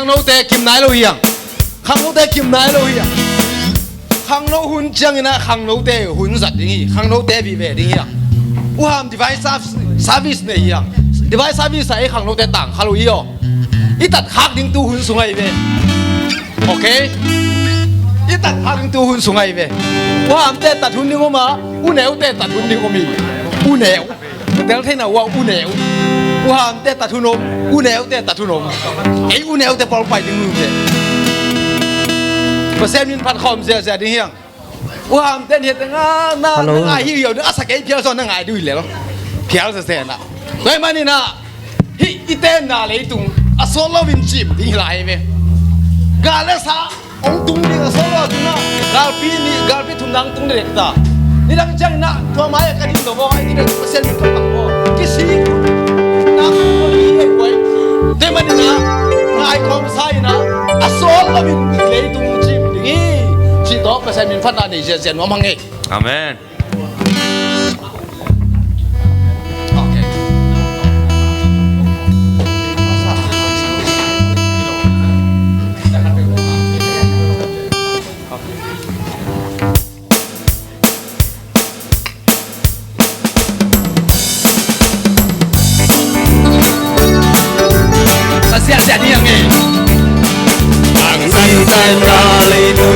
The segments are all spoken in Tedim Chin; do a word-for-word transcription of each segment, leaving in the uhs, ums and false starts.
Khangnote kim nai lo hi hang. Khangnote kim nai lo hi hang. Khangno hun ciangin ah khangnote hun zat ding hi. Khangnote vive ding hi hang. U Ham device service, service nei hi hang. Device service ah ei khangnote tang kha lo hi aw. I tat khak ding tu hun sung ahi ve. Ok. I tat khak ding tu hun sung ahi ve. U Hamte tat hun ding om a, U Neute tat hun ding om hi. U Neu. Tel theina uh a U Neu. U Hamte tat hun om, U Neute tat hun om. Ei U Neute pawl pai ding hun te. Pasian min phat khawm ziazia ding hi hang. U Hamte ni te nga na, na ngai hi uh a, a sa kei phial zaw na ngai ding uh hi lel. Phial sa se na. Tua ahih manin ah hih i tenna leitung a sawt loin cim ding hi lai hi ve. Gal le sa hong tung ding a sawt lo ding a, galpi nih, galpi thum nang tung dek ta. Nidang ciangin ah tua mai-ah ka ding lo maw, ai ding dek Pasian min ka pang maw. Kisik nang tung maw, hi ei buai. Tua ahih manin ah ngai khawm sa in ah a sawt loin leitung cim ding hi. Cih tawh Pasian min phatna nei ziazia nuam hang e. Amen. Ka siahsiah ding a ngei. Ang santan na leinu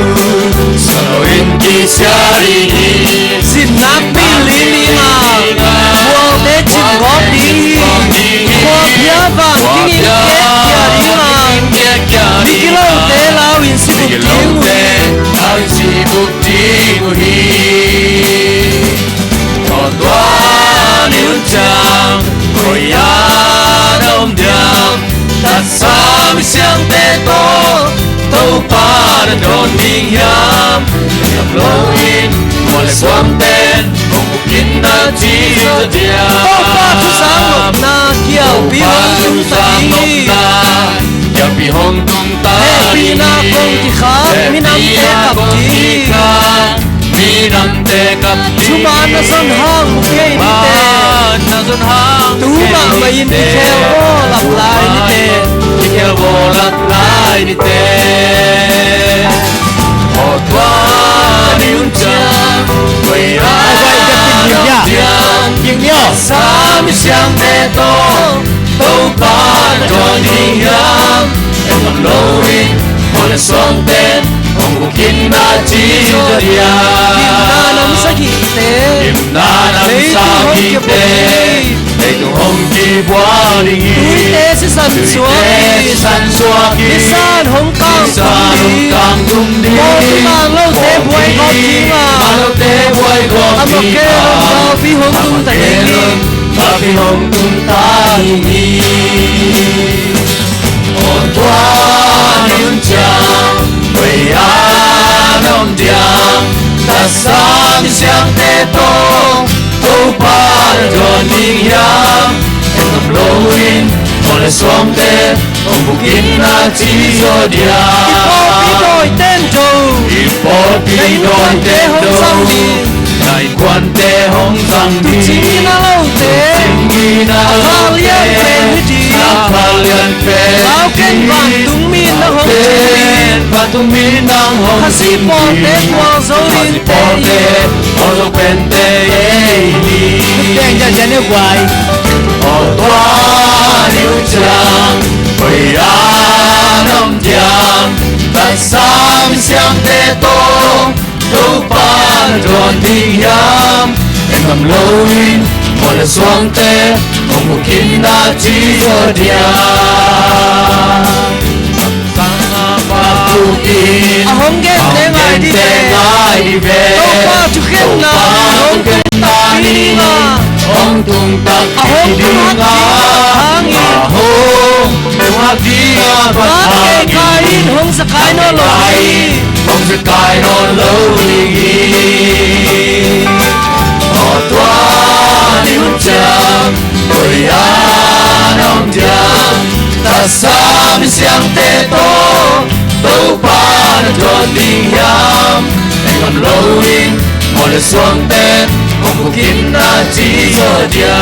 solo in kisia ding hi. Sinnak bil in i ngak bualte cim gawp ding hi. Khuaphia vang dingin kiakia ding a, migilote lau in sibuk ding uh hi. Lau in sibuk ding uh hi. Aw tua ni hun ciang koi ah na om diam? Taksa mi siangte tawh Topa na dawn ding hiam? Ngam lo in mual le suangten hong bukin na ci zaw diam? Topa thuzang nopna kiaupi hong tung ta ding hi. Kiaupi hong tung ta ding hi. Hehpihna kong kikhak minamte kap ding hi. Minamte kap ding hi. Thuman na zon hang mu kei nite. Thuman na zon hang mu kei nite. Tu mahmah in i khel bawl ap lai nite. I khel bawl ap lai nite. Aw tua ni hun ciang koi ah na om diam? Taksa mi siangte tawh Topa na dawn ding hiam? Ngam lo in mual le suangten hong bukin na ci zaw diam? Gimna nam sagihte, gimna nam sagihte leitung hong kibuak ding hi. Tuite sisan suak in, tuite sisan suak in, nisan hong kang tum ding. Nisan hong kang tum ding. Pawlpi mang lote buai gawp ding a, pawlpi mang lote buai gawp ding a, Armagedon galpi hong tung ta ding hi. Armagedon galpi hong tung ta ding hi. Aw tua ni hun ciang koi ah na om diam? Taksa mi siangte tawh Topa na dawn ding hiam? Ngam lo in mual le suangten hong bukin na ci zaw diam? I pawlpi dawiten do, i pawlpi dawiten do, na innkuante hong zang ding. Tucing gina lote, tucing gina lote, a kha lian pen hi ding, a kha lian pen hi ding. Lau ken vantung mi in nang hong cing ding, vantung mi in nang hong cing ding. Khazih pawlte gual zo ding, khazih pawlte gual zo pente hi ding. Teng ciacia ne guai. Aw tua ni hun ciang koi ah na om diam? Taksa mi siangte tawh Topa na dawn ding hiam? Ngam lo in mual le suangten hong bukin na ci zaw diam? Sang a bang a hong gente ngai ding ve. Topa thukhenna hong tung tak ding a, hong tung tak ding a, a hong tung hak ding a, a hong tung hak ding a, a kei kai in hong zekai nawn lo hi. Hong zekai nawn lo ding hi. Aw tua ni hun ciang koi ah na om diam? Taksa mi siangte tawh Topa na dawn ding hiam? Ngam lo in mual le suangten Bukinna ci zaw dia.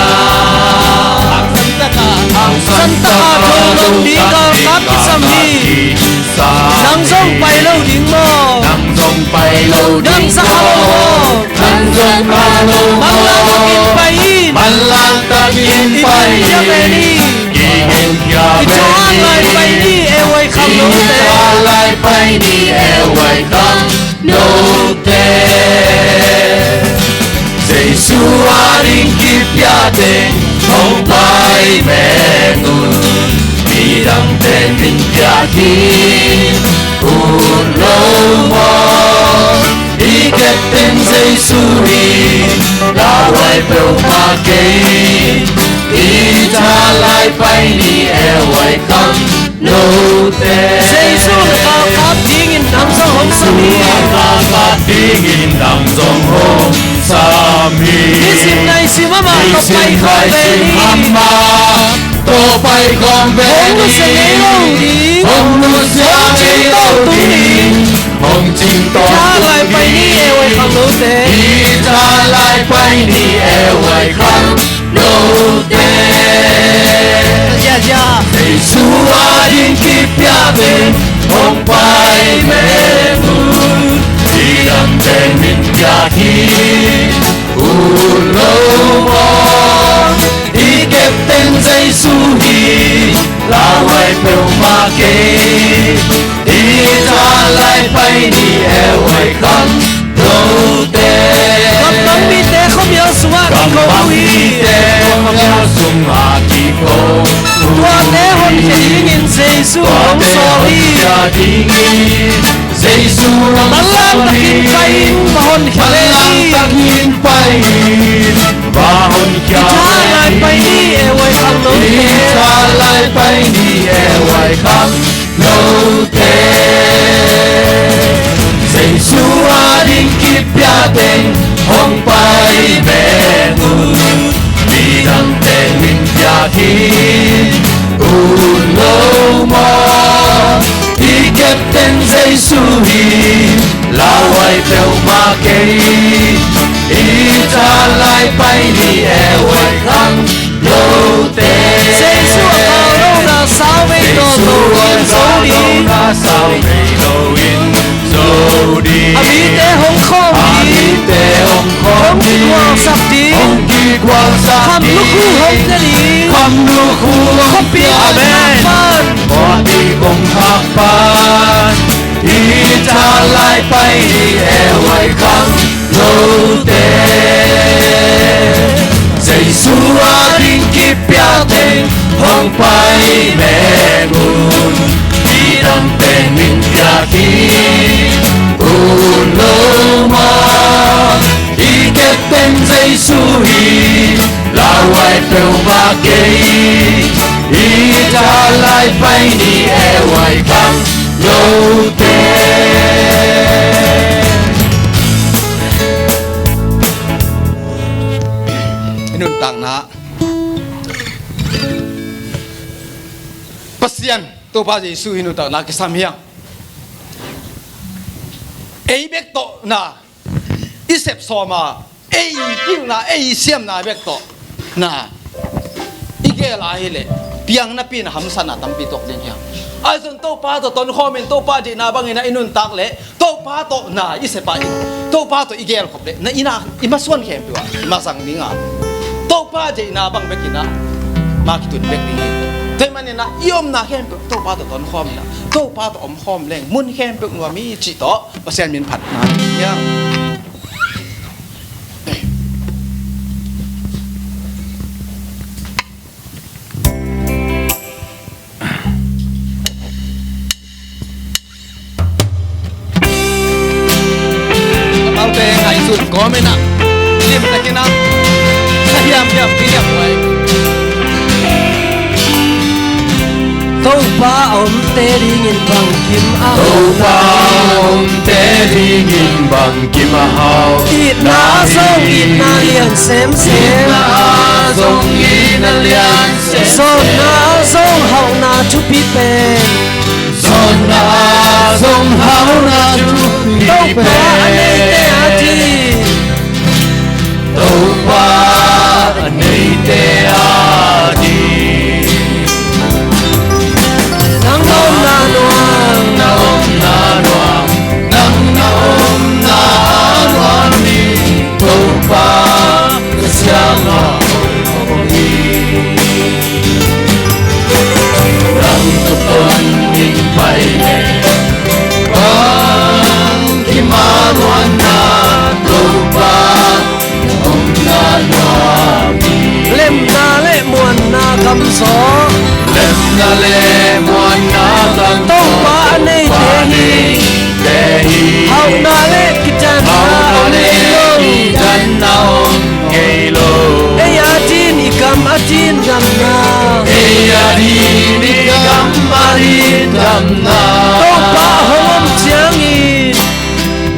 Hangsan taka, hangsan taka tho lo ding galkap kisam hi. Nang zong pai lo ding maw? Nang zong pai lo ding maw? Nang za kha lo maw? Nang zong kha lo maw? Manlang takin pai in. Manlang takin pai in. Kingin khia pen hi. Kingin khia pen hi. I tha lai pai ni e wai kham note. I tha lai pai ni e wai kham note. Jesu ading kipia teng hong pai meng un. Midangte min piak hi ut lo maw? I captain Jesu hi, lauhuai peuhmah kei. I tha lai pai ni e wai kham note. Jesu na galkap dingin nang zong hong sam hi. Jesu na galkap dingin nang zong hong sam hi. Nisim naisim amah tawh pai khawm ve ni. Nisim naisim amah tawh pai khawm ve ni. Hong nusia ngei lo ding. Hong nusia ngei lo ding. Hong cing tawntung ding. I tha lai pai ni e wai kham note. I tha lai pai ni e wai kham note. Jesu ading kipia teng hong pai meng un. Midangte min piak hi ut lo maw? I captain Jesu hi, lauhuai peuhmah kei. I tha lai pai ni e wai kham note. Gamvang mite khuamial sungah kiko uh hi. Gamvang mite khuamial sungah kiko uh hi. Tuate honkhia dingin Jesu hong sawl hi. Tuate honkhia dingin Jesu hong sawl hi. Manlang takin pai in, va honkhia pen hi. Manlang takin pai in, va honkhia pen hi. I tha lai pai ni e wai kham note. I tha lai pai ni e wai kham note. Jesu ading kipia teng hong pai meng un. Midangte min piak hi ut lo maw? I captain Jesu hi, lauhuai peuhmah kei. I tha lai pai ni e wai kham note. Jesu a kah lohna sau vei nawn lo in zo ding. Jesu a kah lohna sau vei lo in zo ding. A mite hong khawm ding. A mite hong khawm ding. Hong kigualsak ding. Hong kigualsak ding. Kham lukhu hong pia ding. Kham lukhu hong pia ding. Amen. Khuapi kong khak pan. I tha lai pai ni e wai kham note. Jesu ading kipia teng hong pai meng un. Midangte min piak hi ut lo maw? I captain Jesu hi, lauhuai peuhmah kei. I tha lai pai ni e wai kham note. I nuntakna Pasian Topa Jesu i nuntakna kisam hi hang. Ei bek tawh na i sep sawm a, ei pilna, ei siamna bek tawh na i gel a hileh piang napi-in a hamsatna tampi tuak ding hi hang. Ahi zong Topa tawh tonkhawm in, Topa deihna bangin a i nuntak leh Topa tawh na i sep a, i Topa tawh i gelkhop leh na i na i masuan khempeuh ah i mazang ding a, Topa deihna bang bekin ah ma kitun bek ding hi. Tua ahih manin ah i omna khempeuh Topa tawh tonkhawm in ah, Topa tawh omkhawm leng mun khempeuh nuam hi cih tawh Pasian min phatna hi hang. Amaute ngaihsun kawm in ah, limtakin ah, na hiamhiam kiniam huai. Topa a omte dingin bangkim a hau. Topa a omte dingin bangkim a hau. Itna zong itna lian semsem. Itna zong itna lian semsem. Zawnna zong hauhna thupi pen. Zawnna zong hauhna thupi pen. Topa a neite ading.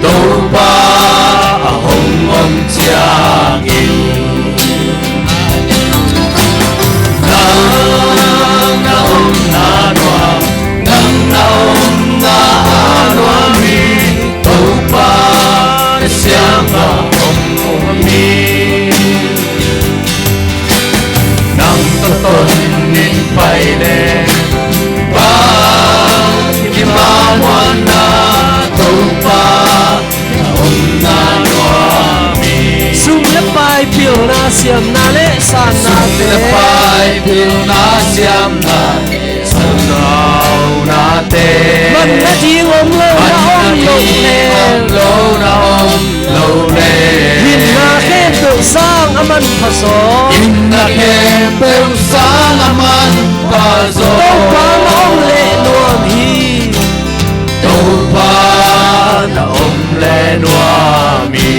Topa a hong om ciangin, nang na omna nuam, nang na omna a nuam hi. Topa na siang a hong om hi. Nang tawh ton in pai leh, bang kim a muanna, Topa na omna nuam hi. Sum le pai, pilna siamna le sannate. Sum le pai, pilna siamna le sannate. Manna ding om lo na om lo le. Hinna khempeuh sang a manpha zaw. Hinna khempeuh sang a manpha zaw. Topa na om leh nuam hi. Topa na om leh nuam hi.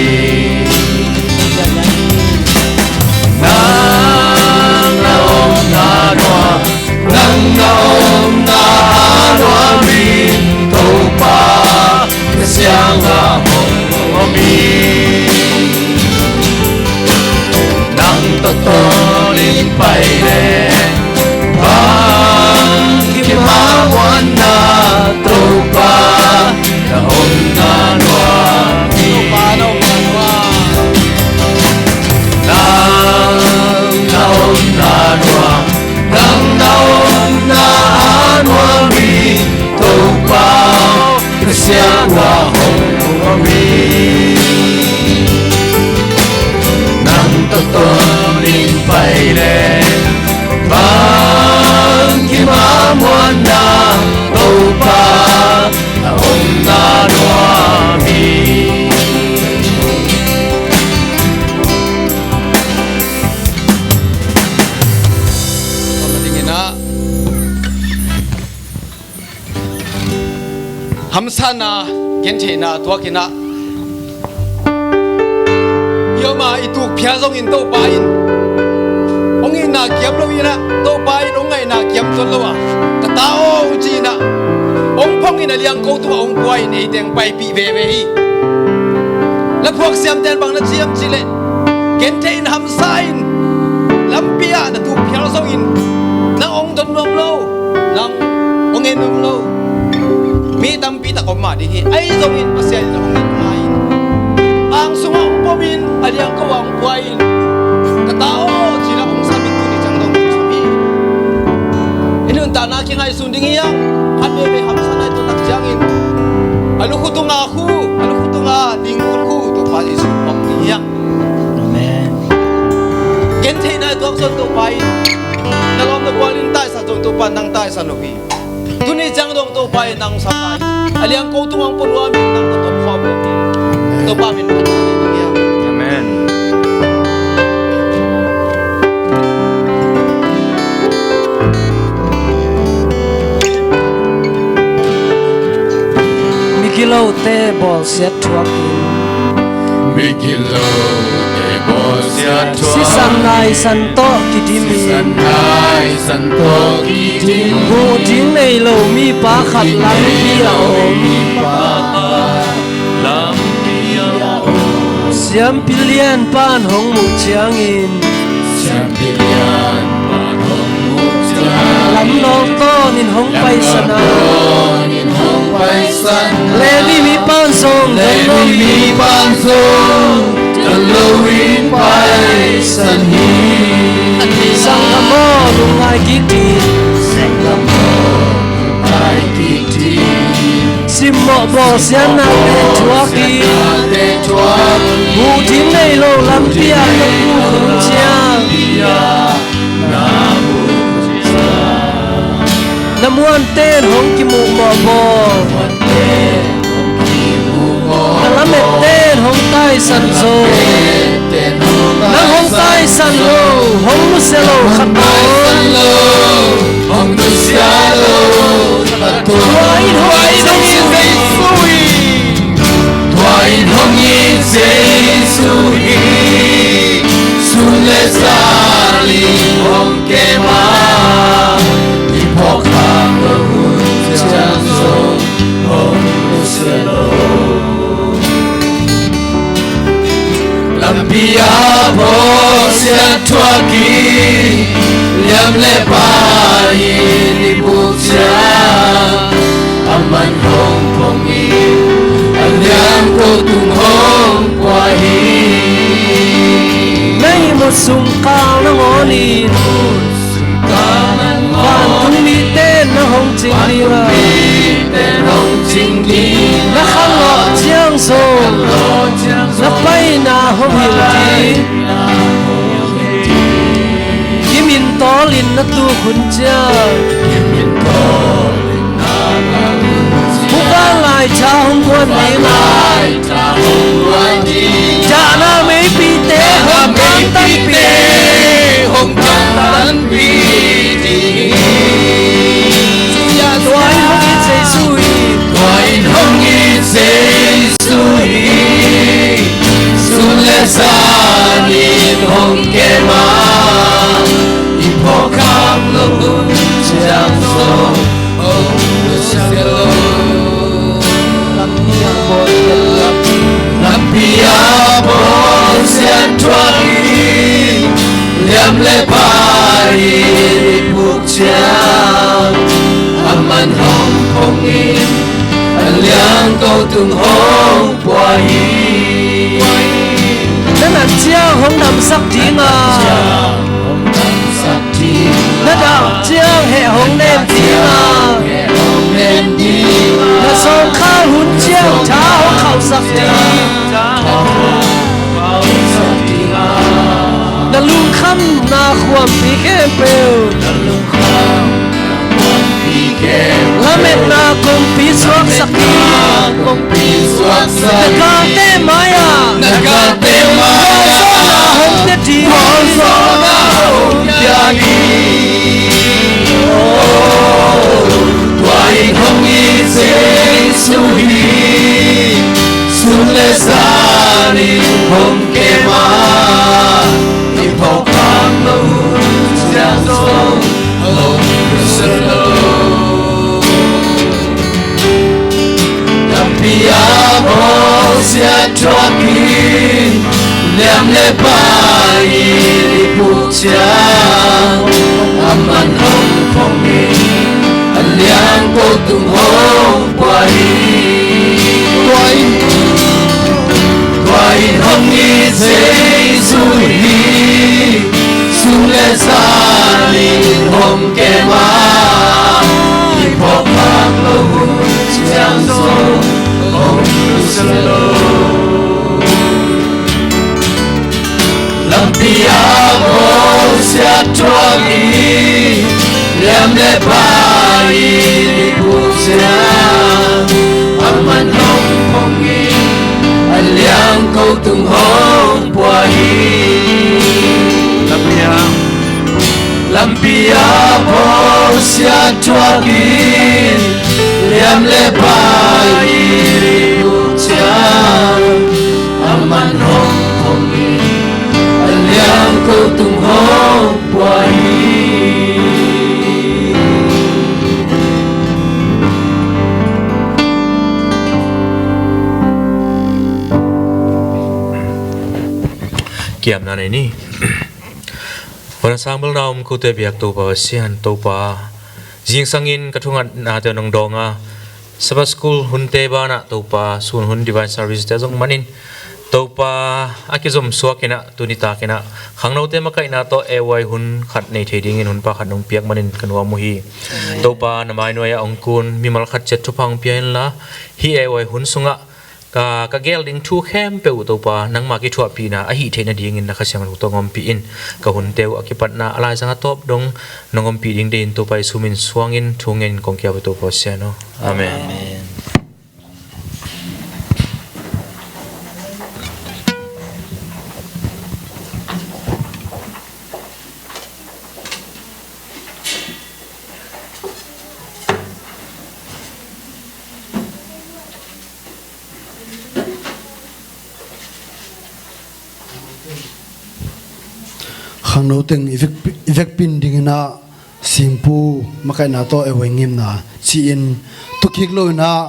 Nang na omna nuam, nang na omna a nuam hi. Topa na siang a hong om hi. Nang tawh ton in pai leh, bang kim a muanna, Topa na omna nuam hi. Nang na omna nuam, nang na omna a nuam hi. Topa na siang a hong om hi. Nang tawh ton in pai leh, bang kim a muanna, Topa na omna nuam hi. Hamsatna, gentheihna tuak in ah, i om a i tuk phial zongin Topa in hong itna kiam lo in ah, Topa in hong ngaihna kiam tuan lo a, ka ta aw, hong ci in ah, hong phong in a liangko tungah hong pua in ei teng paipih veve hi. Laphuak siamte in bang na ci hiam cih leh, gentheih in, hamsa in, lampi ah na tuk phial zongin nang hong don nuam lo, nang hong en nuam lo mi tampi tak om mah ding hi. Ahi zongin Pasian in hong en ngai in, ang sungah hong pom in, a liangko ah hong pua in, ka ta aw, ci-in ah hong sam in, tuni ciang dong hong sam hi. I nuntakna kingaihsun ding hi hang. Khat veve hamsa nai tuak tak ciangin, a lukhu tunga khu, a lukhu tunga ding ul khu Topa Jesuh hong pom ding hi hang. Amen. Gentheihna i tuak zong Topa in na lawm na gual in taisan zong Topa in nang taisan lo hi. Tuni ciang dong Topa in nang sam lai, a liangko tungah hong pua nuam in, nang tawh ton khawm nuam hi. Topa min phat na ding hi hang. Amen. Migilote bawlsiat thuak in. Migilote bawlsiat thuak in. Sisan naisan tawh kidim in. Sisan naisan tawh kidim in. Huh ding nei lo mipa khat lampi ah om. Huh ding nei lo mipa khat lampi ah om. Siampi lianpa in hong muh ciangin, siampi lianpa in hong muh ciangin, lamlawng tawn in hong paisan a, lamlawng tawn in hong paisan a, Levi mipa in zong don lo hi. Levi mipa in zong don lo in paisan hi. Sanggam aw, lungngai kik dih. Sanggam aw, lungngai kik dih. Simmawh bawlsiatnate thuak in. Huh ding nei lo lampi ah na kuk hun ciang, na muante in hong kimuh mawhbawl, na lamette in hong taisan zo. Nang hong taisan lo, hong nusia lo khat om. Hong nusia lo khat om. Tua in hong it Jesu hi. Tua in hong it Jesu hi. Sun le zan in hong kem a, i phawk khak loh hun ciang zong hong nusia lo. Pia bawlsia thuak in liam le pai in i buk ciang, aman hong phong in a liang ko tung hong pua hi. Na ihmut sungkal nangawn in vantung mite na hong cing ding a, na khanlawh ciang zong na paina hong hilh ding. Kimin tawlin na tuk hun ciang, Muvanlai Tha hong guan ding a, dahna meipite hong kantanpih, hong kantanpih ding hi. Tua in hong it Jesu hi. Tua in hong it Jesu hi. Sun le zan in hong kem a, i phawk khak loh hun ciang zong hong nusia lo. Lampi a bawlsia thuak in liam le pai in i buk ciang, aman hong phong in a liang ko tung hong pua hi. Na nat ciang hong damsak ding a, na dam ciang heh hong nem ding a, na sawngkhal hun ciang tha hong khauhsak ding. Na lungkhamna khuampi khempeuh, lametna kongpi suaksak ding. Na galte mai-ah, na galte mai-ah, gualzawhna hong pia ding. Gualzawhna hong pia ding. Oh, tua in hong it Jesu hi. Sun le zan in hong kem a, i phawk khak loh hun ciang zong hong nusia lo. Lampi a bawlsia thuak in liam le pai in i buk ciang, aman hong phong in a liang ko tung hong pua hi. Tua in, tua in hong it Jesu hi. Sun le zan in hong kem a, i phawk khak loh hun ciang zong hong nusia lo. Lampi a bawlsia thuak in liam le pai in i buk ciang, aman hong phong in a liang ko tung hong pua hi. Lampi a, lampi a bawlsia thuak in liam le pai in i buk ciang, aman hong phong in a liang ko tung hong pua hi. Kiamna nei ni. Hun a sang bel na om kote biak Topa Pasian, Topa, zingsangin ka thungatnate nong dawng a, Sabbath School hunte banah Topa, sun hun divine service te zong manin Topa, a kizom suakinah, tunitakinah khangnote makaihna tawh A Y hun khat nei thei dingin hun pakhat nong piak manin ka nuam uh hi. Topa, na mainuai-ah hong kun mimal khat ciat thupha hong pia inla, hih A Y hun sungah ka, ka geel ding thu khempeuh uh Topa, nangma kithuahpihna ahih theih nadingin na Kha Siangtho tawh hong ompih in. Ka hunte uh a kipatna a laizang a tawp dong nong ompih ding deihin Topa Jesu min suangin thu ngenin kong kiap uh Topa Pasian aw. Amen. Amen. Khangno teng i vek, i vekpi-in dingin ah Simpu makaihna tawh A Y ngimna ci-in, tukik loin ah,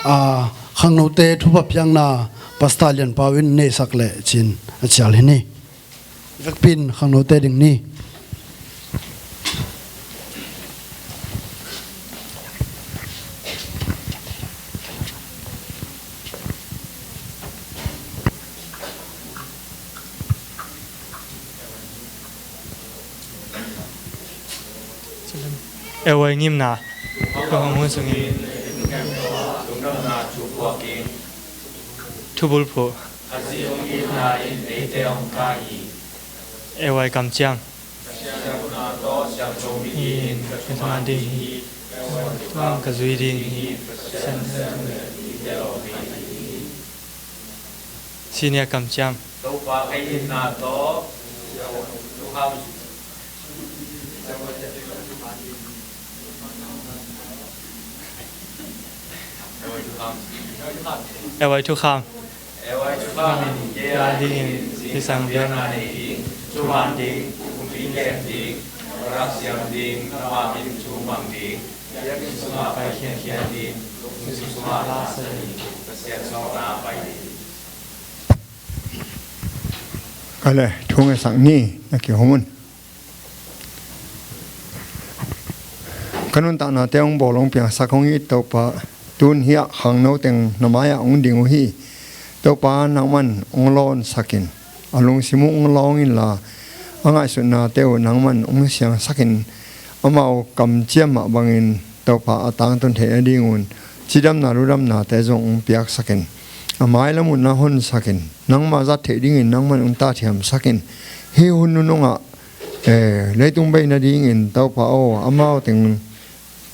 ah, khangnote thupha piakna Pastor Lian Pau in neisak leh cin a cial hi ni. Vekpi in khangnote ding ni. Ewai ngimna, ka hong hun sungin thubulphuh. Ewai kamciam. Ka zui ding hi. Senior kamciam. Topa ka itna tawh Ewai thukham. Ewai thukham in kei a dingin zingsang biakna nei ding, thuman ding, kumpi kem ding, rak siam ding, thuman ding, thu mang ding, biakinn sungah pai khiankhian ding, lungsim sungah la sa ding, Pasian sawlna pai ding. Ka le thu ngetsak ni, na kihong un. Ka nuntaknate hong bawl hong piangsak hong it Topa, tun hiah khangno teng na mai-ah hong ding uh hi. Topa nangman hong lawnsakin, a lungsim uh hong lawng inla, a ngaihsutnate uh nangman hong siangsakin, amau kamciam mah bangin Topa a tangtun theih nadingun cidamna ludamnate zong hong piaksakin, a mailam uh na honsakin, nangmah zat theih dingin nangman hong tahthiamsakin, hih hun nunungah, eh, leitung bei nadingin Topa aw, amau teng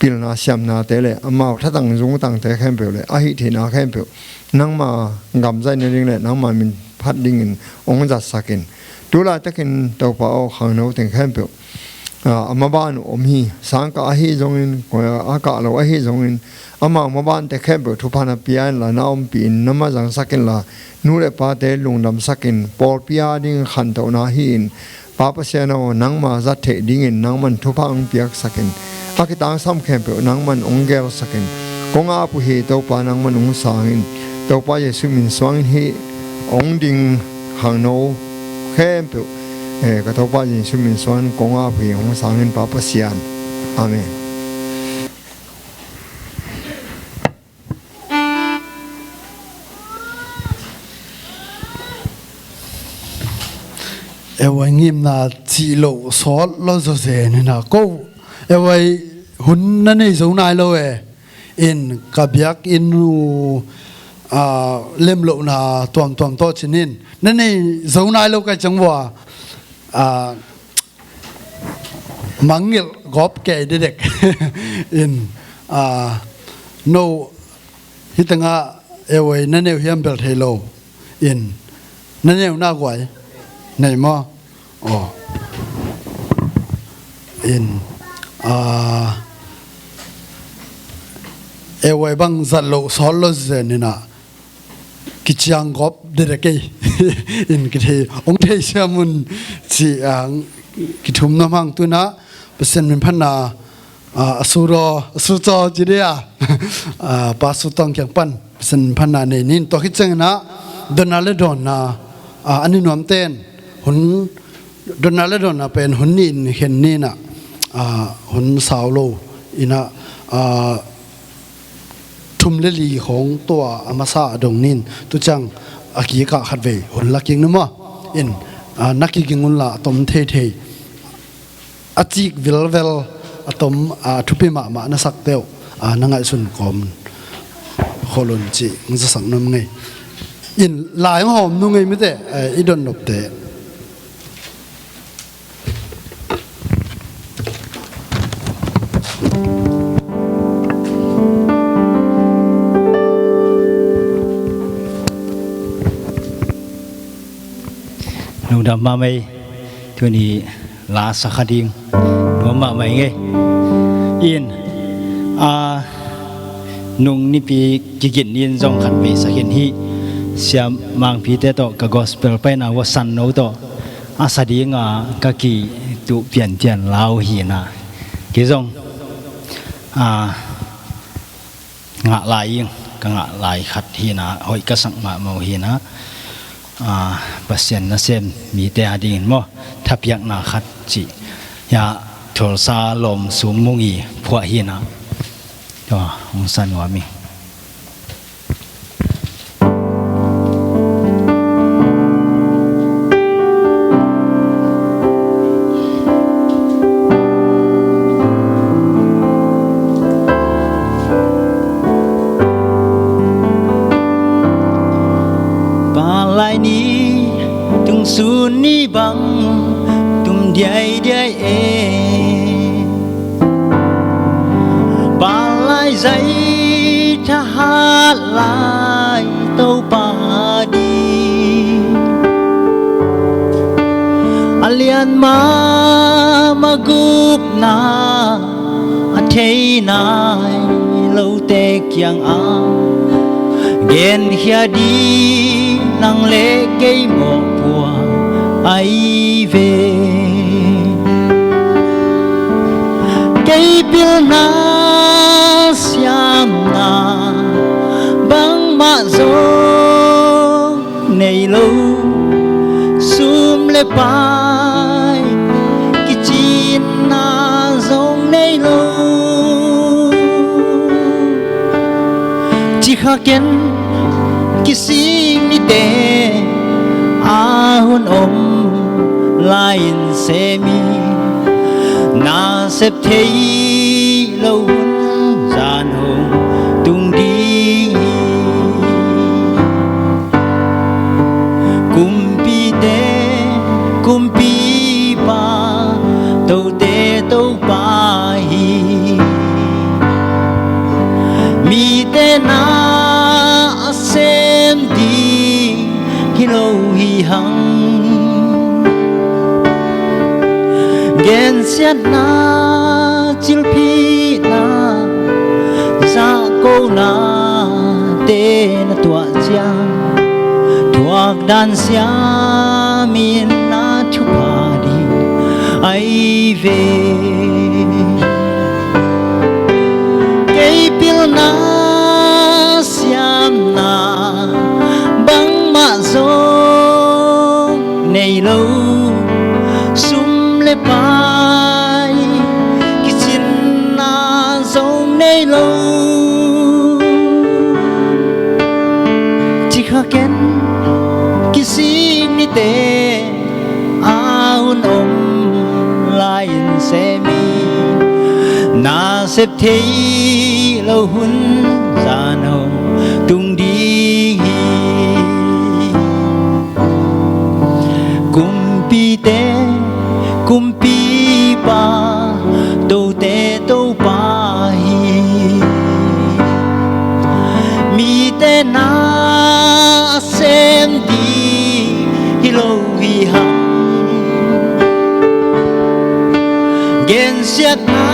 pilna siamnate le amau thatang zungtangte khempeuh le a hih theihna khempeuh nangma gamzai nading le nangma min phat dingin hong zatsakin, tulaitakin Topa aw, khangno teng khempeuh, ah, a maban uh om hi. Sangkah ahi zongin, a kah lo ahi zongin, amau mabante khempeuh thupha na pia inla, na ompih in, na mazangsak inla, nu le pate lungdamsakin, pawlpi a ding khantohna hi-in, Pa Pasian aw, nangma zat theih dingin nangman thupha hong piaksakin, a kitangsam khempeuh nangman hong gelsakin, kong ap uh hi. Topa nangman hong sangin, Topa Jesuh min suangin hih hong ding khangno khempeuh, eh, ka Topa Jesuh min suangin kong ap uh hi, hong sangin Pa Pasian. Amen. Ewai ngimna cih loh sawt lo zawzen hi na ko. Ewai hun na nei zo nai lo e. In ka biakinn uh, ah, lemlohna tuamtuam tawh cin in na nei zo nai lo kai ciang vua, ah, mangngilh gawp kei dedek. In, ah, no, hih tengah ewai na neu hiam bel thei lo. In, na neu na guai nei maw? Aw. In, ah, ewai bang zat loh sawt lo zen inah kicianggawp dede kei. In kithei, hong theisiam un ci, ah, kithum nuam hang. Tu inah Pasian min phatna, ah, a suraw, a sucaw ci dia, ah, Pa Su Tawng kiang pan Pasian min phatna nei nin. Tua khit ciang inah donna le dawnna, ah, an i nuamten hun, donna le dawnna pen hun nih in khen ni inah, ah, hun sau lo inah, ah, thum le li khawng tua a masa a dong nin, tu ciang a kikah khatvei hun la kik ni maw? In, ah, na kiging unla a tom theithei, a cik vilvel, a tom, ah, thupi mahmah na sakte uh, ah, na ngaihsun kawm kholun cih hong zasak nuam ngei. In, lai hong hawm nu ngei mite, eh, i donnopte. Lungdam mahmah ei, tuni la sa kha ding nuam mahmah ing ei. In, a, nung nipi kigin in zong khat vei sa khin hi. Siam Mangpite tawh ka gospel paina vua san no tawh a sa dinga ka kituh pianpian lau hi na. Kei zong, a, ngah lai ing. ka ngah lai khat hi-in ah, hoih ka sak mahmah uh hi-in ah, ah, Pasian nasem mite adingin maw, thapiakna khat cih hi-a, Thulsa Lawm Sum Mung i phuah hi-in ah, tua hong sa nuam ing. Palai ni tungsun ni bang tum diaidiai e. Palai zai thahat lai Topa di. A lian mahmah gupna a thei nai lote kiangah genkhia ding nang le kei mawhpuak ahi ve. Kei pilna siamna bangmah zong nei lo, sum le pai kicinna zong nei lo. Cikha ken kisik nite a hun om lai-in sem ing, nasep thei lo hun zan hong tung ding hi. Kumpite Kumpipa, tote Topa hi. Mite na a sem ding hi lo hi hang. Gensiatna, cilphihna, zahkona te na tuah ciang, thuak dan siam in na thupha ding ahi ve. Kei pilna siamna bangmah zong nei lo, sum le pai kicinna zong nei lo. Cikha ken kisik nite a hun om lai-in sem ing, nasep thei lo hun zan hong tung ding hi. Kumpite Kumpipa, tote Topa hi. Mite na a sem ding hi lo hi hang. Gensiatna,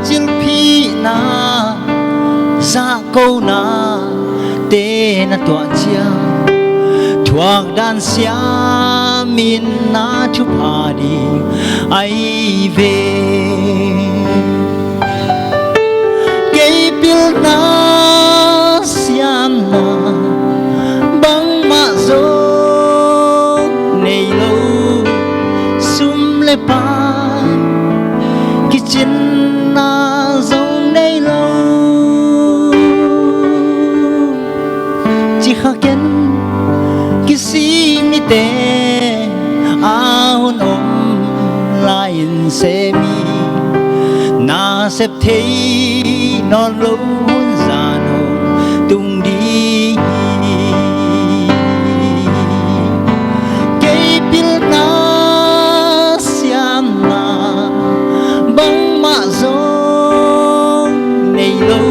cilphihna, zahkona te na tuah ciang, thuak dan siam in na thupha ding ahi ve. Kei pilna siamna bangmah zong nei lo, sum le pai kicinna zong nei lo. Cikha ken kisik nite a hun om lai-in sem ing, nasep thei nawn lo hun zan hong tung ding hi. Kei pilna siamna bangmah zong nei lo,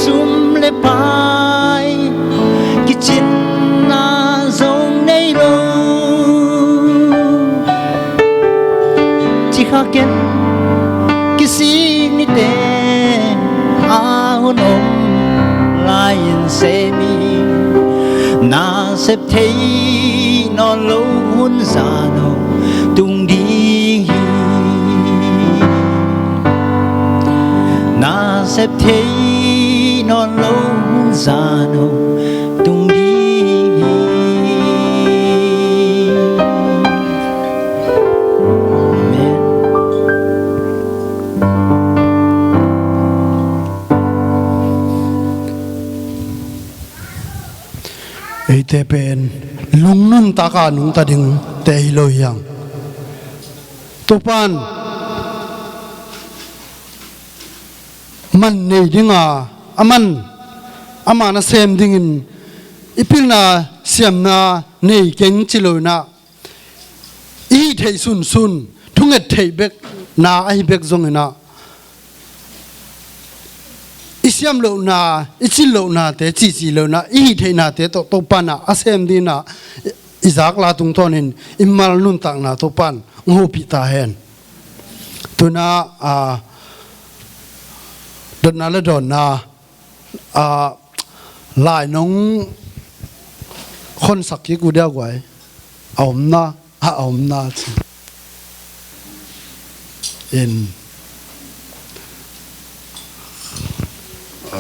sum le pai kicinna zong nei lo. Cikha ken kisik nite a hun om lai-in sem ing, nasep thei nawn lo hun zan hong tung ding hi. Nasep thei nawn lo hun zan hong tung ding hi. Amen. Eite pen lungnun taka nungta dingte hi lo hiang. Topan man nei dinga, aman, aman a sem dingin i pilna siamna nei keng ci lo inah, i hih theih sunsun, thunget theih bek na ahi bek zong inah, i siam lohna, i cin lohnate cici lo inah, i hih theihnate tawh Topan ah a sem dinah i zakla tungtawnin i mal nuntakna Topan hong hopih ta hen. Tuna, a, dotna le dawnna, a, lai nong khonsak kik uh dia guai. A omna, a, a omna ci. In, a,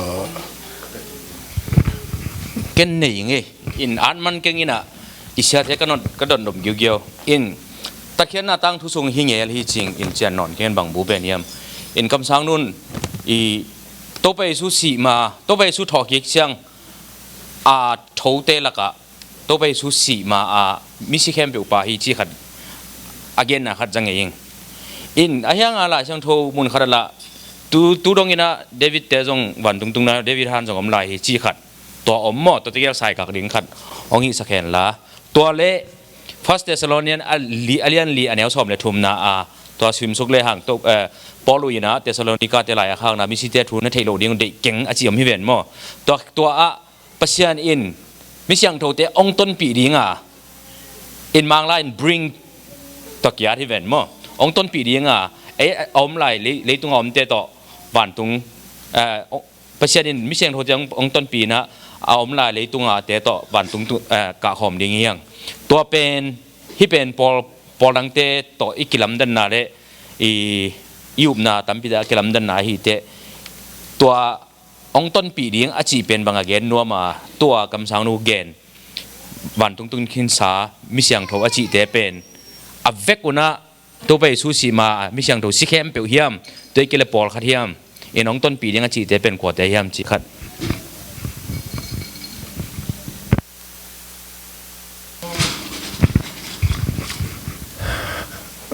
ken nei ngei in an man keng inah i siate ka non, ka dondom giugiau in, takhiatna tangthu sung hi ngel hi cing in cian nawn keng in bang bu pen hiam. In kamsang nun i Topa Jesu sih ma, Topa Jesu thawhkik ciang a thote lakah Topa Jesu sih ma a misi khempeuh pa hi ci khat, a genna khat za ngei ing. In a hianga Lai Siangtho mun khat a lah tu, tu dong inah David te zong vantung tungna David han zong om lai hi ci khat. Tua om maw, tua tegel saikak ding khat hong hihsak hen la. Tua le First Thessalonian a li, a lian li a neu sawm le thumna a, tua simsuk le hang to, eh, Paul uh inah Thessalonica te lai a khakna misite thu na theih loh ding deih keng a ci om hi ven maw. Tua, tua ah Pasian in mi siangthote hong tonpih dinga, in Mangla in bring, tua kiat hi ven maw. Hong tonpih dinga, ei, a om lai lei, leitunga omte tawh vantung, eh, Pasian in mi siangthote hong, hong tonpih inah a om lai leitunga te tawh vantung tu, eh, kahkhawm ding hiang. Tua pen, hih pen pawl, pawl dangte tawh i kilamdanna le i, i upna tampi tak a kilamdanna ahi teh. Tua hong tonpih ding a cih pen bang a gen nuam a, tua kamsang nu gen vantung tun khinsa mi siangtho a cihte pen a vek unah Topa Jesu sih ma a mi siangtho si khempeuh hiam, tua i kile pawlkhat hiam, in hong tonpih ding a cihte pen kuate hiam cih khat.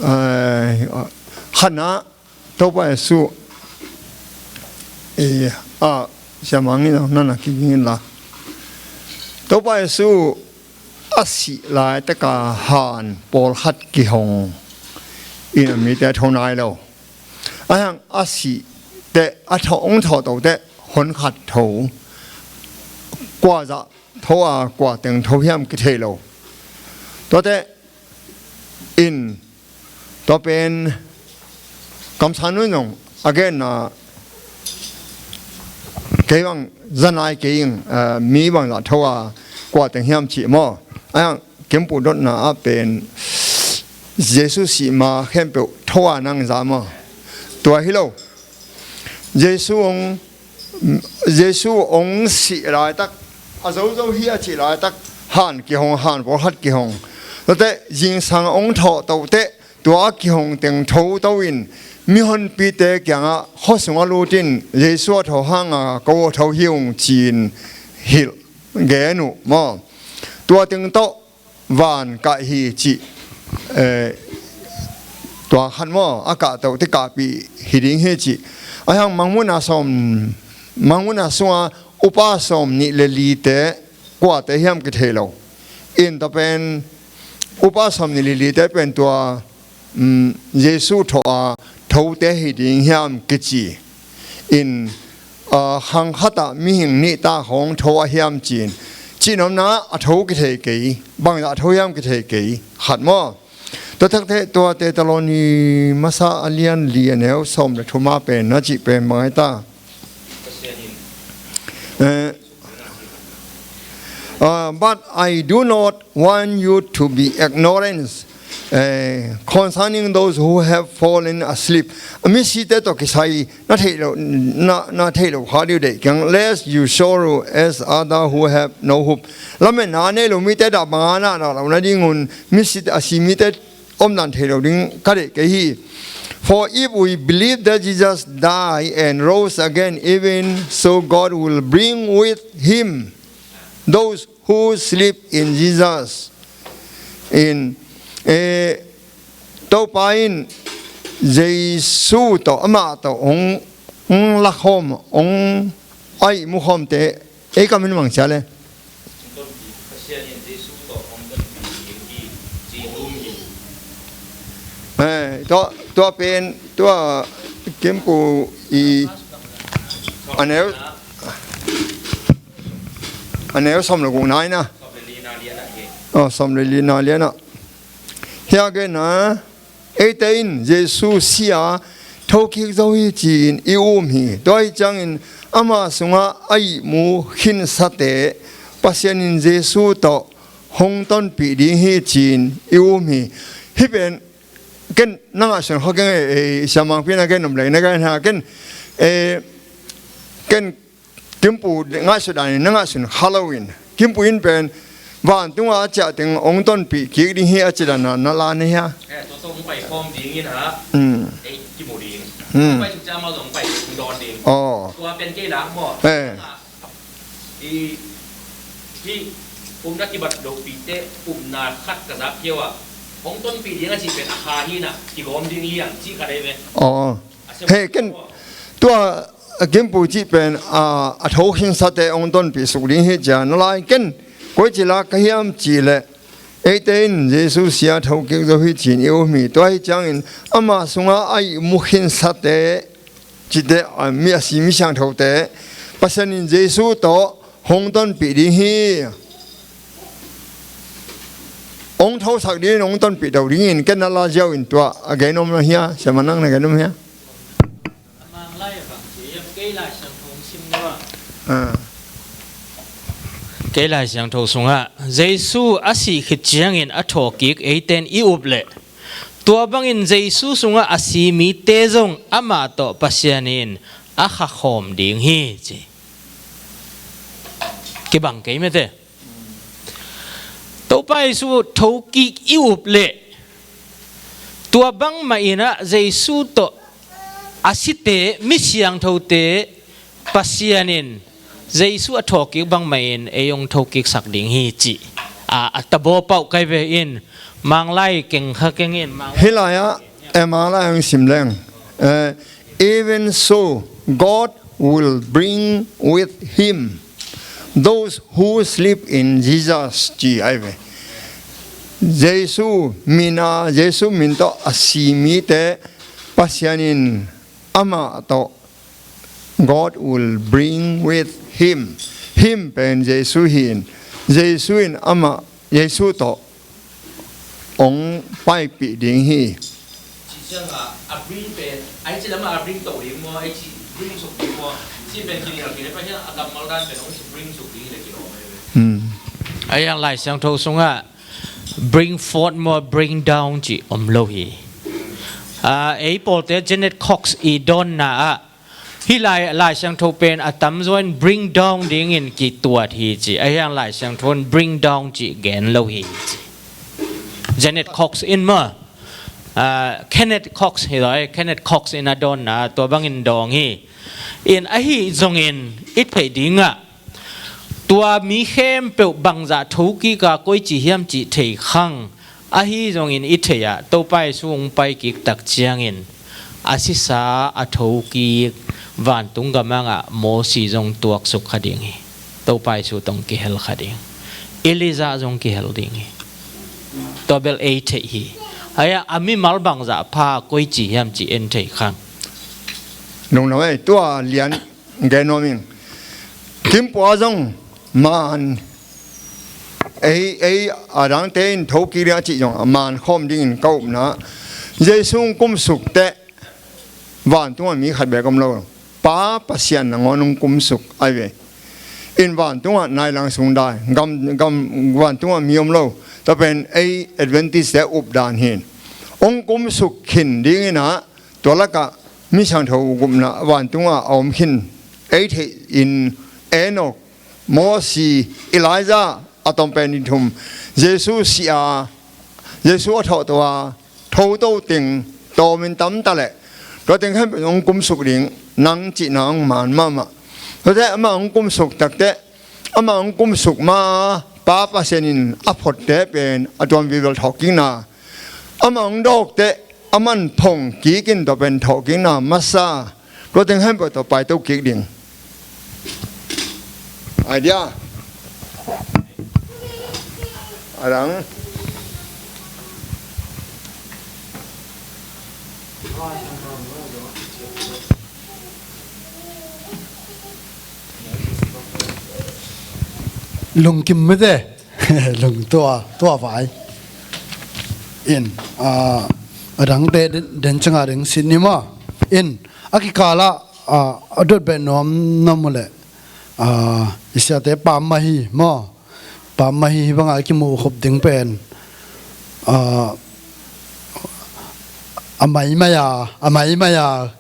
Ai, khatna, Topa Jesu, eh, a, siamang in nana kiging in la. Topa Jesu a sih laitaka han pawlkhat kihong in a mite a tho nai lo. A hang a sih teh a tho, hong thawhto teh hon khat tho. Kua zah tho a, kua teng tho hiam kithei lo. Tuate in, tua pen kamsang nu in zong a genna kei bang za nai kei ing, eh, mi bangzah tho a kua teng hiam cih maw. A hang kimpudotna ah pen Jesu sih ma khempeuh tho a nang za maw. Tua hi lo. Jesu hong, Jesu hong sih laitak, a zozo hi a cih laitak, han kihong, han pawlkhat kihong. Tuate zingsang hong thawhto teh, tua a kihong teng thoto in mihonpite kiangah khua sungah lut in Jesu a tho hanga ko a tho hi ung ci-in hilh gen uh maw. Tua teng tawh van kah hi cih, eh, tua khat maw, a kahto teh kahpih hi ding hi cih. A hang mangmuhna sawm, mangmuhna sunga upa sawm nih le lite kuate hiam kithei lo. In tua pen upa sawm nih le lite pen tua, um, Jesu tho a thote hi ding hiam kici. In, ah, khang khatah mihing nih ta hong tho a hiam cin. Cihnopna a tho kithei kei, bangzah a tho hiam kithei kei, khat maw. Tua takte, tua Thessaloni masa a lian li a neu sawm le thuma pen na cih pen bang ai ta. Eh, uh, but I do not want you to be ignorant Eh, concerning those who have fallen asleep. A misite tawh kisai na theih loh, na, na theih loh kha ding uh deih keng. Lest you sorrow as other who have no hope. Lametna a nei lo mite dah bang a na dah loh nadingun misit a si mite omdan theih loh ding ka deih kei hi. For if we believe that Jesus died and rose again, even so God will bring with him those who sleep in Jesus. In, eh, Topa in Jesu tawh, amah tawh hong, hong lakhawm, hong a ihmu khawmte ei kam in mang cia le. Eh, tua, tua pen, tua Kimpu i a neu, a neu sawm le guk nai na. Oh, sawm le li na lian ah. Hia gen na, eite in Jesu sia thokik zo hi ci-in i um hi. Tua hi ciangin ama sungah a ihmu khinsate Pasian in Jesu tawh hong tonpih ding hi ci-in i um hi. Hih pen ken na ngaihsun kha keng e, e, siamangpi na ken om lei na ken ha ken, e, ken Kimpu ngaihsut dan in na ngaihsun kha lo in, Kimpu in pen vantunga a ciah teng hong tonpih kik ding hi a ci dan na, na la na hia? Eh, tua tawh hong pai khawm ding in ha. Mm. Ei kimu ding. Mm. Hong pai suk ciang amau zong hong pai hong dawn ding. Oh. Tua pen kei la maw. Eh. I, hih upna kibat lopihte upna khat ka zak hiau ah, hong tonpih ding a cih pen a kha hi na, kigawm ding hi ang cih khat ei ve. Oh. Hei, ken tua Kimpu cih pen, a, a tho khinsate hong tonpih suk ding hi cia na lai ken. Koici lak ka hiam cih leh eite in Jesu sia thokik zo hi ci-in i um hi. Tua hi ciangin ama sungah a ihmu khinsate cite, a, mi a si mi siangthote Pasian in Jesu tawh hong tonpih ding hi. Hong thosak dingin hong tonpih do dingin ken na la ziau in tua a gen om na hia, siama nang na gen om hia? Ah. Kei Lai Siangtho sungah Jesu a sih khit ciangin a thawkik eiten i up leh tua bangin Jesu sungah a si mite zong amah tawh Pasian in a khakhawm ding hi ci. Kibang kei mete. Topa Jesu thokik i up leh tua bangmah in ah Jesu tawh a site, mi siangthote Pasian in Jesu a thawkik bangmah in ei hong thokiksak ding hi cih a, a tabaw pauh kai ve in Manglai keng kha keng in Manglai. Hih lai-ah, eh, Manglai hong sim leng. Eh, even so, God will bring with him those who sleep in Jesus, ci ai ve. Jesu min a, Jesu min tawh a si mite Pasian in amah tawh God will bring with him. Him pen Jesu hi in, Jesu in amah, Jesu tawh hong paipih ding hi. Ci ciang a, a bring pen, a hi ci lam a bring to ding maw, a hi ci bring suk ding maw, ci pen ci ding a, ci pen a kammal dan pen hong ci bring suk ding le ci lo mai ve. Hmm. A yang Lai Siangtho sungah bring forth maw, bring down ci om lo hi. Ah, ei pawlte Janet Cox i dawnna ah, hih lai, Lai Siangtho pen a tamzaw in bring down dingin kituat hi ci. A hiang Lai Siangtho in bring down ci gen lo hi ci. Janet Cox in maw, ah, Kenneth Cox hi lo, Kenneth Cox in a dawnna tua bangin dawng hi. In ahi zongin i theih dingah tua mi khempeuh bangzah thokik a koici hiam cih thei khang. Ahi zongin i theih ah Topa Jesu hong paikik tak ciangin a sisa a thokik vantung gamang ah Mosi zong tuaksuk kha ding hi. Topa Jesu tawh kihel kha ding. Elijah zong kihel ding hi. Tua bel ei theih hi. Ai-ah a mimal bangzah pha koici hiam cih en theih khang. Lungdam ei, tua lian gen nuam ing. Kimpua zong man, ei, ei a dangte in thokik ding a cih zong a man khawm dingin ka upna. Jesu hong kumsuk teh vantungah mi khat beek om lo. Pa Pasian nangawn hong kumsuk ai ve. in vantungah nailang sung dai, gam, gam vantungah mi om lo. Tua pen ei Adventist te updan hi. Hong kumsuk khin dingin ah, tua lakah mi siangtho gupna vantungah a om khin ei theih in, Enok, Mosi, Elijah, a tom pen in thum, Jesu si a, Jesu a thawhto a, thoto teng tawmin tamta leh, tua teng khan hong kumsuk ding nang cihna hong man mahmah. Tuate amah hong kumsuk takteh, amah hong kumsuk ma, Pa Pasian in a photte pen a tuam vivel thawhkikna, amah hong dawkteh, a man phong kikin tua pen thawhkikna masa. Tua teng hempeuh tawh paito kik ding. Idea. A dang. Lungkim mite. Lung tua, tua vai. In, ah, a dangte den, den cianga ding sit ni maw. In, a kikala, ah, a dot beh nuam na mu leh, ah, i siate pam mah hi maw. Pam mah hi, hih banga kimuh khop ding pen, ah, a maimai a, a maimai a,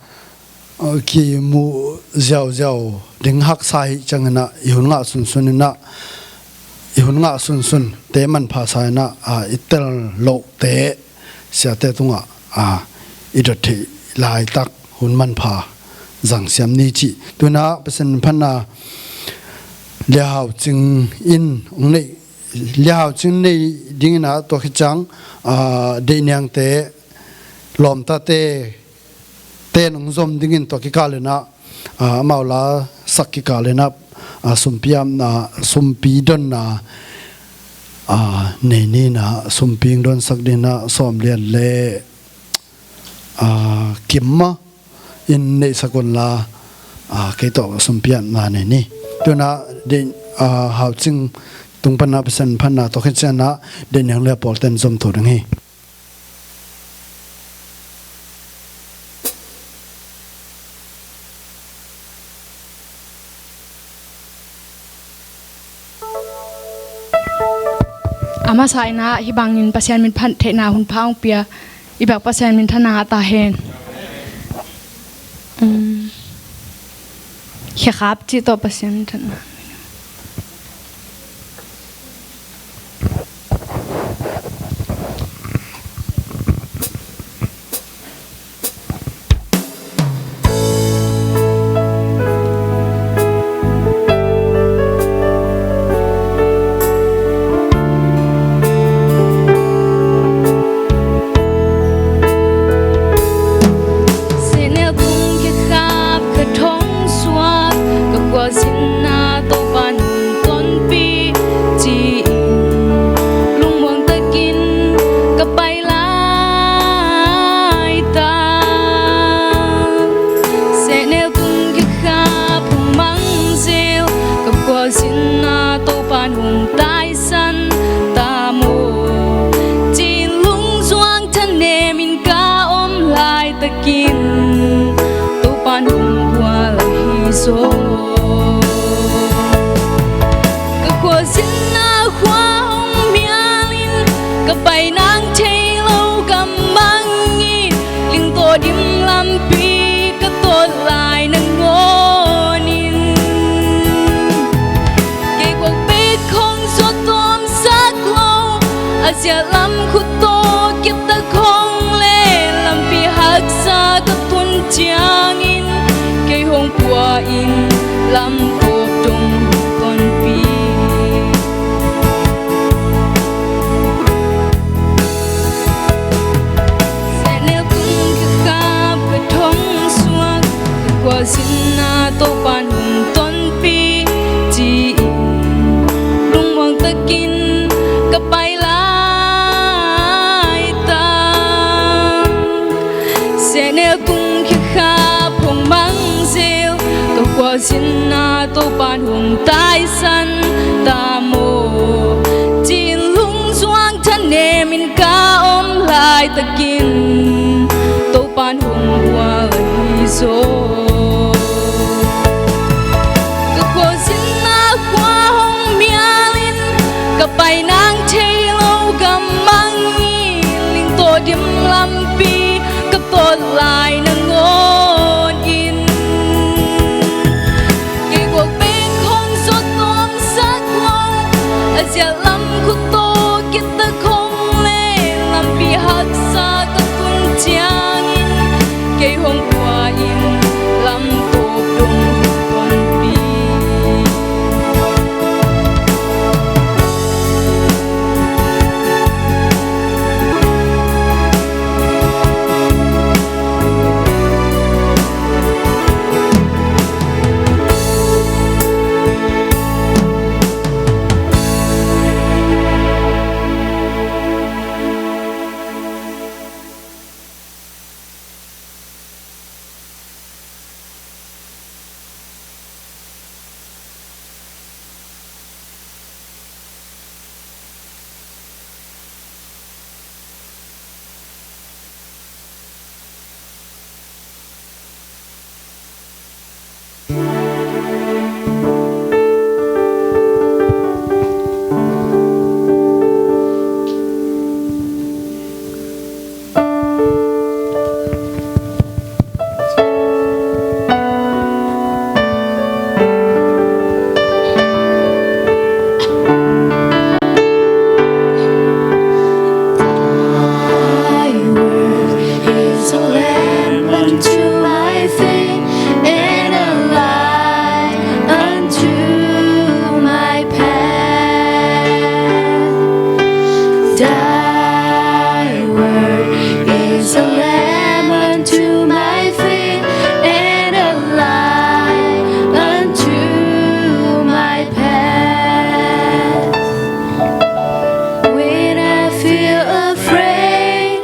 kimuh ziauziau ding haksa hi ciangin ah, i hun ngah sunsun in ah, i hun ngah sunsun te manpha sa in ah, ah, i tel lohte siate tungah, ah, i dot theih laitak hun manpha zangsiam ni cih. Tu in ah Pasian phatna Lia Hau Cing in hong neih, Lia Hau Cing neih dingin ah tua khit ciang, ah, deihniangte, lawmtate, ten hong zom dingin tua kikal in ah, ah, amau la sak kikal in ah, ah, sumpi apna, sumpi donna, ah, nei ni in ah, sumpi hong donsak dingin ah Sawm Lian le, ah, Kim mah in neihsak un la, ah, kei tawh sumpi apna nei ni. Tu in ah, deih, ah, Hau Cing tung pan ah Pasian phatna tua khit ciang ah, deihniang le pawl ten zom tho ding hi. A masa in ah hih bangin Pasian min phat theihna hun pha hong pia i biak Pasian minthanna ngah ta hen. Um, Khekhap cih tawh Pasian minthanna. Sehnel tung khekhap ka thong suak, ka khualzinna Topa'n hong tonpih ci-in, lungmuang takin ka pai laitak. Sehnel tung khekhap hong mangzel, ka khualzinna Topa'n hong taisan ta maw, ci-in lungzuang thanemin ka om laitakin, Topa'n hong gual ahi zaw. Ka khualzinna khua hong mialin, ka pai nang thei lo ka mangin, ling tawh dim lampi ka tot lai nangawnin, kei guak bek hong zuak tawmsak lo, a ziat lam khut tawh kiaptak hong le, lampi haksa ka tun ciangin, kei hong pua in, lam tawp dong hong tonpih. Sehnel tung khekhap ka thong suak, ka khualzinna Topa'n hong tonpih ci-in, lungmuang takin ka pai laitak. Sehnel tung khekhap hong mangzel, ka khualzinna Topa'n hong taisan ta maw, ci-in lungzuang thanemin ka om laitakin, Topa'n hong gual ahi zaw. Ka khualzinna tai nangawn in. Kei guak bek hong zuak nuam sak lo, a ziah lam khut tawh kitak hong leh lampi haksa ka tun ciangin, kei hong pua in lam tawp dong hong tonpih. Thy word is a lamp unto my feet and a light unto my path. Thy word is a lamp unto my feet and a light unto my path. When I feel afraid,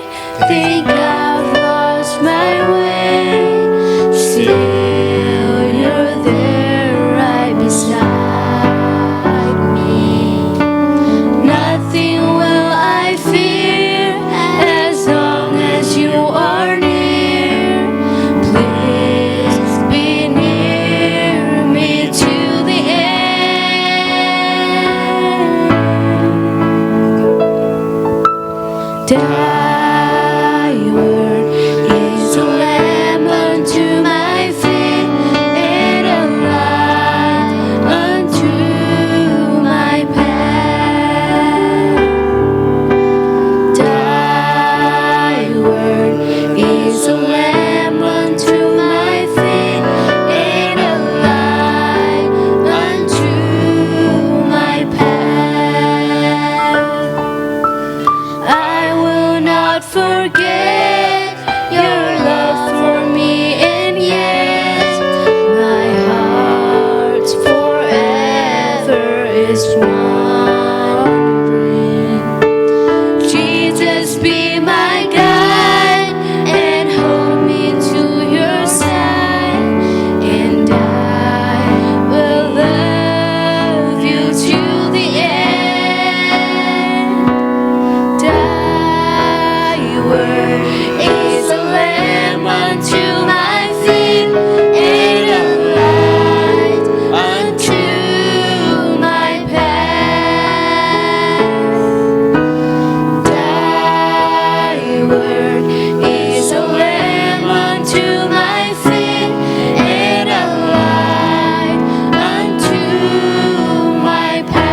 think I've lost my way, still you're there right beside me. Nothing will I fear as long as you are near. Please be near me till the end. Thy word is a lamp unto my feet and a light unto my path. Thy word is a lamp unto my feet and a light unto my path. I will not forget your love for me, and yet my heart forever is wandering. Jesus, be my guide and hold me to your side, and I will love you till the end. Thy word is a lamp unto my feet and a light unto my path. Thy word is a lamp unto my feet and a light unto my path.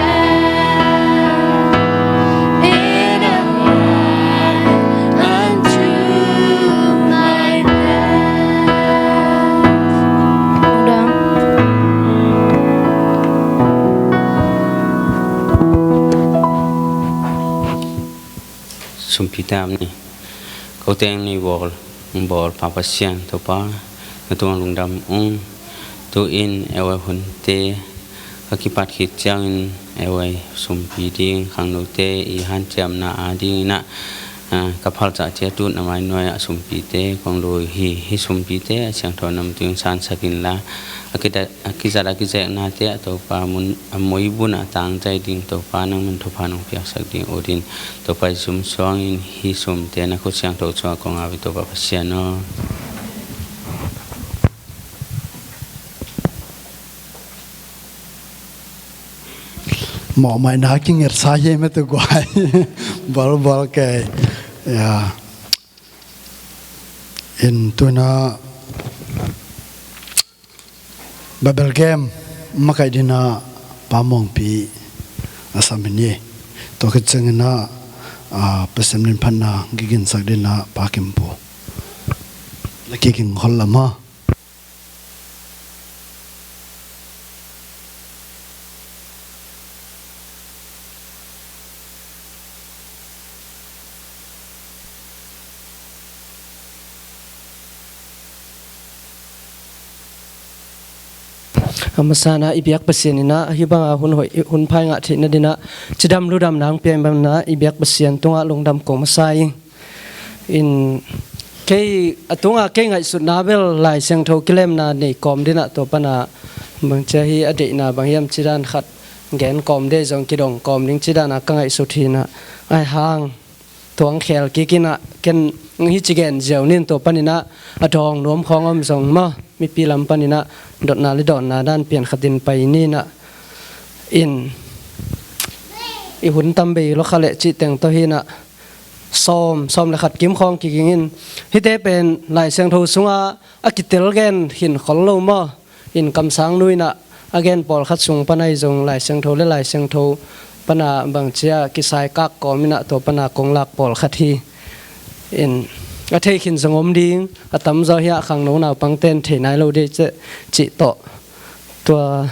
And a light unto my path. Sumpi tam ni. Ko teng ni bawl, bawl Pa Pasian Topa, na tungah lungdam ung. Tu-in ei hunte ka kipat khit ciangin ei sumpi ding, khangnote i hanciamna a dingin ah, ah, ka phalzah ciat uh na mai nuai-ah sumpite kong lui hi. Hih sumpite a siangtho nam tungin sansak inla, a kida a kizat a kizeknate ah Topa mun, a muibun a tangzai ding Topa nangman thupha nong piaksak ding ut in, Topa i zum suangin hih sumte na khut siangtho sungah kong ap hi Topa Pasian aw. Mawhmaihna kingetsa hi mete guai. Bal bal kei. Ya. In tuna Bible game makaih dingin ah Pa Mawngpi a sam hi ni. Tua khit ciangin ah, ah, Pasian min phatna kiginsak dingin ah Pa Kim Pu na kiging khol lam ha. A masa in ah i biak Pasian in ah hih banga hun hoih, hun pha i ngah theihna dingin ah cidam ludam nang pia in bang in ah i biak Pasian tungah lungdam ko masa ing. In kei a tunga kei ngaihsutna bel Lai Siangtho kilemna nei kawm dingin ah tua pan ah bangci a hi a deihna bang hiam ci dan khat gen kawm ding zong kidong kawm ding ci dan ah ka ngaihsut hi in ah, ahi hang tuang khel kik in ah ken hih ci gen ziau ning, tua pan in ah a dawng nuam khawng om zong maw, mipi lam pan in ah dotna le dawnna dan pian khat in pai ni in ah, in i hun tam bei lua kha leh cih teng tawh hi in ah sawm, sawm le khat kim khawng kiging in, hihte pen Lai Siangtho sungah a kitel gen khin khol lo maw. In kamsang nu in ah a gen pawlkhat sung pan ahi zong Lai Siangtho le Lai Siangtho pan ah bangci a kisai kak kawm in ah tua pan ah kong lak pawlkhat hi. In a thei khin zong om ding, a tamzaw hi ah khangno naupangte'n thei nai lo ding cih tawh tua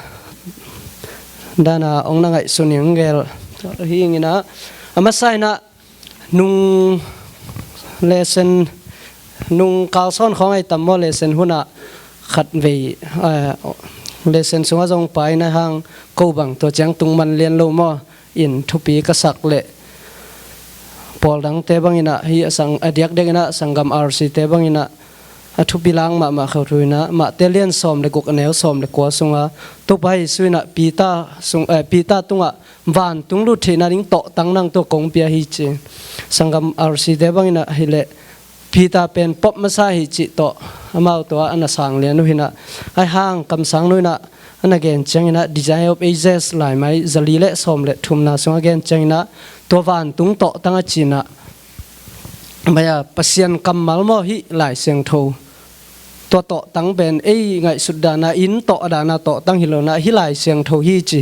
dan ah ong na ngaihsun ing gel hi ing in ah, a masa in ah nung lesson, nung kalsawn khawng ahi tam maw, lesson hun ah khat vei, eh, lesson sungah zong pai na hang ko bang tua ciang tung man lian lo maw, in thupi ka sak leh pawl dangte bang in ah hih a sang, a diakdiak in ah sanggam R C te bang in ah a thupi lang mahmah kho thu in ah Matthai lian sawm le guk a neu sawm le kua sungah Topa Jesu in ah Peter sung, eh, Peter tungah vantung lut theihna ding tawhtang nang tua kong pia hi ci. Sanggam R C te bang in ah hi leh Peter pen pop masa hi cih tawh amau tua a na sang lian uh hi in ah, ahi hang kamsang nu in ah a na gen ciang in ah Desire of Ages laimai zali le sawm le thumna sungah gen ciang in ah tua vantung tawhtang a ci in ah, mai a Pasian kammal maw hih Lai Siangtho. Tua tawhtang pen ei ngaihsut dan ah inn tawh a dan ah tawhtang hi lo in ah hih Lai Siangtho hi ci.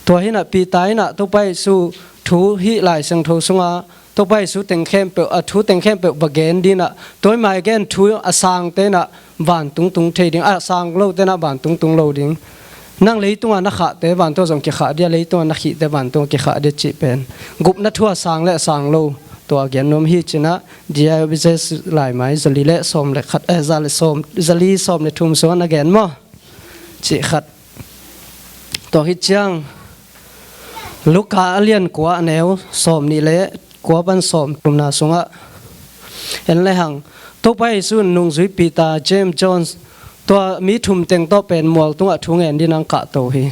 Tua hi in ah Peter in ah Topa Jesu thu hih Lai Siangtho sungah Topa Jesu teng khempeuh, a thu teng khempeuh va gen ding in ah tua i mai gen thu a sangte in ah vantung tung thei ding, a sang lote in ah vantung tung lo ding. Nang leitungah na khahte vantung zong kikhah dia, leitungah na khihte vantung kikhah dia cih pen gupna thu a sang le a sang lo tua gen nuam hi ci in ah, Desire of Ages laimai zali le sawm le khat, eh, za le sawm, zali sawm le thum sungah na gen maw? Cih khat. Tua hi ciang Luka a lian kua a neu sawm nih le kua pan sawm thumna sungah en le hang Topa Jesu in nungzui Peter, James, John, tua mi thum teng tawh pen mual tungah thu ngen dingin ah kahto hi.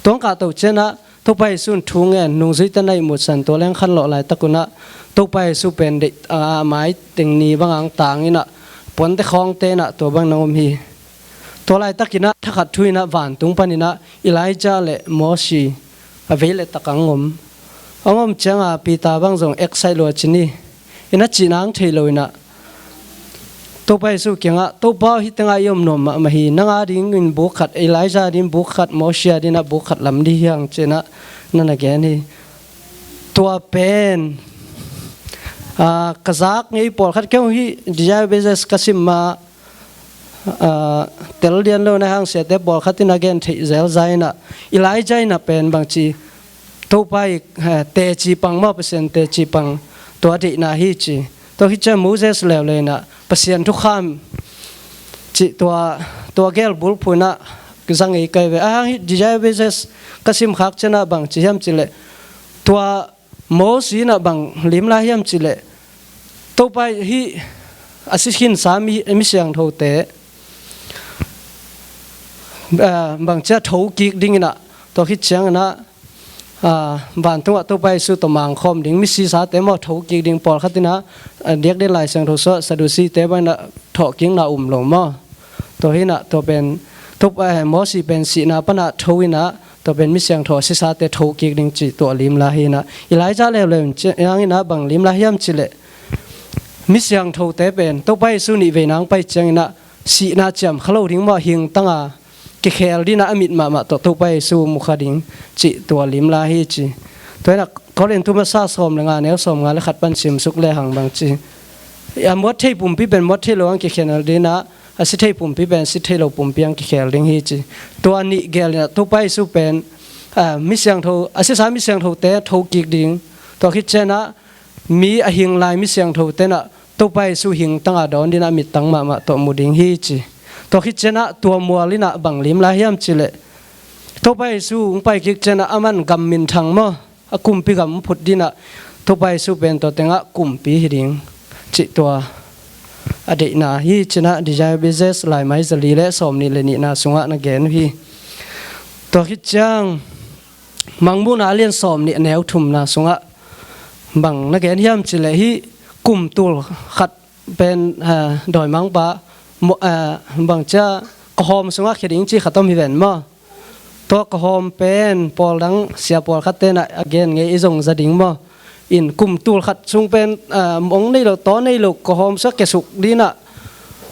Tua kahto ciang ah Topa Jesu in thu ngen, nungzuite na ihmutsan tua leng khanlawh laitak un ah Topa Jesu pen deih, a, mai teng ni bang ang tang in ah puante khawngte in ah tua bang na om hi. Tua laitak in ah thakhat thu in ah vantung pan in ah Elijah le Mosi a vei le tak ang om. Ang om ciang ah Peter bang zong excite lua ci ni. In a cih nang thei lo in ah Topa Jesu kiangah, Topa aw, hih tengah i om nuam mahmah hi, nang a dingin buk khat, Elijah a dingin buk khat, Mosi a dingin ah buk khat lam ding hi hang ci in ah na na gen hi. Tua pen, ah, ka zak ngei pawlkhat kei hong hih Desire of Ages ka sim ma, ah, tel lian lo na hang siate pawlkhat in a gen theih zelza in ah Elijah in ah pen bangci Topa i, eh, teci pang maw, Pasian teci pang tua deihna hi ci. Tua hi ciang Moses leuleu in ah Pasian thukham cih tua, tua gel bulphuh in ah za ngei kai ve. A hang hih Desire of Ages ka sim khak ciang ah bangci hiam cih leh tua Mosi in ah bang lim lai hiam cih leh Topa hih a si khinsa mi, mi siangthote, ah, bangci a thokik ding in ah tua khit ciang in ah, ah, vantungah Topa Jesu tawh mangkhawm ding, misisate maw thokik ding, pawlkhat in ah, ah, diakdiak Lai Siangtho sungah Sadducee-te bang in ah thawhkikna um lo maw. Tua hi in ah tua pen Topa, eh, Mosi pen sihna pan ah tho in ah tua pen mi siangtho a sisate thokik ding cih tua lim lai hi in ah Elijah leuleu in ci-, in ah bang lim lai hiam cih leh mi siangthote pen Topa Jesu nih veina hong pai ciangin ah sihna ciam kha lo ding maw, hing tanga kikhel ding ah a mit mahmah tawh Topa Jesu mu kha ding cih tua lim lai hi ci. Tua in ah Korin thu masa sawm le nga neu sawm nga le khat pan simsuk le hang bang ci. A muat thei pumpi pen muat thei lo ang kikhel ding ah, a si thei pumpi pen si thei lo pumpi ang kikhel ding hi ci. Tua nih gel in ah Topa Jesu pen, a, mi siangtho, a sisa mi siangthote tho kik ding. Tua khit ciang ah mi a hing lai mi siangthote in ah Topa Jesu hing tanga dawn ding ah mittang mahmah tawh mu ding hi ci. Tua khit ciang ah tua mual in ah bang lim lai hiam cih leh, Topa Jesu hong pai kik ciang ah aman gam minthang maw, a kumpi gam phut ding ah Topa Jesu pen tua teng ah kumpi hi ding cih tua a deihna hi ci in ah Desire of Ages laimai za li le sawm nih le nihna sungah na gen uh hi. Tua khit ciang Mangmuhna a lian sawm nih a neu thumna sungah bang na gen hiam cih leh hih kum tul khat pen, a, dawimangpa, mo-, a, bang cia, kawhawm sungah khia ding ci khat om hi ven maw. Tua kawhawm pen pawl dang sia pawl khatte in ah a gen ngei i zong za ding maw. In kum tul khat sung pen, a, mong nei lo, taw nei lo, kawhawm sungah kiasuk ding ah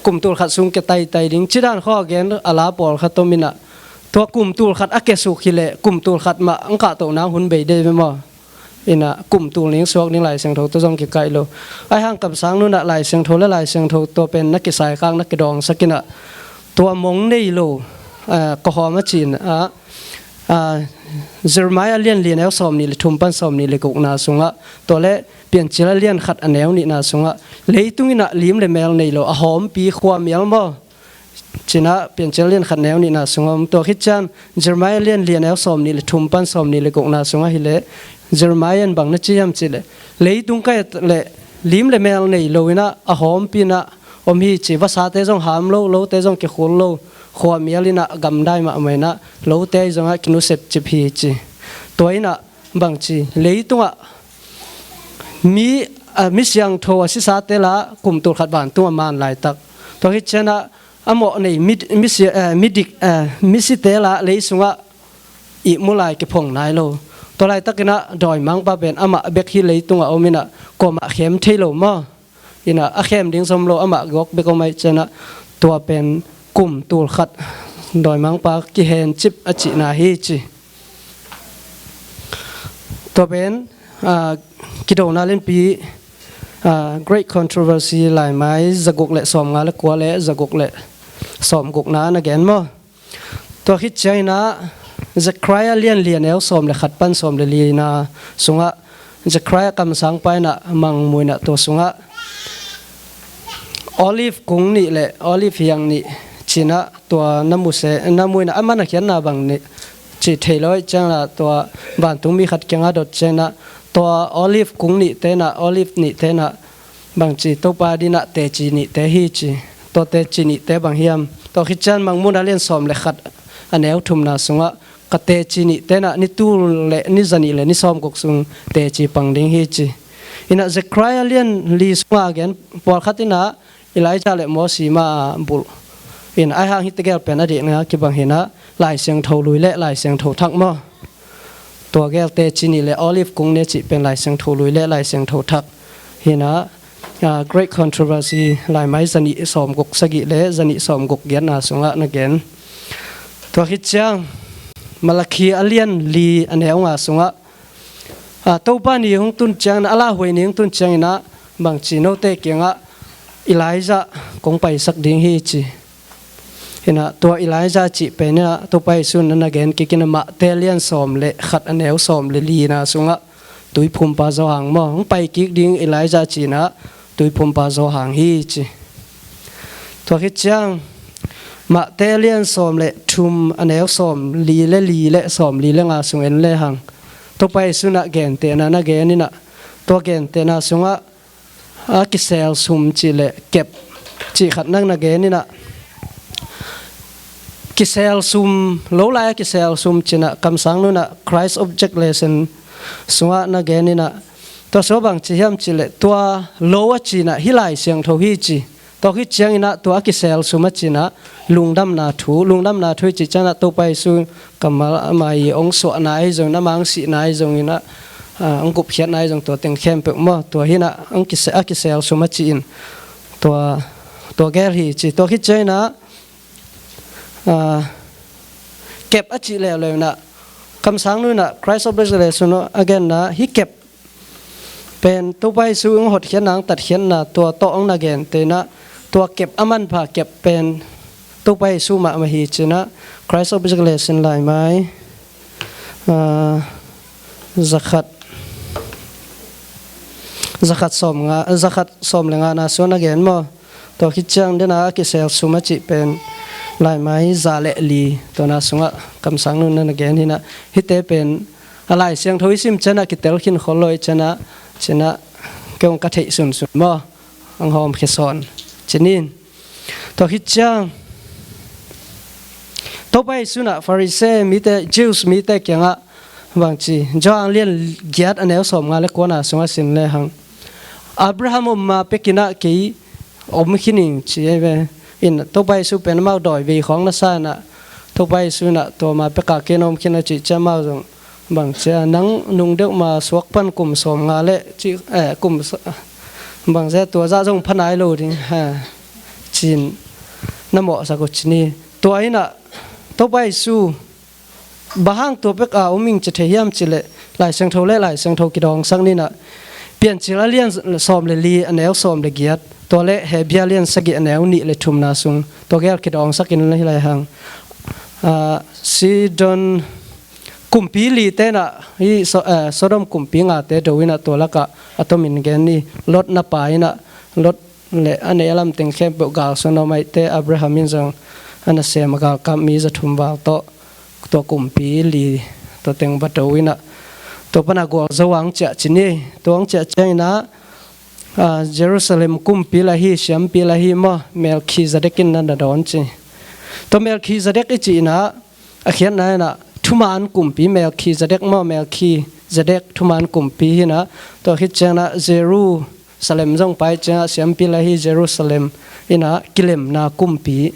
kum tul khat sung kia taitai ding ci dan khawng a gen a la pawl khat om in ah, tua kum tul khat a kiasuk hi leh kum tul khat mah ang kahtoh nang hun bei dei ve maw. In ah kum tul ning suak ding Lai Siangtho tawh zong kikaih lo. Ahi hang kamsang nu in ah Lai Siangtho le Lai Siangtho tua pen na kisaikhak, na kidawngsak in ah tua mong nei lo, a, kawhawm a ci in ah, a, Jeremiah a lian li a neu sawm nih le thum pan sawm nih le gukna sungah, tua le Piancil a lian khat a neu nihna sungah, leitung in ah lim le mel nei lo a hawmpi khuamial maw ci in ah Piancil a lian khat neu nihna sungah om. Tua khit ciang Jeremiah a lian li a neu sawm nih le thum pan sawm nih le gukna sungah hi leh Jeremiah in bang na ci hiam cih leh, leitung kai leh lim le mel nei lo in ah a hawmpi in ah om hi ci. Vasate zong ham lo, lote zong kikhul lo, khuamial in ah gamdai mahmah in ah lote zong ah kinusep cip hi ci. Tua in ah bang ci, leitungah mi, a, mi siangtho a sisate la kum tul khat vantung a man laitak, tua khit ciang ah a mawh nei mi, mi si-, a, mi dik, a, mi site la lei sungah ihmu lai kiphong nai lo. Tua laitak in ah dawimangpa pen amah bek hi leitungah om in ah kuamah khem thei lo maw. In ah a khem ding zom lo, amah gawk bek om ahih ciang ah tua pen kum tul khat dawimangpa kihencip a cihna hi ci. Tua pen, a, kidona lianpi, a, Great Controversy laimai zaguk le sawmnga le kua le zaguk le sawmgukna na gen maw. Tua khit ciang in ah Zechariah lian li a neu sawm le khat pan sawm le lina sungah Zechariah kamsangpa in ah mangmuhna tua sungah olive kung nih le olive hiang nih ci in ah tua na mu se, na mu in ah a man a khiatna bang nih ci thei lo ahih ciang ah tua vantungmi khat kiangah dot ciang ah tua olive kung nihte in ah olive nihte in ah bang ci, Topa ading ah teci nihte hi ci. Tua teci nihte bang hiam? Tua khit ciang Mangmuhna lian sawm le khat a neu thumna sungah ka teci nihte in ah ni tul le ni zanih le ni sawmguk sung teci pang ding hi ci. In ah Zechariah lian li sungah a gen pawlkhat in ah Elijah le Mosi mah a bulh. In ah ahi hang hih tegel pen a dikna kibang hi in ah Lai Siangtho Lui le Lai Siangtho Thak maw. Tua gel teci nih le olive kung ne cih pen Lai Siangtho Lui le Lai Siangtho Thak hi in ah, a, Great Controversy laimai zanih sawmguk sagih le zanih sawmguk giatna sungah na gen. Tua khit ciang Malakhi a lian li a neu nga sungah, a, Topa ni hong tun ciangin ah, a lauhuai ni hong tun ciangin ah bang ci, note kiangah Elijah kong paisak ding hi ci. In ah tua Elijah cih pen in ah Topa Jesu in na gen kik in ah Mate lian sawm le khat a neu sawm le lina sungah Tuiphumpa Johan maw, hong pai kik ding Elijah ci in ah Tuiphumpa Johan hi ci. Tua khit ciang Mate lian sawm le thum a neu sawm li le li le sawm li le nga sung en le hang, Topa Jesu in ah gentehna na gen in ah tua gentehna sungah a kisel sum cih le kep cih khat nang na gen in ah, kisel sum, lo lai a kisel sum ci in ah kamsang nu in ah Christ Object Lesson sungah na gen in ah, tua sungah bang ci hiam cih le tua lo a ci in ah hih Lai Siangtho hi ci. Tua khit ciang in ah tua a kisel sum a ci in ah lungdamna thu, lungdamna thu i cih ciang ah Topa Jesu kammal ama i hong suahna ahi zongin, ama hong sihna ahi zongin ah ah, ang gupkhiatna i zong tua teng khempeuh maw, tua hinah ang kise-, a kisel sum a ci-in tua, tua gel hi ci. Tua khit cianginah, ah, kep a cih leuleu inah, kamsang nu inah Christ of Resurrection a genna hih kep pen Topa Jesu ang hotkhiatna, ang tatkhiatna tua tawh ang na gente inah, tua kep a manpha kep pen Topa Jesu mahmah hi cinah, Christ of Resurrection laimai, ah, zakhat, zakhat sawm nga, zakhat sawm le nga na sung a gen maw. Tua khit ciang dena a kisel sum a cih pen laimai za le li, tua na sungah kamsang nu na na gen hinah, hihte pen a Lai Siangtho i sim cianah kitel khin khol lo i cianah, cinah kei hong ka theih sunsun maw, ang hawm khia sawn cinin. Tua khit ciang Topa Jesu inah Pharisee mite, Jews mite kiangah bangci, Johan lian giat a neu sawm nga le kua na sungah sim lehang, Abraham om ma pek inah kei om khin ing ci ei ve. In Topa Jesu pen amau dawi vei khawng na sa inah, Topa Jesu inah tua ma pekah kei na om khin a cih ciang amau zong bangcia, nang nung deuh ma suak pan kum sawm nga le ci, eh, kum sa-, bangcia tua zah zong pha nai lo ding, ha, cin na mawhsak uh cini. Tua inah Topa Jesu bang hang tua pek a om ing ci thei hiam cih leh, Lai Siangtho le Lai Siangtho kidawngsak ni inah, Piancil a lian sawm le li a neu sawm le giat, tua le Hebru a lian sagih a neu nih le thumna sung tua gel kidawngsak in hi lai hang. Ah, Sidon kumpi li te inah, hih So-, eh, Sodom kumpi ngate do inah tua lakah a tomin gen ni. Lot na pa inah, Lot le a nei a lam teng khempeuh galsuan a om ahih teh, Abraham in zong a nasem a galkap mi za thum val tawh tua kumpi li tua teng va do inah, tua pana gualzo ang ciah cini. Tua ang ciah cianginah, ah, Jerusalem kumpi la hi, siampi la hi maw, Melkhizedek in na na dawn ci. Tua Melkhizedek i cih inah, a khiatna inah thuman kumpi, Melkhizedek maw, Melkhizedek thuman kumpi hinah, tua khit cianginah Jerusalem zong pai ciangah siampi la hi, Jerusalem inah kilemna kumpi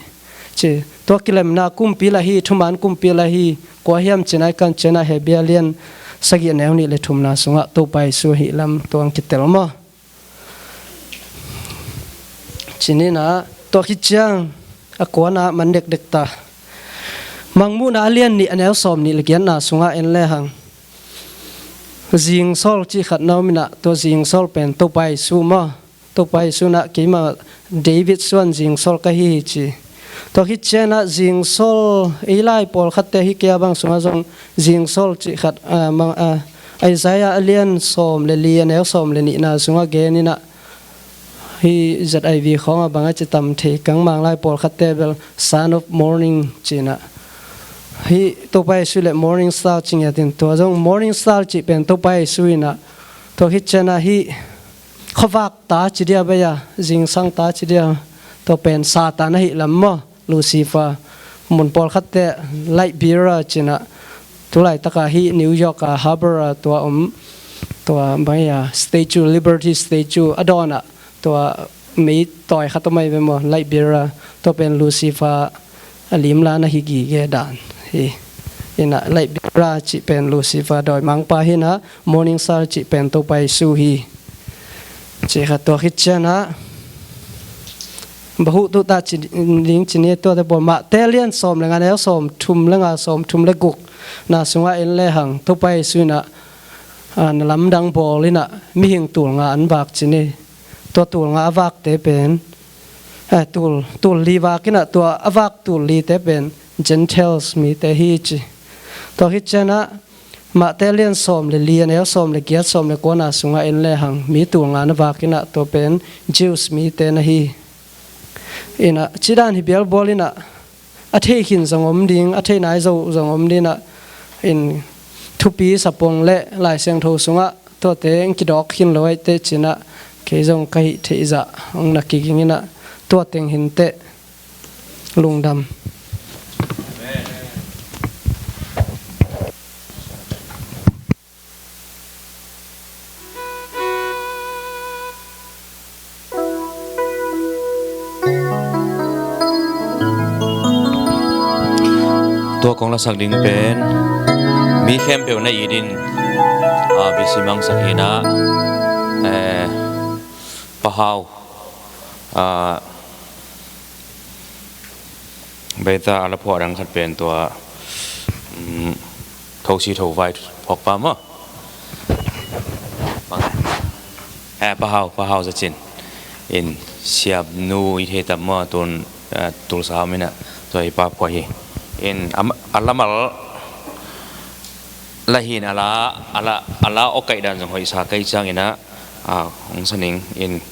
ci. Tua kilemna kumpi la hi, thuman kumpi la hi, kua hiam ci nai kan cianginah Hebru a lian sagih a neu nih le thumna sungah Topa Jesu ahih lam tua ang kitel maw. Cini inah, tua khit ciang a kuana man dekdek ta. Mangmuhna a lian nih a neu sawm nih le giatna sungah en lehang, zingsol cih khat na om inah, tua zingsol pen Topa Jesu maw. Topa Jesu inah keimah David suan zingsol ka hi hi ci. Tua khit cianginah zingsol, ei lai pawlkhatte hih kei a bang sungah zong zingsol cih khat, ah, mang, ah, Isaiah a lian sawm le li a neu sawm le nihna sungah gen inah, hih Z I V khawngah bang a ci tam thei keng, Manglai pawlkhatte bel Son of Morning ci inah, hih Topa Jesu le Morning Star ci ngiat in, tua zong Morning Star cih pen Topa Jesu inah, tua khit cianginah hih khuavak ta ci dia bei a, zingsang ta ci dia, tua pen Satan ahih lam maw, Lucifer. Mun pawlkhatte light bearer ci inah, tulaitakah hih New York a harbour a tua om, tua bang a statue, Liberty Statue a dawnah tua mei tawi khat om ahi ve maw, light bearer, tua pen Lucifer a limla na hi gige dan hi. Inah light bearer cih pen Lucifer dawimangpa hi inah, Morning Star cih pen Topa Jesu hi. Cih khat tua khit cianginah, bang huh tuh ta ci ding ci ni, tuate pawl Mate lian sawm le nga neu sawm thum le nga, sawm thum le guk na sungah en lehang, Topa Jesu inah, ah, na lamdang bawl inah mihing tul nga an vak ci ni. Tua tul nga a vakte pen, eh, tul, tul li vak inah, tua a vak tul lite pen Gentiles mite hi ci. Tua khit cianginah Mate lian sawm le li a neu sawm le giat, sawm le kuana sungah en lehang, mi tul nga na vak inah, tua pen Jews mite na hi. Inah, ci dan hi bialbual inah, a thei khin zong om ding, a thei nai zo zong om ding inah, in thupi sapong le Lai Siangtho sungah tuate ang kidawk khin lo ahih teh ci inah, kei zong ka hih theih zah ang na kiging inah, tua teng hinteh. Lungdam. Tua kong lasak ding pen mi khempeuh na it in. A, B C Mangsak hi in ah, eh, Pa Hau, ah, Beita a la phuah dang khat pen tua, um, Thosi Thovai phawk pa maw? Eh, Pa Hau, Pa Hau Za Cin in, siamnu i thei tam maw, tun, eh, Tulsa om in ah, tua i pa phuah hi. In, am-, a lamal la hi in a la, a la, a la awkaih dan zong hoihsa kei ciangin ah, a, hong sa ning in.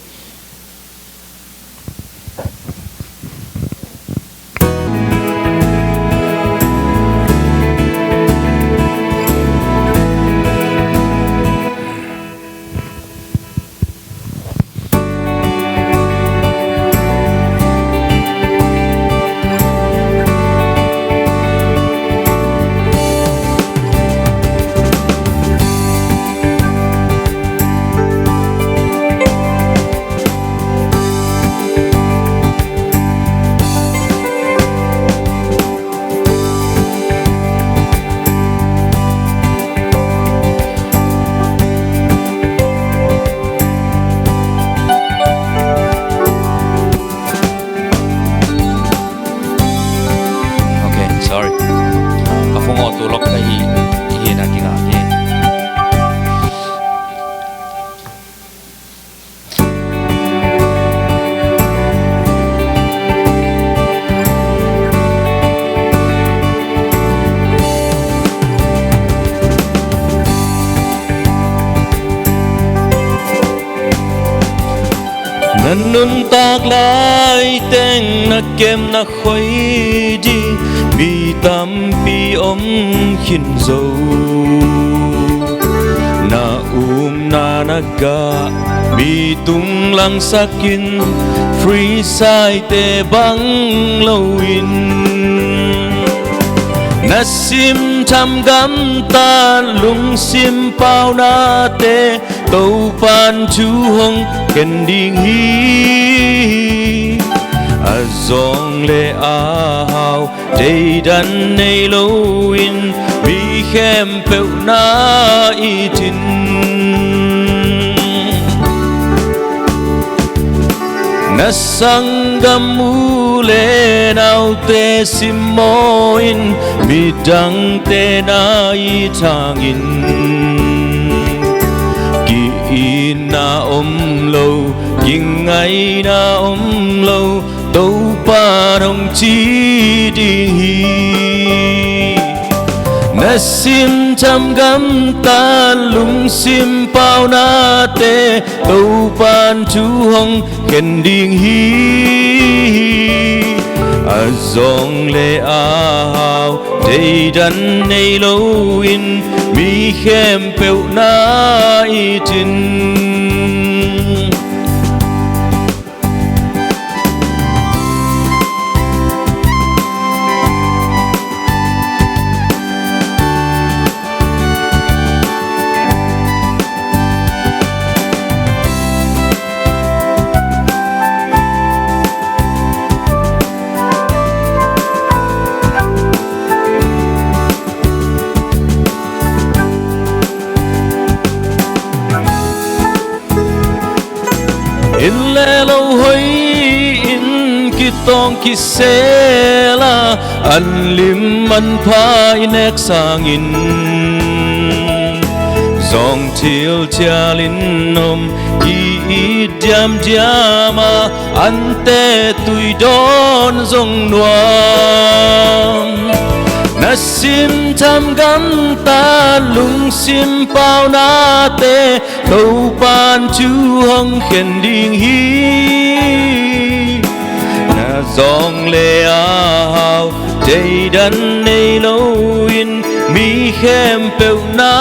Okay, sorry. Ka phone auto lock ka hi, hi na kila hi. Na nuntak lai teng na kem na khoi ding mi tampi om khin zo. Na umna na gah mi tung langsak in, free saite bang loin, na simtham gamtat lungsim paunate Topan thu hong khen ding hi. A zawng le a hau, deidan nei loin mi khempeuh na it in. Na sanggam u le naute simmawh in, midangte na it hangin, ki-itna om lo, kingaihna om lo, Topa hong ci ding hi. Na simtham gamtat lungsim paunate Topan thu hong khen ding hi. A zawng le a hau, deidan nei loin mi khempeuh na it in. Inn le lo hoih in kitawng kisel a, an lim an pha i nek sangin, zawng thil thial in om, ki-it diamdiam a, ante tui dawn zong nuam. Na simtham gamtat lungsim paunate Topan thu hong khen ding hi. Na zawng le a hau, deidan nei loin mi khempeuh na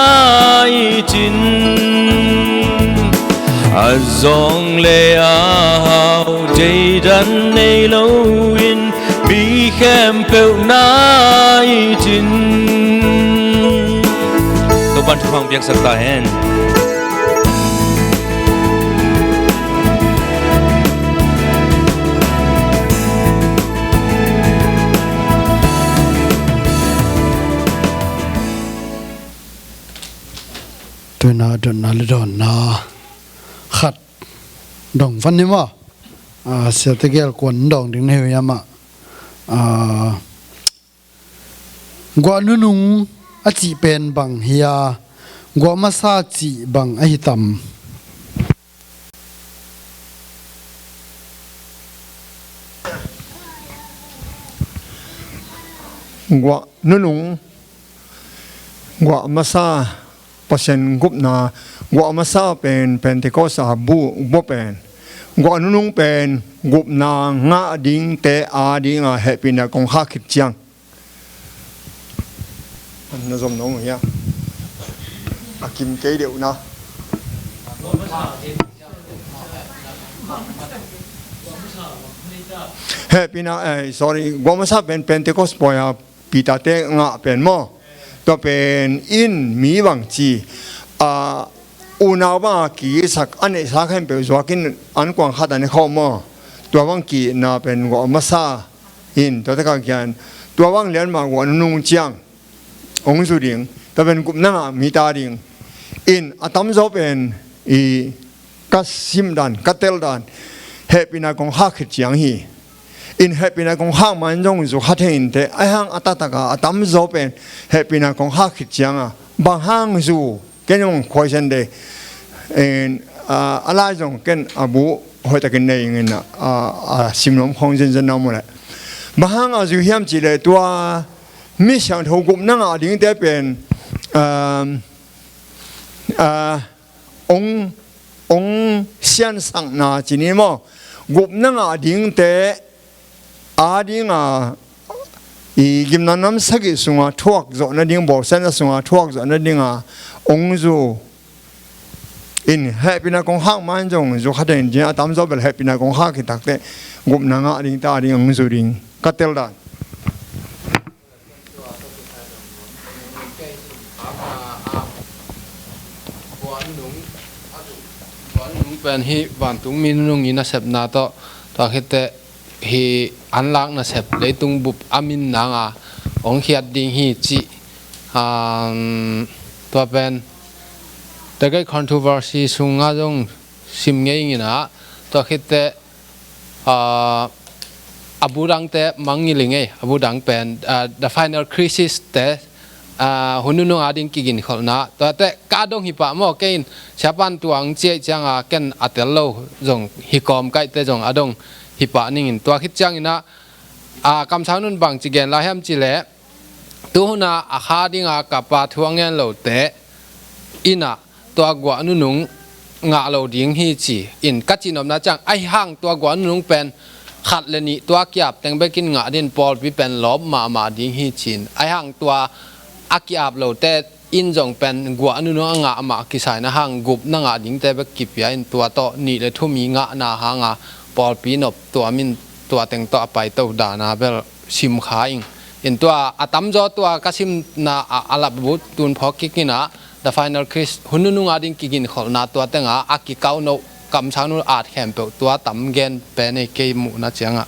it in. A zawng le a hau, deidan nei loin mi khempeuh na it in. Topan thu hong piaksak ta hen. Tuna dotna le dawnna khat dong van ni maw? Ah, siate gel kuan dawng ding na hi uh hiam ah? Ah, guah nunung a cih pen bang hi a, guah masa cih bang ahi tam? Guah nunung, guah masa, Pasian gupna, guah masa pen Pentecost a bu, bu pen, guah nunung pen gupna ngah dingte a dinga hehpihna kong khak khit ciang. Na zom nong hia? A kim kei deuh na. Hehpihna, eh, sorry, guah masa pen Pentecost pawi a Peter te ngah pen maw? Tua pen in mi bang ci, a, unau banga kisak, a neihsa khempeuh zuakin an kuang khat a ne khawm maw? Tua bang kina pen guah masa in, tua taka kian, tua bang lian mah guah nunung ciang hong zu ding, tua pen gupna ngah mite a ding. In a tamzaw pen i ka sim dan, ka tel dan, hehpihna kong khak khit ciang hi. In hehpihna kong khak ma in zong zu kha thei inteh, ahi hang a taktaka a tamzaw pen hehpihna kong khak khit cianga bang hang zu, ken zong khuaisen de. In, a, a lai zong ken a bu hoihtakin nei ingin a, a, a simnuam khong zenzen na mu le. Bang hanga zu hiam cihleh tua mi siangtho gupna ngah dingte pen, um, a, ong, ong siansakna ci ni maw? Gupna ngah dingte a dinga i gimna nam sagih sunga thuak zawh nading, bawlsiatna sunga thuak zawh nadinga ong zu. In hehpihna kong khak ma in zong zu kha thei inteh, a tamzaw bel hehpihna kong khak khit takteh gupna ngah dingte a ding ong zu ding ka tel dan. Guah nunung pen hih vantungmi nunung i nasepna tawh, tua khitteh hih anlak nasep leitung bup a min nanga hong khiat ding hi cih, um, tua pen The Great Controversy sunga zong sim ngei inginah, tua khitteh, ah, a bu dangte mangngilh i ngei, a bu dang pen, ah, The Final Crisis te, ah, hun nunung a ding kiginkholhna, tuate ka dong hi pah maw, kei in siapan tuang ciah cianga ken a tel lo zong hi kawm kaihte zong a dong hi pah ningin, tua khit cianginah, ah, kamsang nun bang ci gen lai hiam cihleh, tuhuna a kha dinga ka pa thu a ngen lote innah tua guah nunung ngah lo ding hi ci-in ka cihnopna ciang, ahi hang tua guah nunung pen khat le nih tua kiap teng bekin ngah din pawlpi pen lawp mahmah ding hi ci-in, ahi hang tua a kiap lote in zong pen guah nunung a ngah mah kisaina hang gupna ngah dingte bek kipia in tua tawh nih le thum i ngahna hanga pawlpi nop tua min tua teng tawh a paito dana bel sim kha ing. In tua a tamzaw tua ka simna a, a lap but tun phawk kik inah, The Final Crisis, hun nunung a ding kiginkholhna tua tenga a kikauh noh kamsang nun at khempeuh tua tam gen pen ei kei muhna ciangah.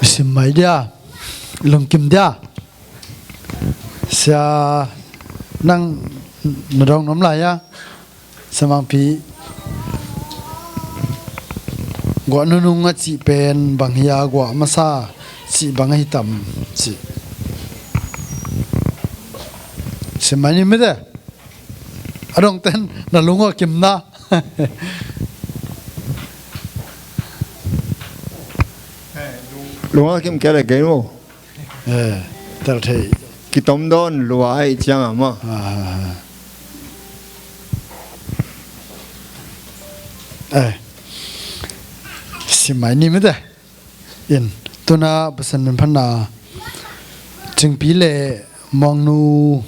Sim mai dia, lungkim dia. Sia, nang na dong nuam lai a. Sia Mangpi, guah nunung a cih pen bang hi a, guah masa cih bang ahi tam cih. Sim mai ni mite. A dongten na lung a kimna. Lung a kim kei le kei maw. Eh, tel thei. Kitom dawn lua ahi cianga maw. Ah. Eh. Sim mai ni mite. In, tuna Pasian min phatna Cingpi le Muangnu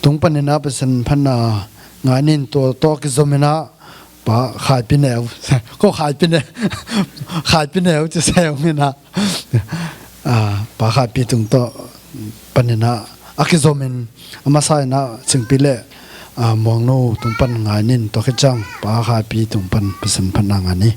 tung paninah Pasian phatna ngai nin tua tawh kizominah Pa Khaipi Neu, ko Khaipi Neu, Khaipi Neu ci se ung inah, ah, Pa Khaipi tung tawh paninah a kizomin a masa inah Cingpi le a, Muangnu tung pan ngai ning, tua khit ciang Pa Khai Pi tung pan Pasian phatna ngai ni.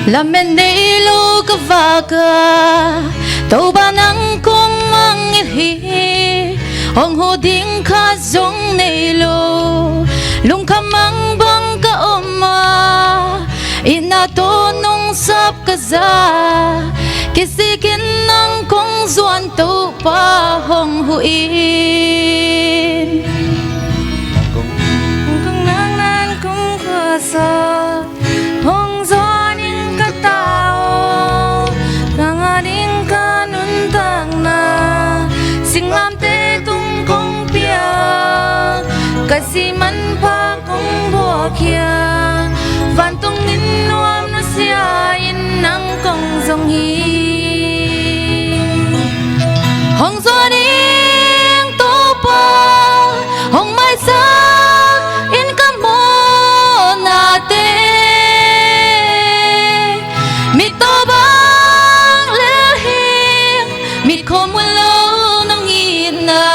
Lamet nei lo ka vak a, Topa nang kong mangngilh hi. Hong huh ding khat zong nei lo, lungkham mangbang ka om a, itna tawh nong sap ka za. Kisikin nang kong zuan, Topa hong huh in. Kong nang nang kong khuasa, hong zuan ing ka ta aw. Ka ngat ing ka nuntakna, singlamteh tung kong piak, ka si manpha kong buakkhia. Vantung in nuam nusia in nang kong zong hi. Hong zuan ing Topa, hong maisak in ka mawhnate. Mittaw bang lel hing, mitkhuamuh lo nong itna,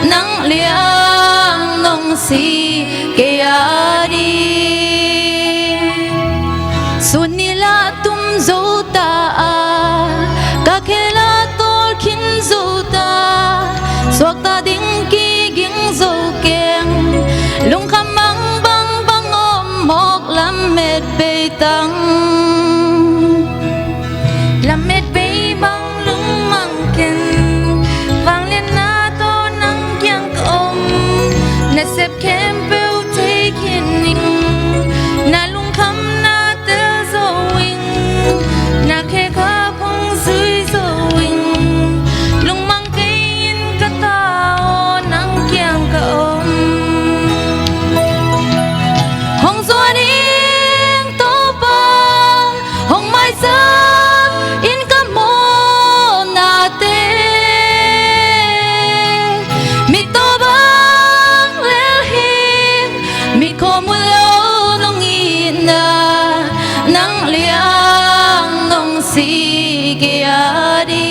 nang liang nong si kei a ding. Sun ni la tum zo ta a, ka khe la tawl khin zo ta, suakta ding kiging zo keng. Lungkham mangbang bang om mawk, lamet bei tang. Lamet bei bang lungmang ken, vangliatna tawh nang kiang ka om. Na sep khempeuh thei khin ing, na lungkhamna tel zo ing, na khekhap hong zui zo ing. Lungmang kei in ka ta aw, nang kiang ka om. Hong zuan ing Topa, hong maisak in ka mawhnate. Mittaw bang lel hing, mitkhuamuh lo nong itna, nang liang nong si kei a ding.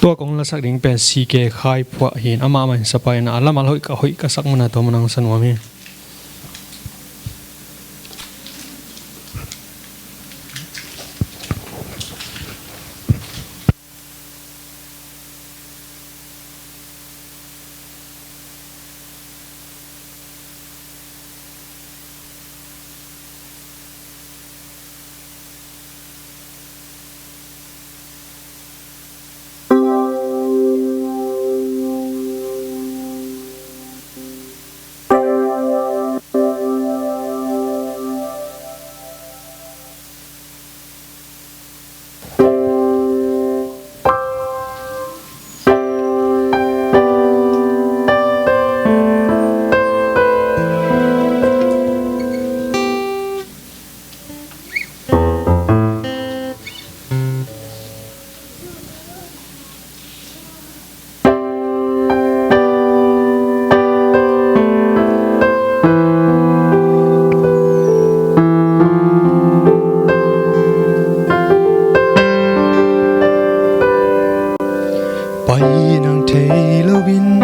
Tua kong lasak ding pen C K Khai Phuah hi in, amah mah in sapai in, a lam a hoih ka, hoih ka sak mun a tua mun ah hong sa nuam hi. Pai nang thei loin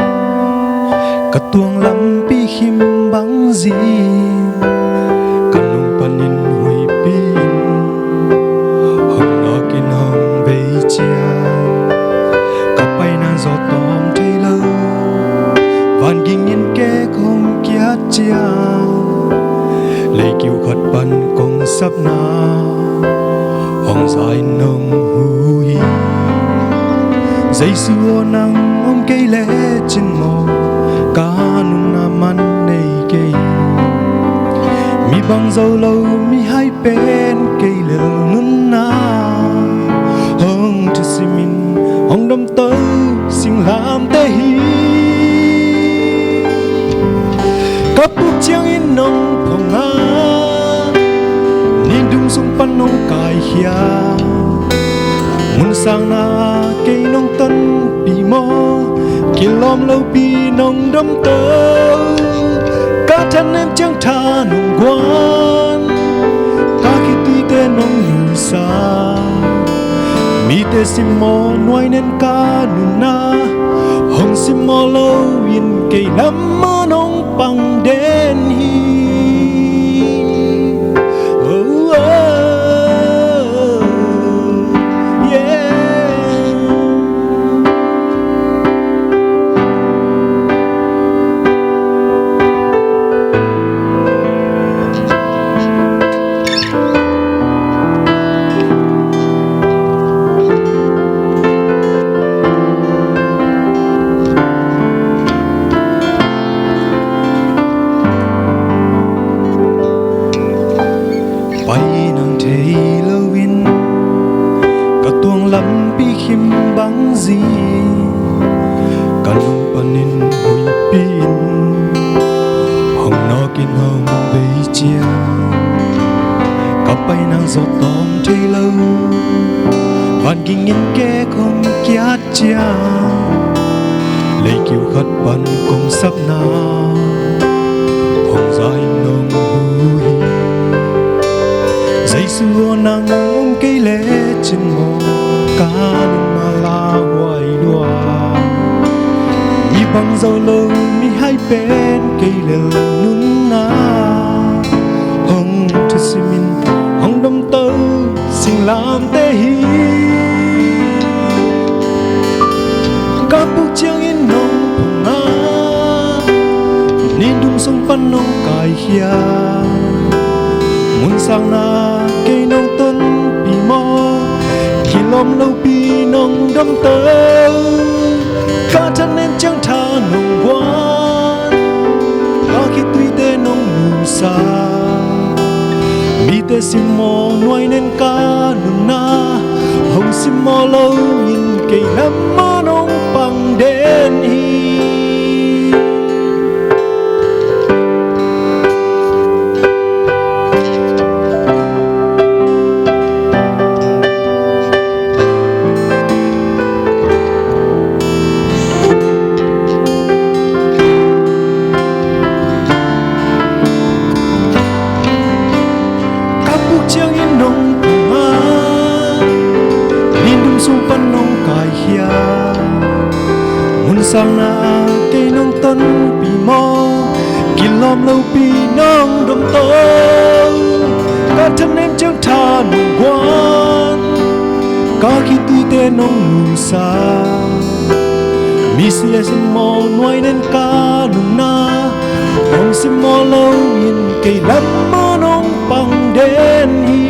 ka tuang lampi khim bang zing, ka nung panin huipi in hong nawk in hong bei ciang, ka paina zaw tawm thei lo, van ging in kei hong kiat ciang, leikiu khat pan kong sapna hong za in nong hu hi. Jesu aw, nang om kei lecin maw, ka nunna man nei kei. Mi bang zo lo, mi hai pen kei lel nunna, hong thusim in hong domto singlamteh hi. Ka puk ciangin nong phong a, nidum sung pan nong kaikhia, mun sangna kei nong tonpih maw, kilawm lopi nong domto. Ka thanem ciang tha nong guan, ka khitui te nong nusia, mite simmawh nuai nen ka nunna, hong simmawh loin kei lam ah nong pang den hi. Oh, oh, yeah. Pai nang thei loin ka tuang lampi khim bang zing, ka nung panin huipi in hong nawk in hong bei ciang, ka paina zaw tawm thei lo, van ging in kei hong kiat ciang, leikiu khat pan kong sapna hong za in nong hu hi. Jesu aw, nang om kei lecin maw, ka nunna la huai lua. Mi bang zo lo, mi hai pen kei lel nunna, hong thusim in hong domto singlamteh hi. Ka puk ciangin nong phong a, nidum sung pan nong kaikhia, mun sangna kei nong tonpih maw, kilawm lopi nong domto. Ka thanem ciang tha nong guan, ka khitui te nong nusia, mite simmawh nuai nen ka nunna, hong simmawh loin kei lam ah nong pang den hi. Ka puk ciangin nong phong a, nidum sung pan nong kaikhia, Sangna kei nong tonpih maw? Kilawm lopi nong domto. Ka thanem ciang tha nong guan, ka khitite nong nusa. Misi a simmawh nuai nen ka nunna, nong simmawh lo in kei lam maw nong pang den hi.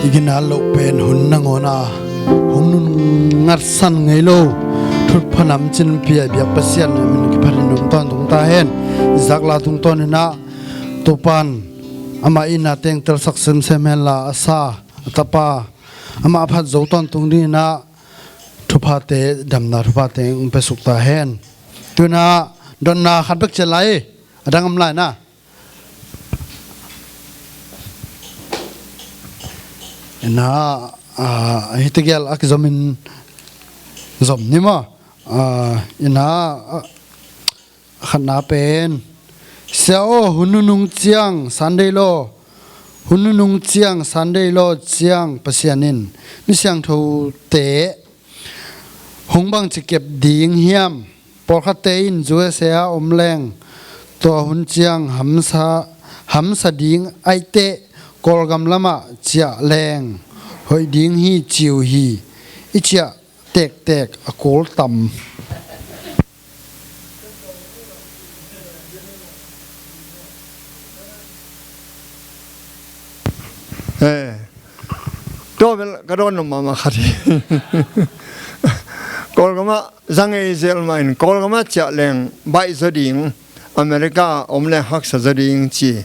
I ginat loh pen hun nangawn a hong nun ngatsan ngei lo thupha namcin pia biak Pasian min kiphatin nong tawntung ta hen. Zakla tungtawnin ah Topan amah in a teng telsak semsem henla a sa a tapa amah a phat zo tawntung dingin ah thuphate, damna thuphate hong pia suk ta hen. Tuna dotna khat bek ciat lai, a dang om lai na. Ina, ah, hih tegel a kizomin zom ni maw? Ah, ina, ah, khatna pen, Sia aw, hun nunung ciang Sunday law, hun nunung ciang Sunday law ciang Pasian in mi siangthote hong bangci kep ding hiam? Pawlkhatte in U S A a om leng tua hun ciang hamsa, hamsa ding, aiteh Kawlgam lamah ciah leng hoih ding hi ci uh hi. I ciah tektek a kul tam. Eh, tua bel ka dawn nop mahmah khat hi. Kawlgam ah za ngei zel mah in, Kawlgam ah ciah leng baih zaw ding, America om leng haksa zaw ding ci.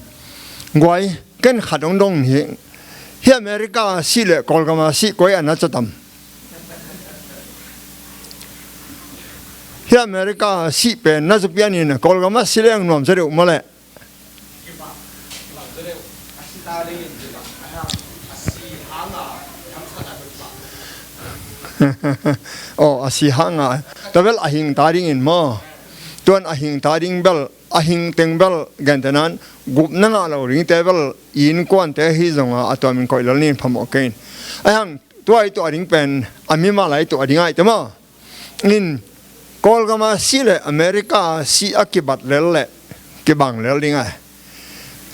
Guai, ken khat hong dong hi. Hih America sih leh Kawlgam a sih koi a na ciat tam? Hih America sih pen na zu pian in, Kawlgam a sih leng nuam zaw deuh maw leh? Aw, a si hanga. Tua bel a hing ta dingin maw? Tuan a hing ta ding bel, a hing teng bel, gentehna in gupna ngah lo dingte bel, innkuante hi zonga a tuamin koih lel ning phamawh kei in. Ahi hang tua i tuah ding pen a mimal a i tuah ding ahih teh maw? In, Kawlgam a sih leh America a sih a kibat lel leh kibang lel ding a.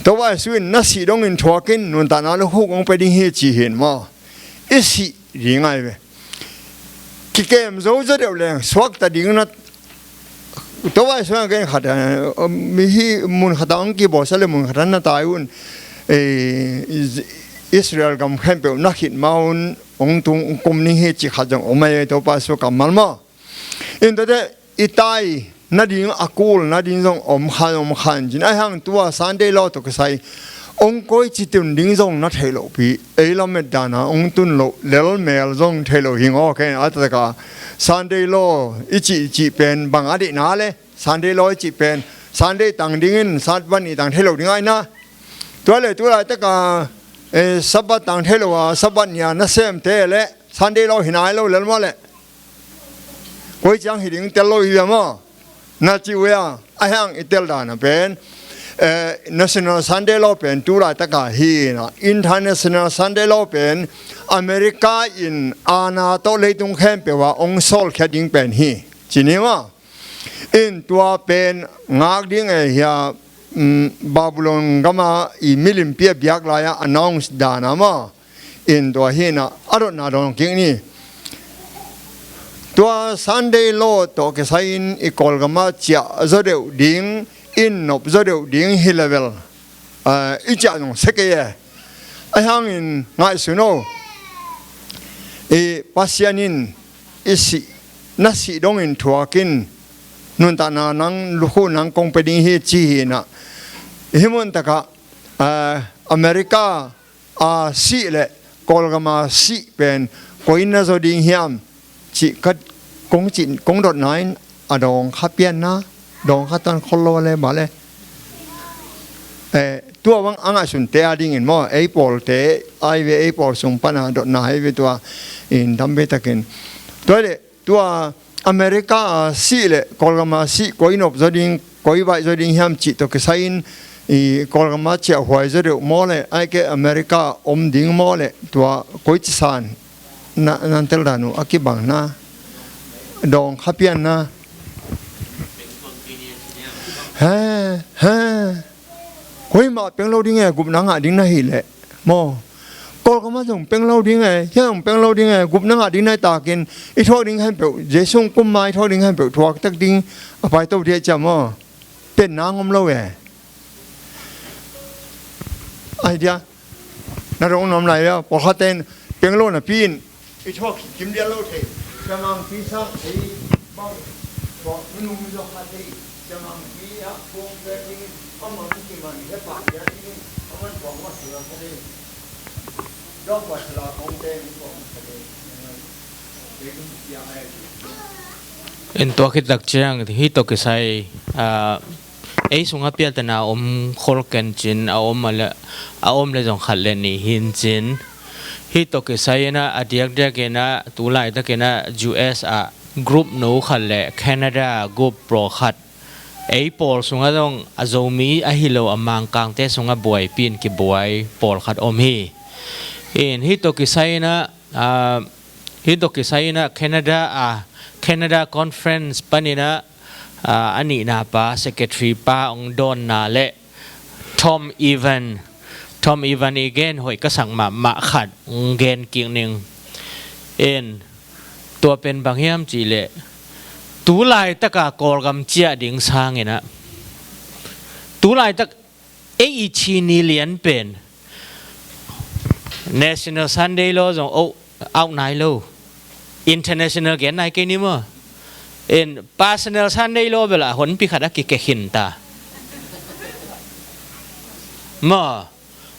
Topa Jesu in na sih dongin thuak in, nuntakna lukhu kong pia ding hi ci hi in maw? I sih ding ahi ve. Kikem zo zaw deuh leng suakta ding na. Topa Jesu in a gen khat, eh, mi hi mun khat ah hong kibawlsia leh mun khat ah na tai un, eh, Israel gam khempeuh na khit ma un hong tung kum ning hi cih khat zong om ahi ve, Topa Jesu kammal maw? In tuate i tai nading, a kul nading zong om khan, om khan cin. Ahi hang tua Sunday law tawh kisai hong koici tun ding zong na theih lohpi, ei lamet dana hong tun loh lel mel zong theih loh hi ngawk hen. A taktak a Sunday law i cih, i cih pen bang a deihna le? Sunday law i cih pen Sunday tang dingin Sabbath ni tang theih loh ding ahi na. Tua le tu laitak a, eh, Sabbath tang theih loh a, Sabbath ni a nasemte le Sunday law hi nai lo lel maw le? Koi ciang hi ding tel lo hi ve maw? Na ci uh hia? Ahi hang i tel dana pen, eh, National Sunday Law pen tu laitak a hi na, International Sunday Law pen America in aana tawh leitung khempeuh ah hong sawlkhia ding pen hi ci ni maw? In tua pen ngak ding e hia, um, Babylon gam a i milimpi a biak lai a announce dana maw? In tua hi na, a dotna dong kik ni. Tua Sunday law tawh kisai in i Kawlgam ah ciah zaw deuh ding, in nop zaw deuh ding hi leh bel, ah, i ciah zong sia kei e. Ahi hangin ngaihsun o. I Pasian in i sih, na sih dongin thuak in, nuntakna nang lukhu nang kong pia ding hi ci hi na. Hih mun takah, ah, America a sih le Kawlgam a sih pen koi na zaw ding hiam cih ka kong cih, kong dotna in a dawng kha pianna, dawng kha tuan khol lo le mah le. Eh, tua bang a ngaihsunte a dingin maw, ei pawlte ahi ve, ei pawl sung pana dotna ahi ve tua in dam ve takin. Tua le, tua America a sih le Kawlgam a sih koi nop zaw ding, koi baih zaw ding hiam cih tawh kisai-in i Kawlgam a ciahhuai zaw deuh maw le, ahih kei leh America a om ding maw le, tua koi ci san na, nan tel dan uh a kibang na, dawng kha pian na. He, he. Koi mah peng lo ding e, gupna ngah ding na hih leh maw. Kawlgam ah zong peng lo ding e, hiah zong peng lo ding e, gupna ngah ding na hih takin i thuak ding khempeuh Jesu hong kum ma i thuak ding khempeuh thuak tak ding a pai to dih ciam maw. Penna ngom lo e. Ai dia. Na rong nuam lai leh pawlkhatte in peng lo napi in i thuak kim dial lo thei. Siamang pi sang thei bang, thuak nunung zaw kha thei. Siamang pi ah thuak pek dingin amah min kiman he pah dia dingin amah thuak mah sila kha thei. Dawk pah sila kong te min thuak mah kha thei. Kei tung pi ah ai. En tua khit tak ciang hih tawh kisai, ah, ei sungah pialtana om khol ken cin, a om a le, a om le zong khat le nih hin cin. Hih tawh kisai inah a diakdiak inah tu laitakinah U S ah group no khat le Canada group pawlkhat, ei pawl sungah zong a Zomi ahi lo a Mangkangte sungah buaipi in kibuai pawlkhat om hi. In hih tawh kisai inah, ah, hih tawh kisai inah Canada ah, Canada Conference paninah, ah, a nihna pa, secretary pa hong dawnna le Tom Evan, Tom Evan i gen hoih ka sak mahmah khat hong gen kik ning. In tua pen bang hiam cih leh tu laitaka Kawlgam ciah ding sanginah tu laitak ei i ci ni lian pen National Sunday Law zong oh, out nai lo. International gen nai kei ni maw. In personal Sunday Law bel a honpi khat a kikekhin ta maw.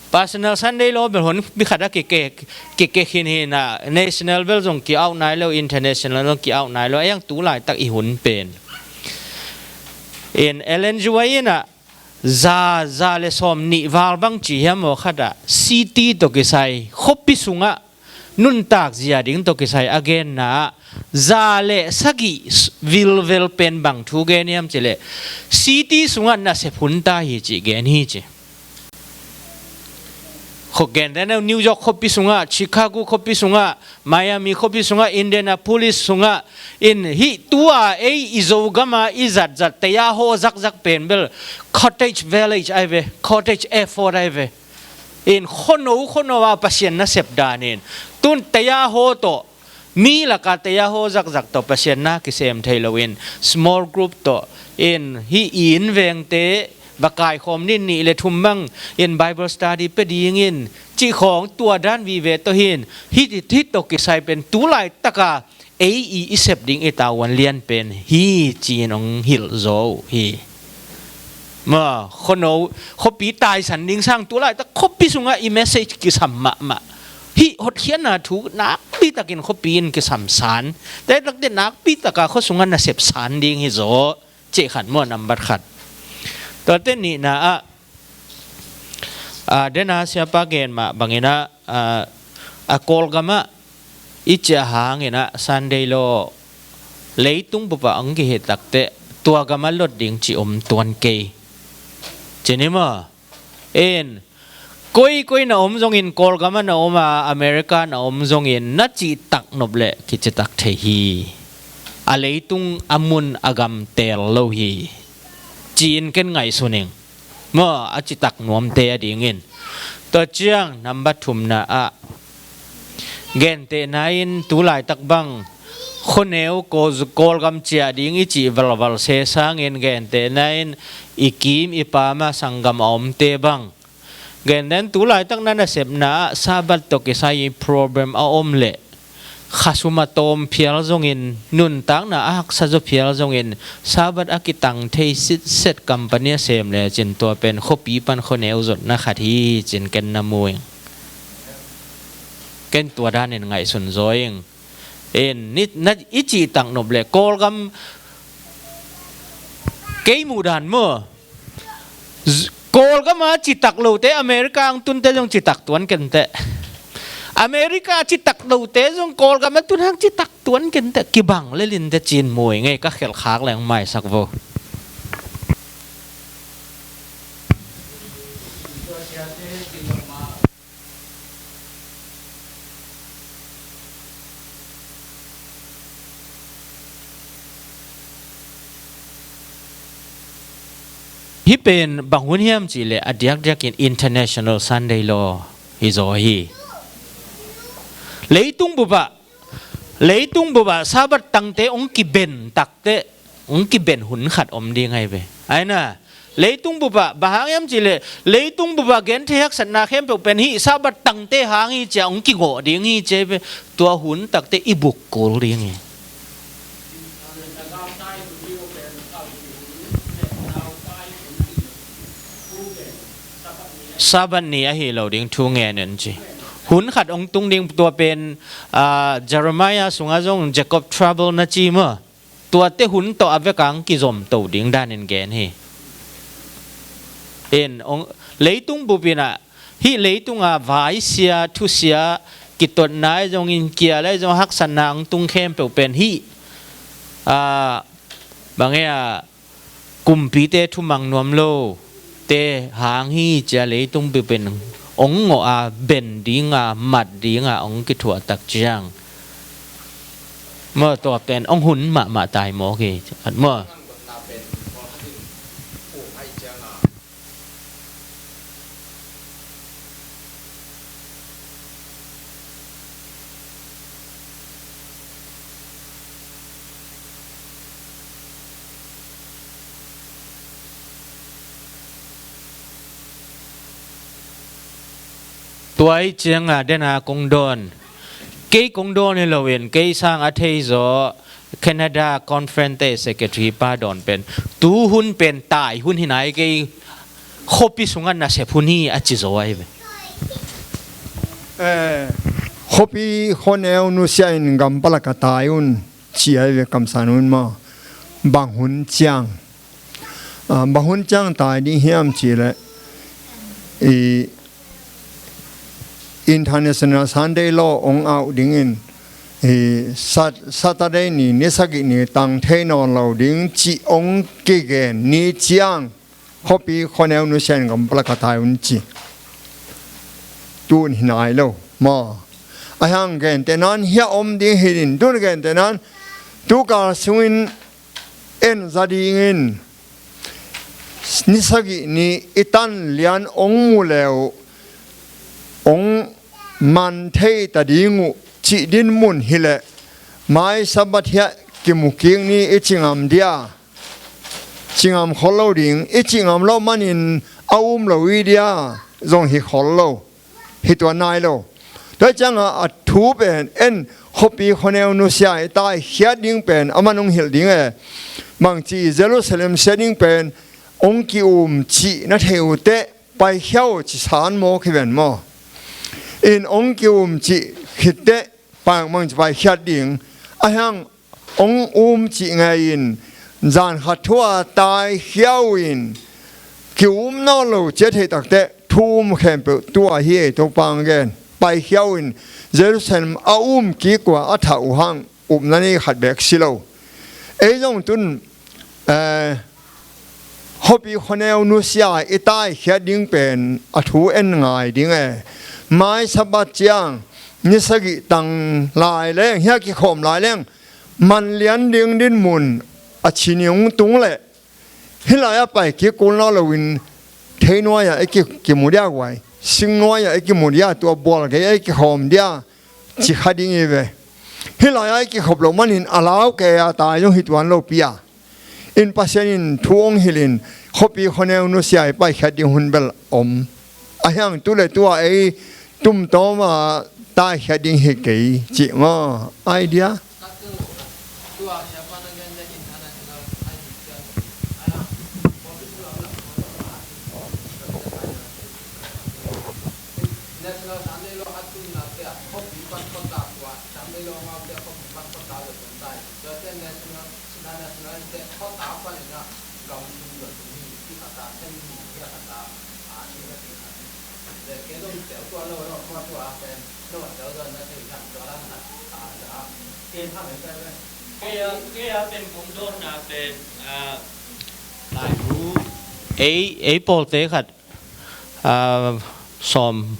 Personal Sunday Law bel honpi khat a kike, kikekhin hi na, national bel zong ki out nai lo, international zong ki out nai lo. A iang tu laitak i hun pen in Ellen G. White inah za, za le sawm nih val bang ci hiam aw khat ah city tawh kisai khuapi sungah nuntak zia ding tawh kisai a genna ah za le sagih vilvel pen bang thu gen hiam cih leh city sungah nasep hun ta hi cih gen hi ci. Khuak gentehna New York khuapi sungah, Chicago khuapi sungah, Miami khuapi sungah, Indianapolis sungah, in hih tu-a ei i Zogam a i zatzat taya haw zakzak pen bel Cottage Village ai ve, Cottage Effort ai ve. In khuano khuano a Pasian nasep danin tun taya haw tawh, mi laka taya haw zakzak tawh Pasian na kisem thei loin small group tawh in hih i inn vengte va kaikhawm nin, nih le thum bang in Bible study pia dingin cih khawng tua dan vive tawh hin hih, hih tawh kisai pen tu laitaka ei i, i sep ding i tavuan lian pen hi ci-in hong hilh zaw uh hi. Ma, khuano, khuapi taisan ding sang tu laitak khuapi sungah i message kisam mahmah. Hih hotkhiatna thu nakpi takin khuapi in kisam san. Taitakte nakpi taka khua sungah nasep san ding hi zaw. Cih khat maw, nambat khat. Tuate nihna ah, ah, dena siapa gen mah banginah, ah, a Kawlgamah i ciah hanginah Sunday Law leitung bupah ang kihi takteh tua gamah lot ding ci om tuan kei. Cini maw? In, koikoi na om zongin, Kawlgamah na om a, America na om zongin, na cihtak nop leh kicitak thei hi. A leitung a mun a gam teel lo hi. Ci-in ken ngaihsun ing. Maw, a citak nuamte a dingin. Tua ciang, nambat thumna ah, gentehna in tu laitak bang khuaneu Kawl, Kawlgam ciah ding i cih valval se sangin gentehna in i kim i pam a sanggam a omte bang. Gentehna in tu laitak na nasepna ah Sabbath tawh kisai problem a om leh khasum a tawm phial zongin, nuntakna a haksa zaw phial zongin, Sabbath a kitang thei sitset company a sem lecin tua pen khuapi pan khuaneu zotna khat hi cin ken na mu ing. Ken tua danin ngaihsun zaw ing. In, ni, na, i cihtak nop leh Kawlgam kei muh dan maw? Z-, Kawlgam a citak lote America ang tunte zong citak tuan kenteh. America a citak lote zong Kawlgam a tun hang citak tuan kente, kibang lelinte cin mui ngei ka khelh khak leng maisak vo. Hih pen bang hun hiam cihleh a diakdiakin International Sunday Law hi zaw hi. Leitung bupah, leitung bupah Sabbath tangte hong kiben takteh hong kiben hun khat om ding ahi ve. Aina, leitung bupah bang hang hiam cihleh leitung bupah genthei haksatna khempeuh pen hih Sabbath tangte hang hi cia hong kigawh ding hi cia hi ve. Tua hun takteh i buk kul ding hi. Sabbath ni ahi lo ding thu ngen un ci. Hun khat hong tung ding tua pen, ah, Jeremiah sungah zong Jacob trouble na ci maw. Tuate hun tawh a vekang kizom to ding danin gen hi. In, hong, leitung bupin ah, hih leitunga vaisia, thusia, kitotna ahi zongin, kial ahi zong haksatna hong tung khempeuh pen hih, ah, bang e a, kumpite thumang nuam lo te hang hi cia leitung bupin hong ngawh a, ben dinga, mat dinga hong kithuah tak ciang maw, tua pen hong hun mahmah tai mawk hi. At maw. Tua ih cianga dena kong dawn, kei kong dawn hi loin kei sang a thei zaw Canada Conference te secretary pa dawn pen, tu hun pen tai hun hi nai, kei khuapi sungah nasep hun hi a ci zaw ahi ve. Eh, khuapi khuaneu nusia in gam palak a tai un ci ahi ve, kamsan un maw. Bang hun ciang, ah, bang hun ciang tai ding hiam cihleh i International Sunday Law hong au dingin, i Sat-, Saturday ni, ni sagih ni tang thei nawn lo ding cih hong kigen ni ciang, khuapi khuaneu nusia in gam palak a tai un ci. Tun hi nai lo maw. A hang gentehnan hiah om ding hi din, tun gentehnan tukal sungin en za dingin ni sagih ni i tan lian hong mu leu hong man thei ta ding uh cih din mun hileh, mai Sabbath hiah kimu kik ni i ci ngam dia? Ci ngam khol lo ding, i ci ngam lo manin a um lo i dia? Zong hi khol lo. Hi tuan nai lo. Tua cianga a thu pen en, khuapi khuaneu nusia i taikhiat ding pen a man hong hilh ding e. Bangci Jerusalem sia ding pen hong ki-um cih na thei uh teh, paikhia uh ci san mawk hi ven maw. In hong ki-um cih khit teh, pai, bangci paikhiat ding. A hang hong um cih ngei in, zan khat thu a taikhia uh in, ki-um nawn lo cia thei takteh, thu um khempeuh tua hi ei, Topa hong gen. Paikhia uh in, Jerusalem a um kik uh a, a thah uh hang, upna nei khat bek si lo. Ei zong tun, eh, khuapi khuaneu nusia i taikhiat ding pen a thu en ngai ding e. Mai Sabbath ciang, ni sagih tang lai leng, hiah kikhawm lai leng, man lian ding din mun a ci ni hong tung leh, hih lai-ah pai kik kul nawn loin, thei nuai-ah i ki, kimu dia guai, sing nuai-ah i kimu dia, tua bual gei-ah i kikhawm dia, ci kha ding hi ve. Hih lai-ah i kikhop loh manin a lau kei a tai zong hi tuan lopi a. In Pasian in thu hong hilhin, khuapi khuaneu nusia i paikhiat ding hun bel om. A hiang tu le tu-a ei tumtawma taikhiat ding hi kei cih maw? Idea? Kei a, kei a pen kong dawnna pen, ah, laibu. Ei, ei pawlte khat, ah, sawm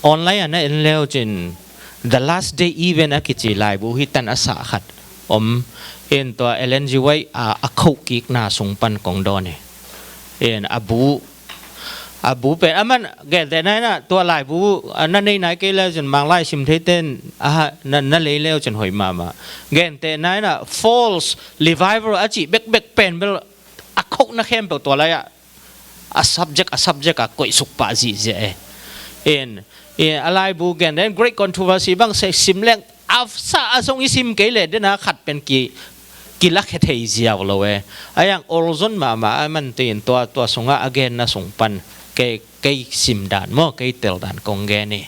online ah na en leu cin, The Last Day Event a kici laibu hi tan a sah khat om. In tua Ellen G. White a, a khoh kikna sung pan kong dawn hi. In a bu, a bu pen, aman, gentehna in ah, tua laibu, a, na nei nai kei leu cin, Manglai sim theite in, aha, na, na lei leu cin hoih mahmah. Gentehna in ah, false revival a cih bekbek pen bel, a khohna khempeuh tua lai ah, a subject, a subject a koihsuk pah zihziah e. In, in a laibu gen, then Great Controversy bang se sim leng, a sa a zong i sim kei leh, dena khat pen ki, kilakhia thei ziau lo e. A yang olzon mahmah a man tin tua, tua sungah a genna sung pan kei, kei sim dan maw, kei tel dan kong gen hi.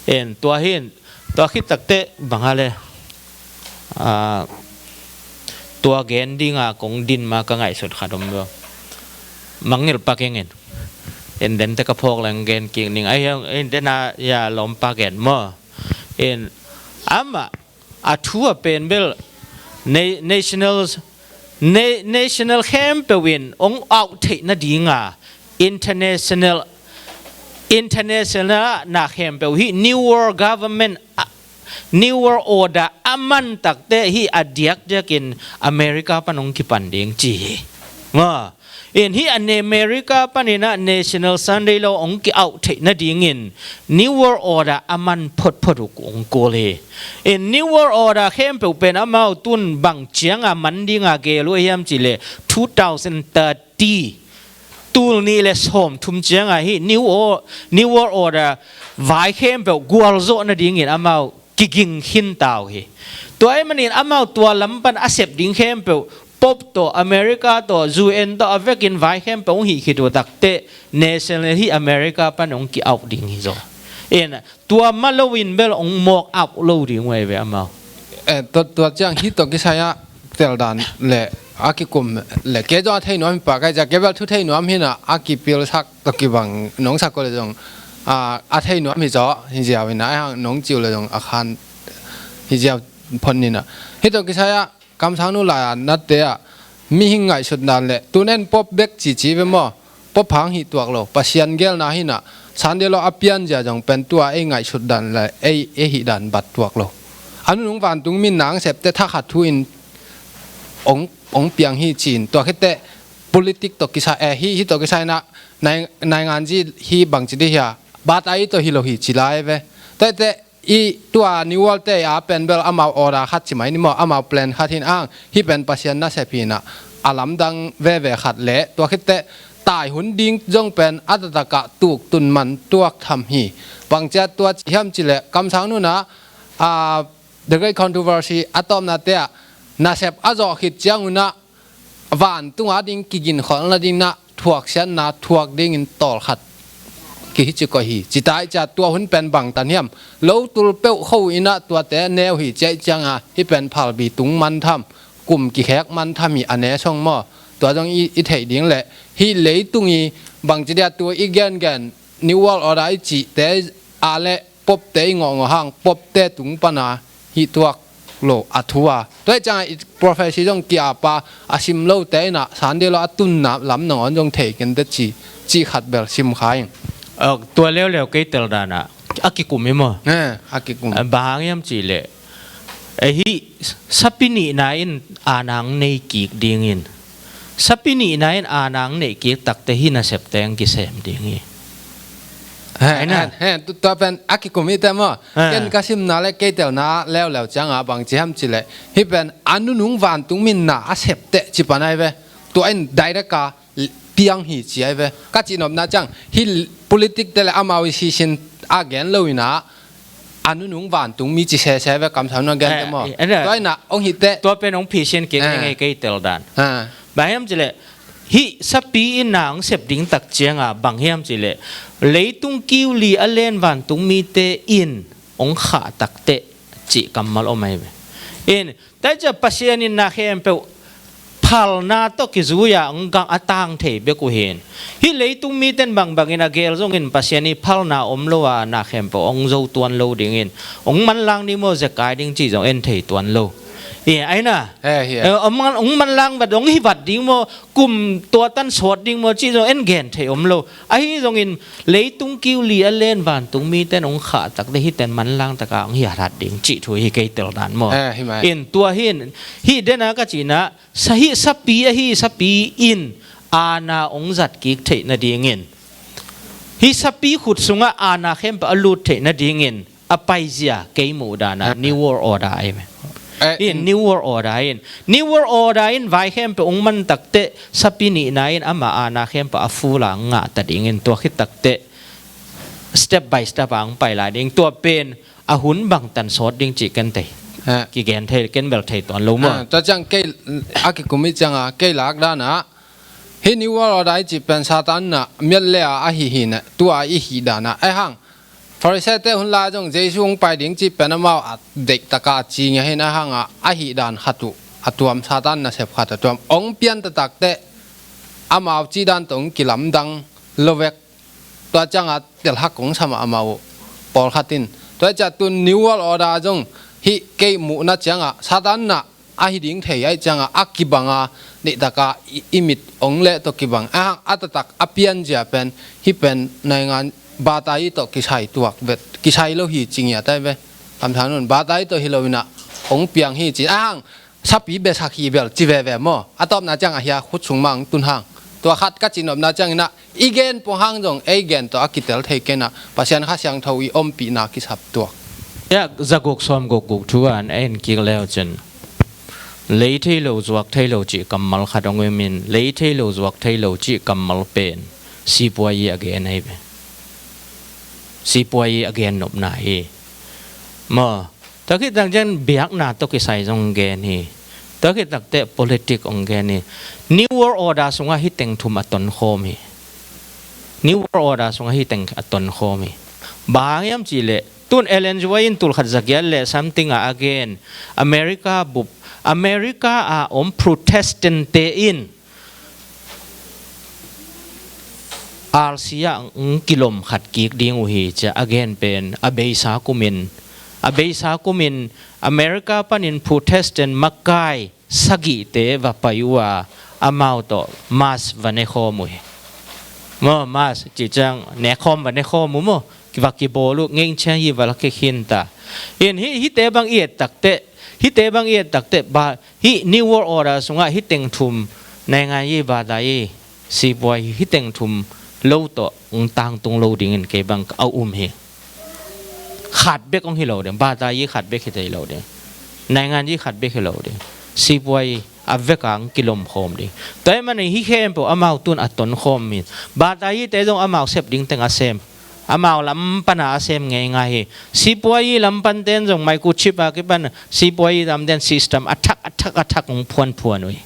In tua hin, tua khit takteh bang a le, ah, tua gen dinga kong din ma ka ngaihsut khat om lo. Mangngilh pak ing in. In dente ka phawk leng gen kik ning. Ai, in dena ya lawmpa gen maw. In amah a thu a pen bel na-, national, na-, national khempeuh in hong auh theih nadinga international, international na khempeuh hi New World Government, ah, New World Order a man takteh hi a diakdiakin America pan hong kipan ding ci hi. Maw. In hih a ne America panin ah National Sunday Law hong ki-auh theih nadingin New World Order a man photphot uh hong kul hi. In New World Order khempeuh pen amau tun bang cianga man dinga gel uh hiam cihleh two thousand thirty, tul nih le sawmthum cianga hih New Or-, New World Order vai khempeuh gualzawh nadingin amau kiging khinta uh hi. Tua ahih manin amau tua lam pan a sep ding khempeuh, Pope tawh, America tawh, U N tawh, a vekin vai khempeuh hong hih khit uh takteh, national hih America pan hong ki-auh ding hi zaw. In tua mah loin bel hong mawk auh lo ding uh ahi ve amau. Eh, tua, tua ciang hih tawh kisai ah tel dan le a kikum le kei zong a thei nuam hi pah ka hi ciang, kei bel thu thei nuam hi in ah, a kipilsak tawh kibang nong sak uh le zong, ah, a thei nuam hi zaw, hi ziau in ah, a hang nong ci uh le zong a khan hi ziau phot in ah. Hih tawh kisai ah kamsangnu lai-a nate ah mihing ngaihsut dan le, tu-in Pope bek cici ve maw, Pope hang hih tuak lo, Pasian gelna hi in ah, Sunday Law a pianzia zong pen tua ei ngaihsut dan le ei, ei hih dan bat tuak lo. A nunung vantungmi in na hong septeh thakhat thu-in hong, hong piang hi ci-in, tua khitteh politik tawh kisai, eh, hih, hih tawh kisai in ah, nai, nainganzi hi bangci dih hia, bat a i tawh hi lo hi ci lai ve. Tua hitteh, i tua New World te a pen bel amau order khat ci mai ni maw, amau plan khat hi in ah, hih pen Pasian nasep hi in ah, a lamdang veve khat le, tua khitteh tai hun ding zong pen a taktakah tuk tun man tuak tham hi. Bangci a tua ci hiam cihleh, kamsangnu in ah, ah, The Great Controversy a tawpna te ah, nasep a zawh khit ciangun ah, vantung a ding kiginkholhna ding in ah thuaksiatna thuak dingin tawlkhat kihi ci koih hi. Ci ta ahih ciang tua hun pen bangtan hiam, lo tul peuh kho in ah tuate neu hi ci ahih cianga, hih pen phalbi tung man tham, kum kikhek man tham hi a ne song maw. Tua zong i, i theih ding le, hih leitung i bangci dia tua i gengen New World Order i cihte a le Pope te i ngawhngawh hang, Pope te tung pana hih tuak lo a thu a. Tua hi cianga i prophecy zong ki-ap a, a sim lote in ah Sunday Law a tunna lam nangawn zong thei kei inteh ci, cih khat bel sim kha ing. Tua leuleu kei tel dan ah a kikum hi maw? Eh, a kikum. Bang hang hiam cihleh, eh, hih sapi nihna in a nang nei kik dingin, sapi nihna in a nang neih kik takteh hih nasepte hong kisem ding hi. He, he, he, tu-, tua pen a kikum hi teh maw? He. Ken ka simna le kei telna leuleu cianga bangci hiam cihleh, hih pen a nunung vantungmi in na a septeh ci pan ahi ve. Tua in direct a piang hi ci ahi ve. Ka cihnopna ciang, hih politik te le amau i sisin a gen lo in ah, a nunung vantungmi ci sese ve, kamsangnu a gen te maw? Eh, eh, tua in ah hong hih teh. Tua pen hong phisian kik ning ei kei tel dan. Bang hiam cihleh, hih sapi in na hong sep ding tak cianga bang hiam cihleh, leitung kiu li a len vantungmite in hong khah takteh cih kammal om ahi ve. In, tua hi ciang Pasian in na khempeuh phalna tawh kizui-a hong gah a tang thei bek uh hi. Hih leitung mite in bangbangin a gel zongin Pasian ii phalna om lo-a na khempeuh hong zo tuan lo dingin, hong manlang ding maw, zekai ding cih zong en thei tuan lo. Hi, aina. Eh, hi, eh. Eh, hong man-, hong manlang vat, hong hi vat ding maw, kum tua tan sawt ding maw cih zong en gen thei om lo. Ahi zongin leitung kiu li a len vantung mite in hong khah takte hihte in manlang taka hong hi hathat ding cih thu hi kei tel dan maw. Eh, hi mai. In tua hi in, hih dena ka cihna, sa-, hih sapi ahi sapi in aana hong zat kik theih nadingin, hih sapi khut sungah aana khempeuh a lut theih nadingin a paizia kei muh danah, eh, New World Order ahi ve. Eh, in, in New World Order in, New World Order in vai khempeuh hong man takteh sapi nihna in ama aana khempeuh a full-a hong ngah ta dingin, tua khit takteh step by step a hong pai lai ding. Tua pen a hun bangtan sawt ding cih ken thei. Eh. Kigen thei, ken bel thei tuan lo maw. Eh, tua ciang kei a kikum ih cianga kei lak danah, hih New World Order i cih pen Satan na miat le-a ahi hi na, tua i hih danah. Ahi hang Pharisee-te hun lai zong Jesu hong pai ding cih pen amau a deihtaka a ci ngia hi na, ahi hangah a hih dan khat uh a tuam, Satan nasep khat a tuam. Hong pian taktakteh amau cih dan tawh hong kilamdang lo vek. Tua ciangah telhak hong sa mah amau uh pawlkhat in. Tua ciah tun New World Order zong hih kei muhna ciangah Satan na ahi ding thei ahih ciangah a kibanga, deihtaka i, i mit hong leh tawh kibang. Ahi hang a taktak a pianzia pen, hih pen naingan bata i tawh kisai tuak vet, kisai lo hi ci ngiat ahi ve. Kamthanun bata i tawh hi lo inah hong piang hi ci. Ahi hang sapi besak hi bel ci veve maw. A tawpna ciang a hia khut sung mah hong tun hang. Tua khat ka cihnopna cianginah i gen pong hang zong ei gen tawh a kitel thei kei inah Pasian Kha Siangtho i ompihna kisap tuak. Yak zaguk sawmguk guk thu an a en kik leu cin, lei thei lo, zuak thei lo cih kammal khat hong um in, lei thei lo, zuak thei lo cih kammal pen sipuai i a gen ahi ve. Sipuai i a gen nopna hi. Maw, tua khit tak ciang biakna tawh kisai zong gen hi. Tua khit takteh politic hong gen hi. New World Order sungah hih teng thum a tonkhawm hi. New World Order sungah hih teng a tonkhawm hi. Bang hang hiam cihleh, tun Ellen G. White in tulkhat zagiat le something ah a gen, America bup, America a om Protestant-te in R C ah hong kilom khat kik ding uh hi ci a a gen pen, a beisa kumin, a beisa kumin America panin Protestant makai sagihte va pai uh a, amau tawh mass va nekhawm uh hi. Maw, mass cih ciang nekhawm, va nekhawm uh maw, va kibawl uh, ngengchia hi va la kikhin ta. In hih, hihte bang i et takteh, hihte bang i et takteh, ba, hih New World Order sungah hih teng thum, naingan i, bata i, sipuai, hih teng thum lo tawh hong tangtung lo dingin kei bang a um hi. Khat bek hong hi lo ding, bata i khat bek hi thei lo ding, naingan i khat bek hi lo ding, sipuai a veka hong kilomkhawm ding. Tua ahih manin hih khempeuh amau tun a tonkhawm in, bata i te zong amau sep ding teng a sem, amau lam pana a sem ngeingai hi. Sipuai i lam panten zong microchip a kipan sipuai i lamten system a thak, a thak, a thak hong phuanphuan uh hi.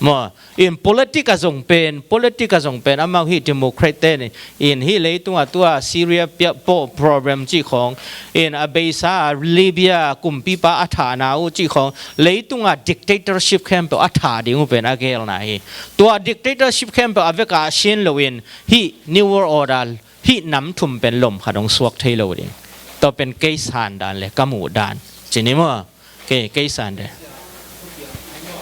Maw, in politic a zong pen, politic a zong pen, amau hih democrat-te in, in hih leitungah tua Syria pia-, po-, problem cih khawng, in a beisa Libya kumpipa a thahna uh cih khawng, leitungah dictatorship khempeuh a thah ding uh pen a gelna hi. Tua dictatorship khempeuh a veka a sin loin hih New World Order, hih nam thum pen lom khat hong suak thei lo ding. Tua pen kei san dan le ka muh dan ci ni maw. Kei, kei san de.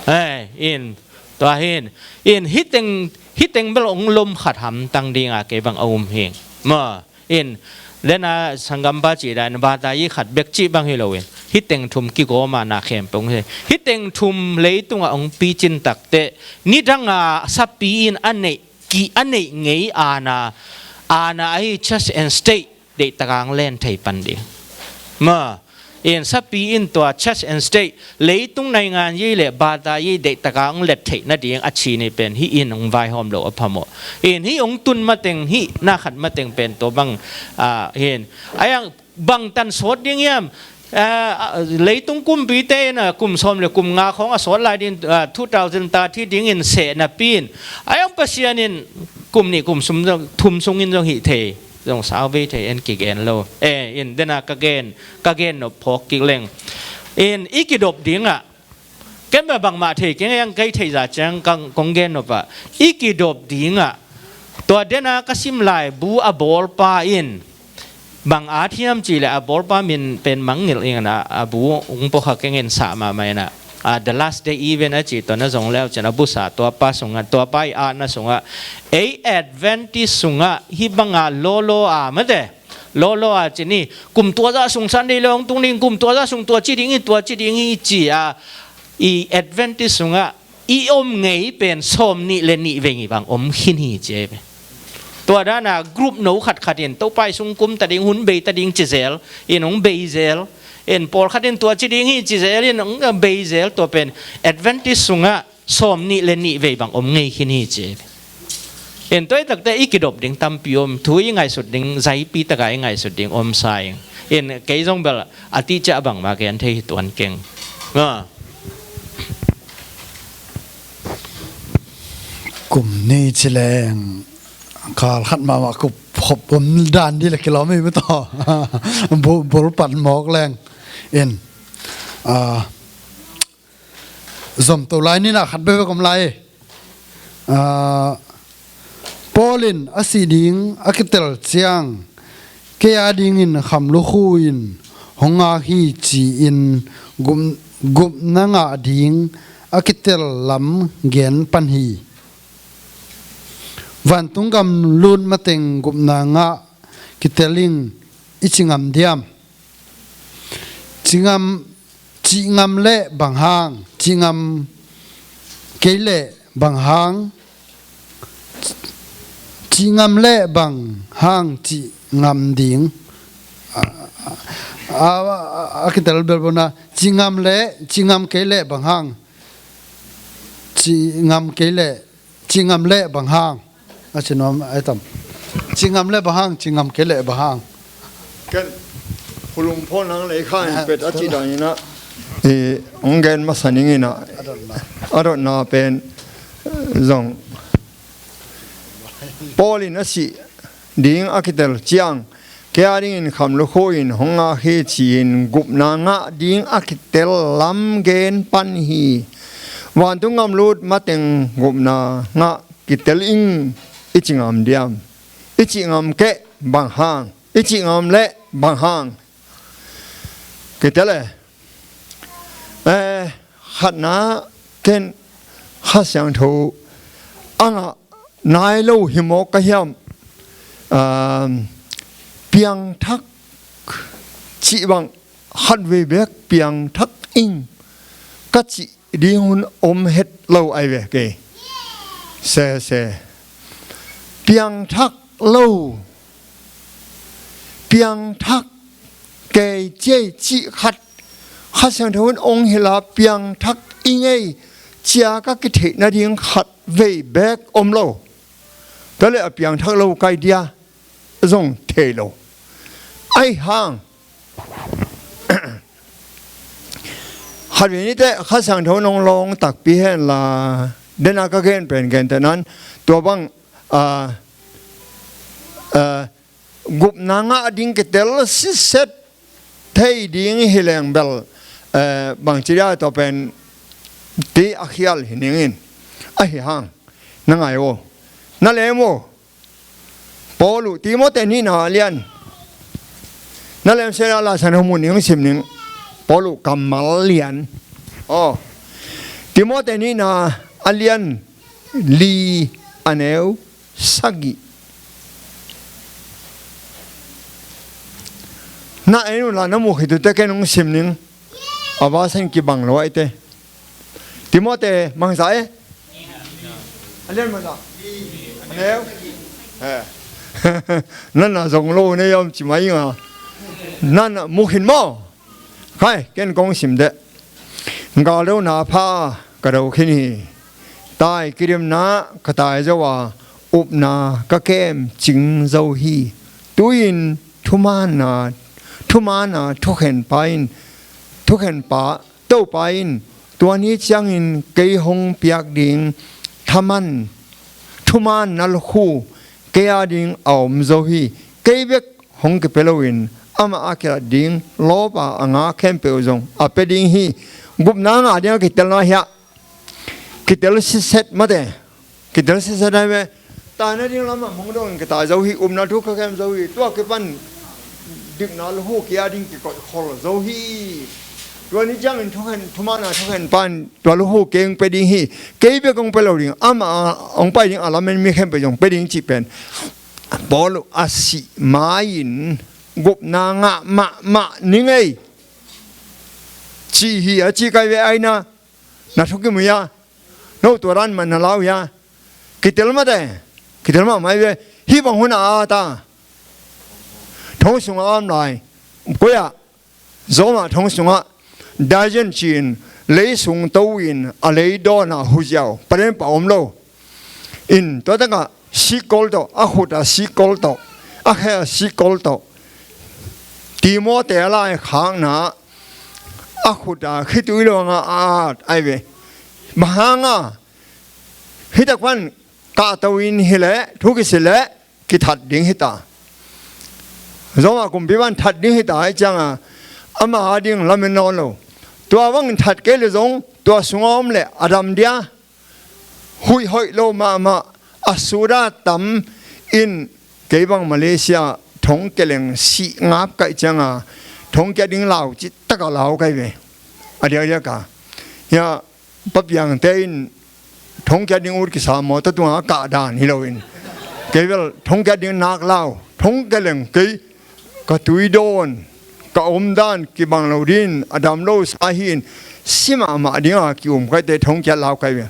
Hei, in, tua hi in, in hih teng, hih teng bel hong lom khat hamtang dinga kei bang a um hi. Maw, in, dena sanggampa cih dan, bata i khat bek cih bang hi loin, hih teng thum kigawma na khempeuh hi. Hih teng thum leitungah hong picin takteh, nidanga sapi in a neih, ki a neih ngei aana, aana ahi church and state deihtaka hong len thei pan ding. Maw, in sapi in tua church and state, leitung naingan i le bata i deihtaka hong let theih nading a ci ni pen hih in hong vaihawm lo a phamawh. In hih hong tun mateng, hih na khat mateng pen tua bang, ah, hin. Ahi hang bangtan sawt ding hiam? Ah, leitung kumpite in, ah, kum sawm le kum nga khawng a sawt lai ding, ah, two thousand thirty dingin seh napi in, ahi hang Pasian in kum nih kum sum zong, thum sungin zong hih thei, zong sau vei thei, en kigen lo. Eh, in dena ka gen, ka gen nop phawk kik leng. In i kidop dingah Ken bel bangmah thei keng, ei ang kei theih zah ciang kong gen nop ah, i kidop dingah tua dena ka sim laibu a bawlpa in bang at hiam cih leh, a bawlpa min pen mangngilh ing a, a bu hong puakha keng in, sah mahmah in a, a, The Last Day Event a cih tawh na zong leu cin a busa tuapa sungah, tuapa i atna sungah ei Adventist sungah hih banga lawlaw a mate, lawlaw a cin hi, kum tuazah sung Sunday le hong tung ding, kum tuazah sung tua ci ding hi, tua ci ding hi ci a, i Adventist sungah i om ngei pen sawm nih le nih vei bang om khin hi ci ei ve. Tua dana group no khatkhat in Topa i sung kum ta ding, hun bei ta ding ci zel in hong bei zel in, pawlkhat in tua ci ding hi ci zel in hong bei zel, tua pen Adventist sungah sawm nih le nih vei bang om ngei khin hi ci ei ve. In tua i takte i kidop ding tampi om, thu i ngaihsut ding, zaipi taka i ngaihsut ding om sa ing. In kei zong bel a tihciah bangmah gen thei hi tuan keng. Kum ni ci leng, kal khat mahmah kup khop om dan di le kilawm ei mataw. Bul, bul pat mawk leng. In, a, zom to lai nina khat bekbek om lai. A, Paul in a sih ding a kitel ciang, kei a dingin kham lukhu in hong ngak hi ci-in gup, gupna ngah ding a kitel lam gen pan hi. Vantung gam lut mateng gupna ngah kitel ing i ci ngam diam? Ci ngam, cih ngam leh bang hang, cih ngam kei leh bang hang, cih ngam leh bang hang, cih ngam ding. A, a, a, a, a kitel bel bona, cih ngam leh, cih ngam kei leh bang hang, cih ngam kei leh, cih ngam leh bang hang. A ci nuam ai tam. Cih ngam leh bang hang, cih ngam kei leh bang hang. Ken hulum phone hang lei kha in pet a ci dan in a, i, hong gen masa ning in a, a dotna pen zong Paul in a sih ding a kitel ciang, kei a dingin kham lukhu in hong ngak hi ci-in gupna ngah ding a kitel lam gen pan hi. Vantung gam lut mateng gupna ngah kitel ing i ci ngam diam? I cih ngam kei bang hang, i cih ngam leh bang hang. Kitel e. Eh, khatna, ken Kha Siangtho a ngah nai lo hi mawk ka hiam? Um, piangthak cih bang khatvei bek piangthak ing ka cih ding hun om het lo ai ve kei. Se, se. Piangthak lo, piangthak kei ci ei cih khat Kha Siangtho in ong hilh a, piangthak i ngei cia ka kitheih nading khatvei bek om lo. Tua leh a piangthak lo kai dia zong thei lo. Ahi hang khatvei ni teh Kha Siangtho nong lawng takpi hen la, dena ka gen pen gen teh nan, tua bang, a, a, gupna ngah ding kitel sitset thei ding hi leng bel, eh, bangci dia tua pen ti a khial hi ning in. Ahi hang na ngai uh, na lem uh. Paul uh Timoti nihna a lian. Na lem se la, la san hong mun ning, sim ning. Paul uh kammal lian. Oh. Timoti nihna a lian li, a neu sagih. Na en uh la na muh khit uh teh ken hong sim ning. A verse in kibang lo ai teh. Timoti mangza e. A lian mangza. A neu. Eh. Nana zong lo nei om ci mai nga. Nana muh khin maw. Khai, ken kong sim deh. Galdona pha ka do khin hi. Tai kidimna ka tai zo a, upna ka kem cing zo hi. Tu-in thumaanna, thumaanna thukhenpa in, thukhenpa Topa in tua ni ciangin kei hong piak ding thaman, thumaanna lukhu kei a ding a om zo hi. Kei bek hong kipia loin amah a kilat ding lawpa a ngak khempeuh zong a pia ding hi. Gupna ngah ding a kitelna hiah kitel siset mate. Kitel siset ai ve. Taina ding lamah mong dongin ka tai zo hi, upna thu ka kem zo hi. Tua kipan dikna luhu kia ding kikoih khol zo hi. Tua ni ciangin thukhen, thumana thukhen pan tua luhu kei hong pe ding hi. Kei bek hong pe lo ding, ama hong pai ding a lamen mi khempeuh zong pe ding cih pen Paul a sih ma-in gupna ngah mahmah ning ei, ci hi a ci kai ve. Aina na thukim uh hia? No tua dan man na lau hia? Kitel mate. Kitel mahmah hi ve. Hih bang hun a at a, thong sungah a om lai. Koi ah? Zawmah thong sungah Dijon ci-in lei sung to-in a lei dawnah huziau palen pah om lo. In tua takah sikkol tawh, a khut a sikkol tawh, a khe a sikkol tawh Timote a lai khakna a khut a khitui luanga a at ai ve. Bang hanga? Hih tak pan kahto in hileh thu kisit leh kithat ding hita. Zawmah kumpi pan that ding hita. Ahi cianga ama a ding lamen nawn lo. Tua bangin that kei le zong tua sunga om leh a dam dia. Huih hoih lo mahmah a suda tam in, kei bang Malaysia thongkia leng sih ngap kaih cianga thongkia ding lau cih taka lau kai ve. A diakdiaka hia, papiangte in thongkia ding ut kisa maw, tua tunga kah dan hi loin kei bel thongkia ding nak lau. Thongkia leng kei ka tui dawn, ka om dan kibang lo din, a dam lo sa hi in, si mahmah dinga ki-um kaite thongkia lau kai ve.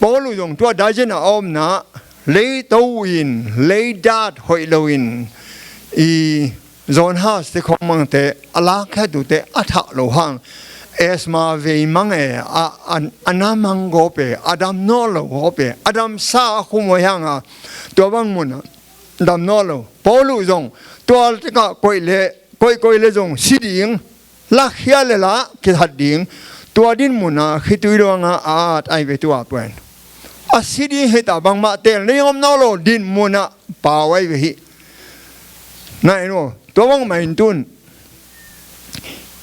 Paul uh zong tua Dijon a omna lei to in, lei dat hoih loin i John Huss te khong mangte a lakkhiat uhte a thah lo hang, asthma vei mang e, a, a, a na mang gawp e, a dam nawn lo gawp e, a damsa a khum uh hanga tua bang munah dam nawn lo. Paul uh zong tua tekah koih le, koih koih le zong si ding, lakhia le lah kithat ding, tua din munah khitui luanga a at ai ve tua pen. A si ding hita, bangmah tel na ding om nawn lo, din munah pau ai ve hi. Na en uh, tua bangmah in tun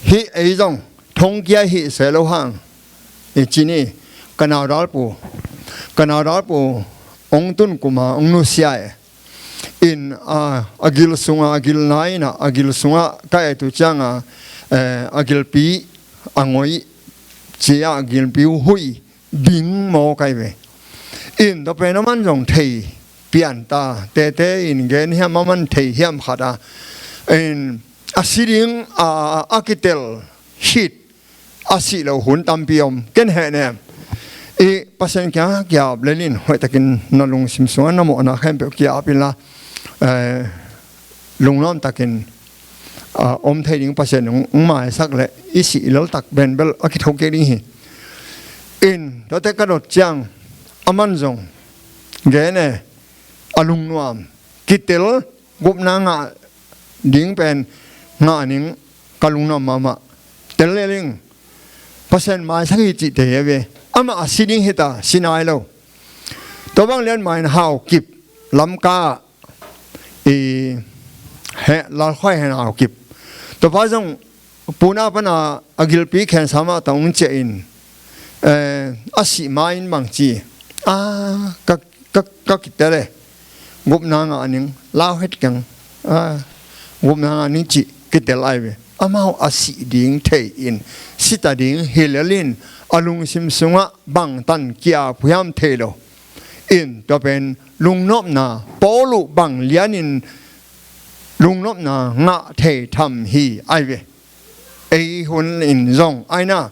hih ei zong thongkia hih se lo hang i ci ni. Ka naudalpu, ka naudalpu hong tun kuma hong nusia e. In a, a gil sunga, a gil naina, a gil sunga ka et uh cianga, eh, a gilpi a ngoih cia, a gilpi uh huih ding maw kai ve. In tua pen a man zong thei pian ta, tete in gen hiam a man thei hiam khat a. In a si ding a, a kitel hit a sih lo hun tampi om. Ken heh nem i Pasian kia kiap lelin hoihtakin na lungsim sungah na mawhna khempeuh kiap inla, eh, lungnuam takin, ah, om thei ding Pasian hong, hong maisak leh i sih i laltak benbel a kitho kei ding hi. In tuate ka dot ciang a man zong gen e, a lungnuam kitel, gupna ngah ding pen ngah ning, ka lungnuam mahmah. Tel le ling, Pasian maisak hi cihte hi a ve. Amah a si ding hita, si nai lo. Tua bang lian main Haukip Lamka i he Lalkhuai hen Haukip. Tua pa zong puna pana a gilpi khensa mah tawh hong ciah in, eh, a sih ma-in bang ci, a, ka, ka, ka kitel e, gupna ngah ning, lau het keng, a, gupna ngah ning cih kitel ai ve. Amau a sih ding thei in, sita ding hi lelin a lungsim sungah bangtan kiap uh hiam thei lo. In tua pen lungnopna, Paul uh bang lianin lungnopna ngah thei tham hi ai ve. Ei hun in zong aina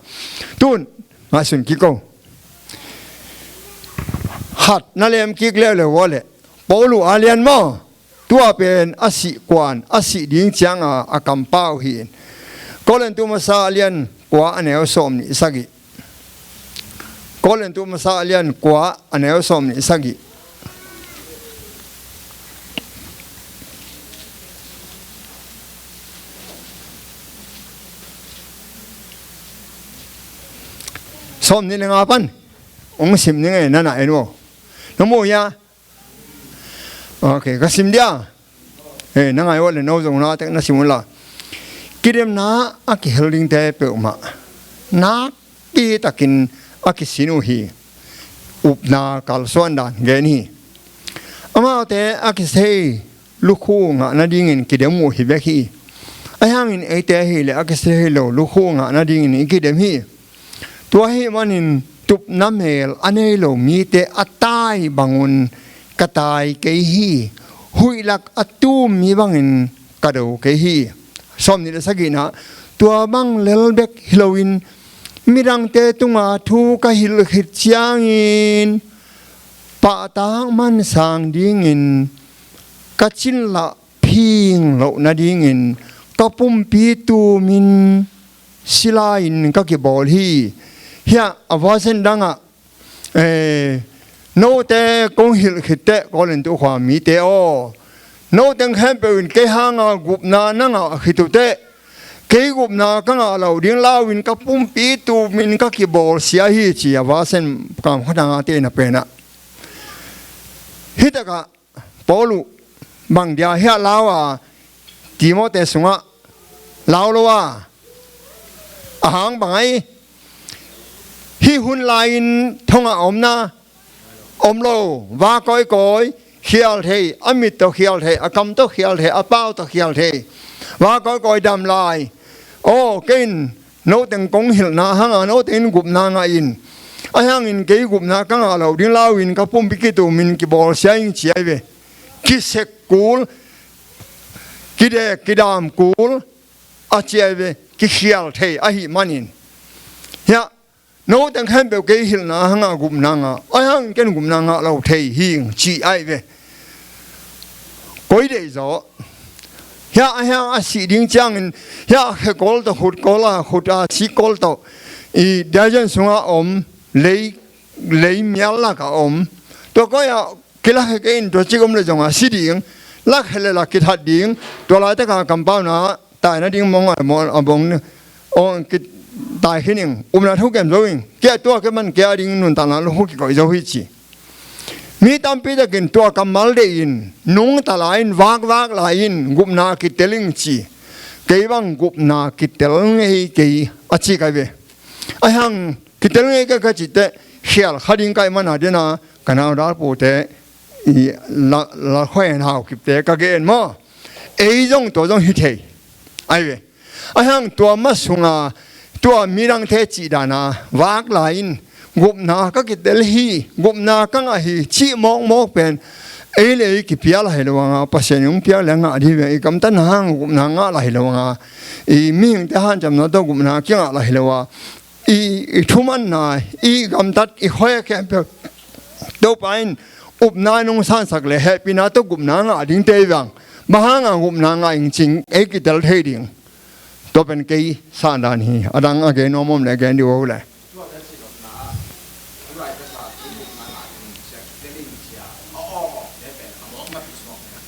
tun ngaihsun kiko. Khat na lem kik leuleu uh a leh Paul uh a lian maw? Tua pen a sih kuan, a sih ding cianga a kampau hi in. Korintu masa a lian kua a neu sawm nih sagih. Korintu masa a lian kua a neu sawm nih sagih. Sawm nih le nga pan hong sim ning e, na na en uh. Na mu hia? Ok, ka sim dia. Eh, na ngai uh le no zong na tek na sim uh la. Kidemna a kihel dingte peuhmah nak tampi takin a kisin uh hi. Upna kalsuan dan gen hi. Amaute a kisei lukhu ngah nadingin kidem uh hi bek hi. Ahi hangin eite ahih leh a kisei lo lukhu ngah nadingin i kidem hi. Tua ahih manin tupna mel a nei lo mite a tai bangun ka tai kei hi. Huih lak a tum mi bangin ka do kei hi. Sawmnih le sagihna, tua bang lel bek hi loin midangte tunga thu ka hilh khit ciangin pahtak man sang dingin ka cin lah phing loh nadingin ka pumpi tumin sila-in ka kibawl hi. Hiah a version dangah, eh, note kong hilh khit teh, Korin tukhua mite aw, noteng khempeuh in kei hanga gupna na ngah khit uh teh, kei gupna ka ngah lo ding lau-in ka pumpi tumin ka kibawlsia hi, ci a version kamkhat a ngate na penah. Hitakah Paul uh bang dia hiah lau a, Timothy sungah lau lo a, a hang bang ai? Hih hun lai-in thongah omna om lo, va kawikawi, khial thei, a mit tawh khial thei, a kam tawh khial thei, a pau tawh khial thei, va kawikawi dam lai. Aw, kei in noteng kong hilhna hanga noteng in gupna ngah in, ahi hangin kei gupna ka ngah lo ding lau-in ka pumpi kitumin kibawlsia ing, ci ai ve. Kisek kul, kidek kidam kul a ci ai ve, kikhial thei ahih manin. Hiah noteng khempeuh kei hilhna hanga gupna ngah, ahi hangin ken gupna ngah lo thei hing, ci ai ve. Koi deih zaw. Hiah, hiah a sih ding ciangin, hiah a khe kol tawh, khut kol a, khut a sih kol tawh, i diagen sungah om, lei, lei mial lakah om. Tua koi ah kilakhe kei in, tua cik om le zongah si ding, lakhe le lak kithat ding, tua laitaka kampauna tai nading mong a, mong a bong, ong kitai khin ing, upna thu kem zo ing, kei a tua kei man kei a ding nuntakna lukhu kikoih zo hi, ci. Mi tampi takin tua kammal deih in, nungta lai-in, vakvak lai-in, gupna kitel ing, ci. Kei bang gupna kitel ngei kei, a ci kai ve. Ahi hang kitel ngei kei ka cih teh, khial kha ding ka hih mana dena, ka nau dalpute, i la, la khoi hen hau kipte ka gen maw? Ei zong tua zong hi thei. Ai ve. Ahi hang tua ma sunga, tua midangte cih dana vak lai-in, gupna ka kitel hi, gupna ka ngah hi, cih mawkmawk pen ei le ei kipia lai lo anga, Pasian in hong piak le ngah dih ve, i gamtatna hang gupna ngah lai lo anga, i mihingte hanciamna tawh gupna kingah lai lo a, i, i thumanna, i gamtat, i khoi a khempeuh Topa in upna nong sansak le hehpihna tawh gupna ngah dingte i vang, bang hanga gupna ngah ing cih ei kitel thei ding. Tua pen kei sangdan hi. A dang a gen nuam om le gen dih uh le.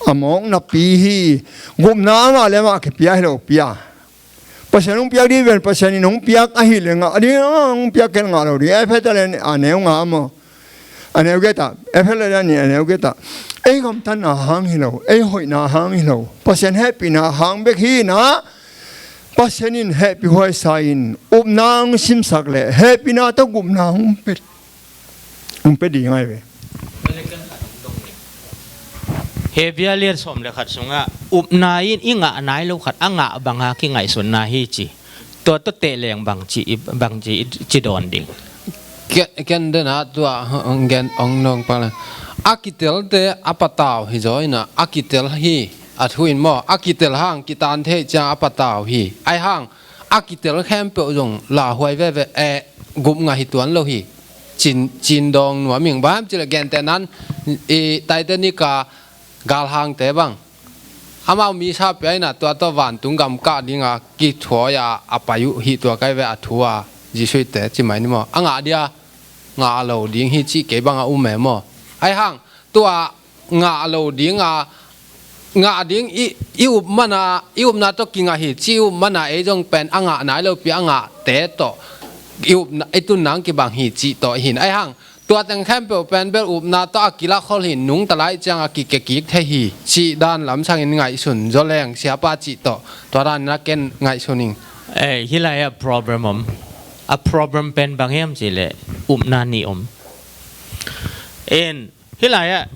A mawk napi hi. Gupna amah le amah kipia hi lo pia. Pasian hong piak dih ven, Pasian in hong piak ahih le ngah ding, hong piak kei ngah lo ding. Efesa le a neu nga maw? A neu geta, Efesa le a nih a neu geta. Ei gamtatna hang hi lo, ei hoihna hang hi lo, Pasian hehpihna hang bek hi na. Pasian in hehpih huaisa in upna hong simsak le hehpihna tawh gupna hong pia, hong pia ding ai ve. Hebru lian sawm le khat sungah upna in i ngah nai lo khat a ngah banga kingaihsunna hi ci. Tua tawh teh leng bangci, bangci ci dawn ding. Ken, ken dena tua hong gen hong nong pala. A kitelte a patau hi zaw ina, a kitel hi a thu in maw, a kitel hang kitan thei ciang a patau hi. Ai hang a kitel khempeuh zong lauhuai veve, eh, gup ngah hi tuan lo hi. Cin, cin dawng nuam ing, bang hiam cih leh gentehna in, i Titanic a galhangte bang, amau mi sa pia ina tua tawh vantung gam kah dinga kithuai a, a pai uh hi tua kai ve a thu a, Jesuit te ci mai ni maw? A ngah dia, ngah lo ding hi cih kei bang a um e maw? Ai hang tua ngah lo dinga, ngah ding i, i up mana, i upna tawh kingah hi cih i up mana ei zong pen a ngah nai lo pi a ngahte tawh i upna, i tunna hong kibang hi cih tawh hin. Ai hang tua teng khempeuh pen bel upna tawh a kilakkhol hin, nungta lai ciang a kikekik thei hi cih dan lamsangin ngaihsun zaw leng siapa cih tawh tua dan in a ken ngaihsun ing. Eh, hih lai a problem om. a problem pen bang hiam cih leh upna nih om. In, hih lai-ah,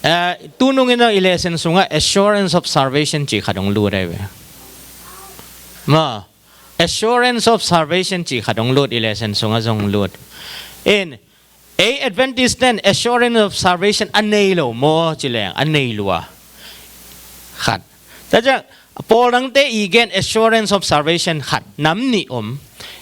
eh, tunung in i lesson sungah assurance of salvation cih khat hong lut ahi ve. Maw, assurance of salvation cih khat hong lut, i lesson sungah zong lut. In, ei Adventist ten assurance of salvation a nei lo maw ci leng a nei lua. Khat. Tua ciang, pawl dangte i gen assurance of salvation khat, nam nih om.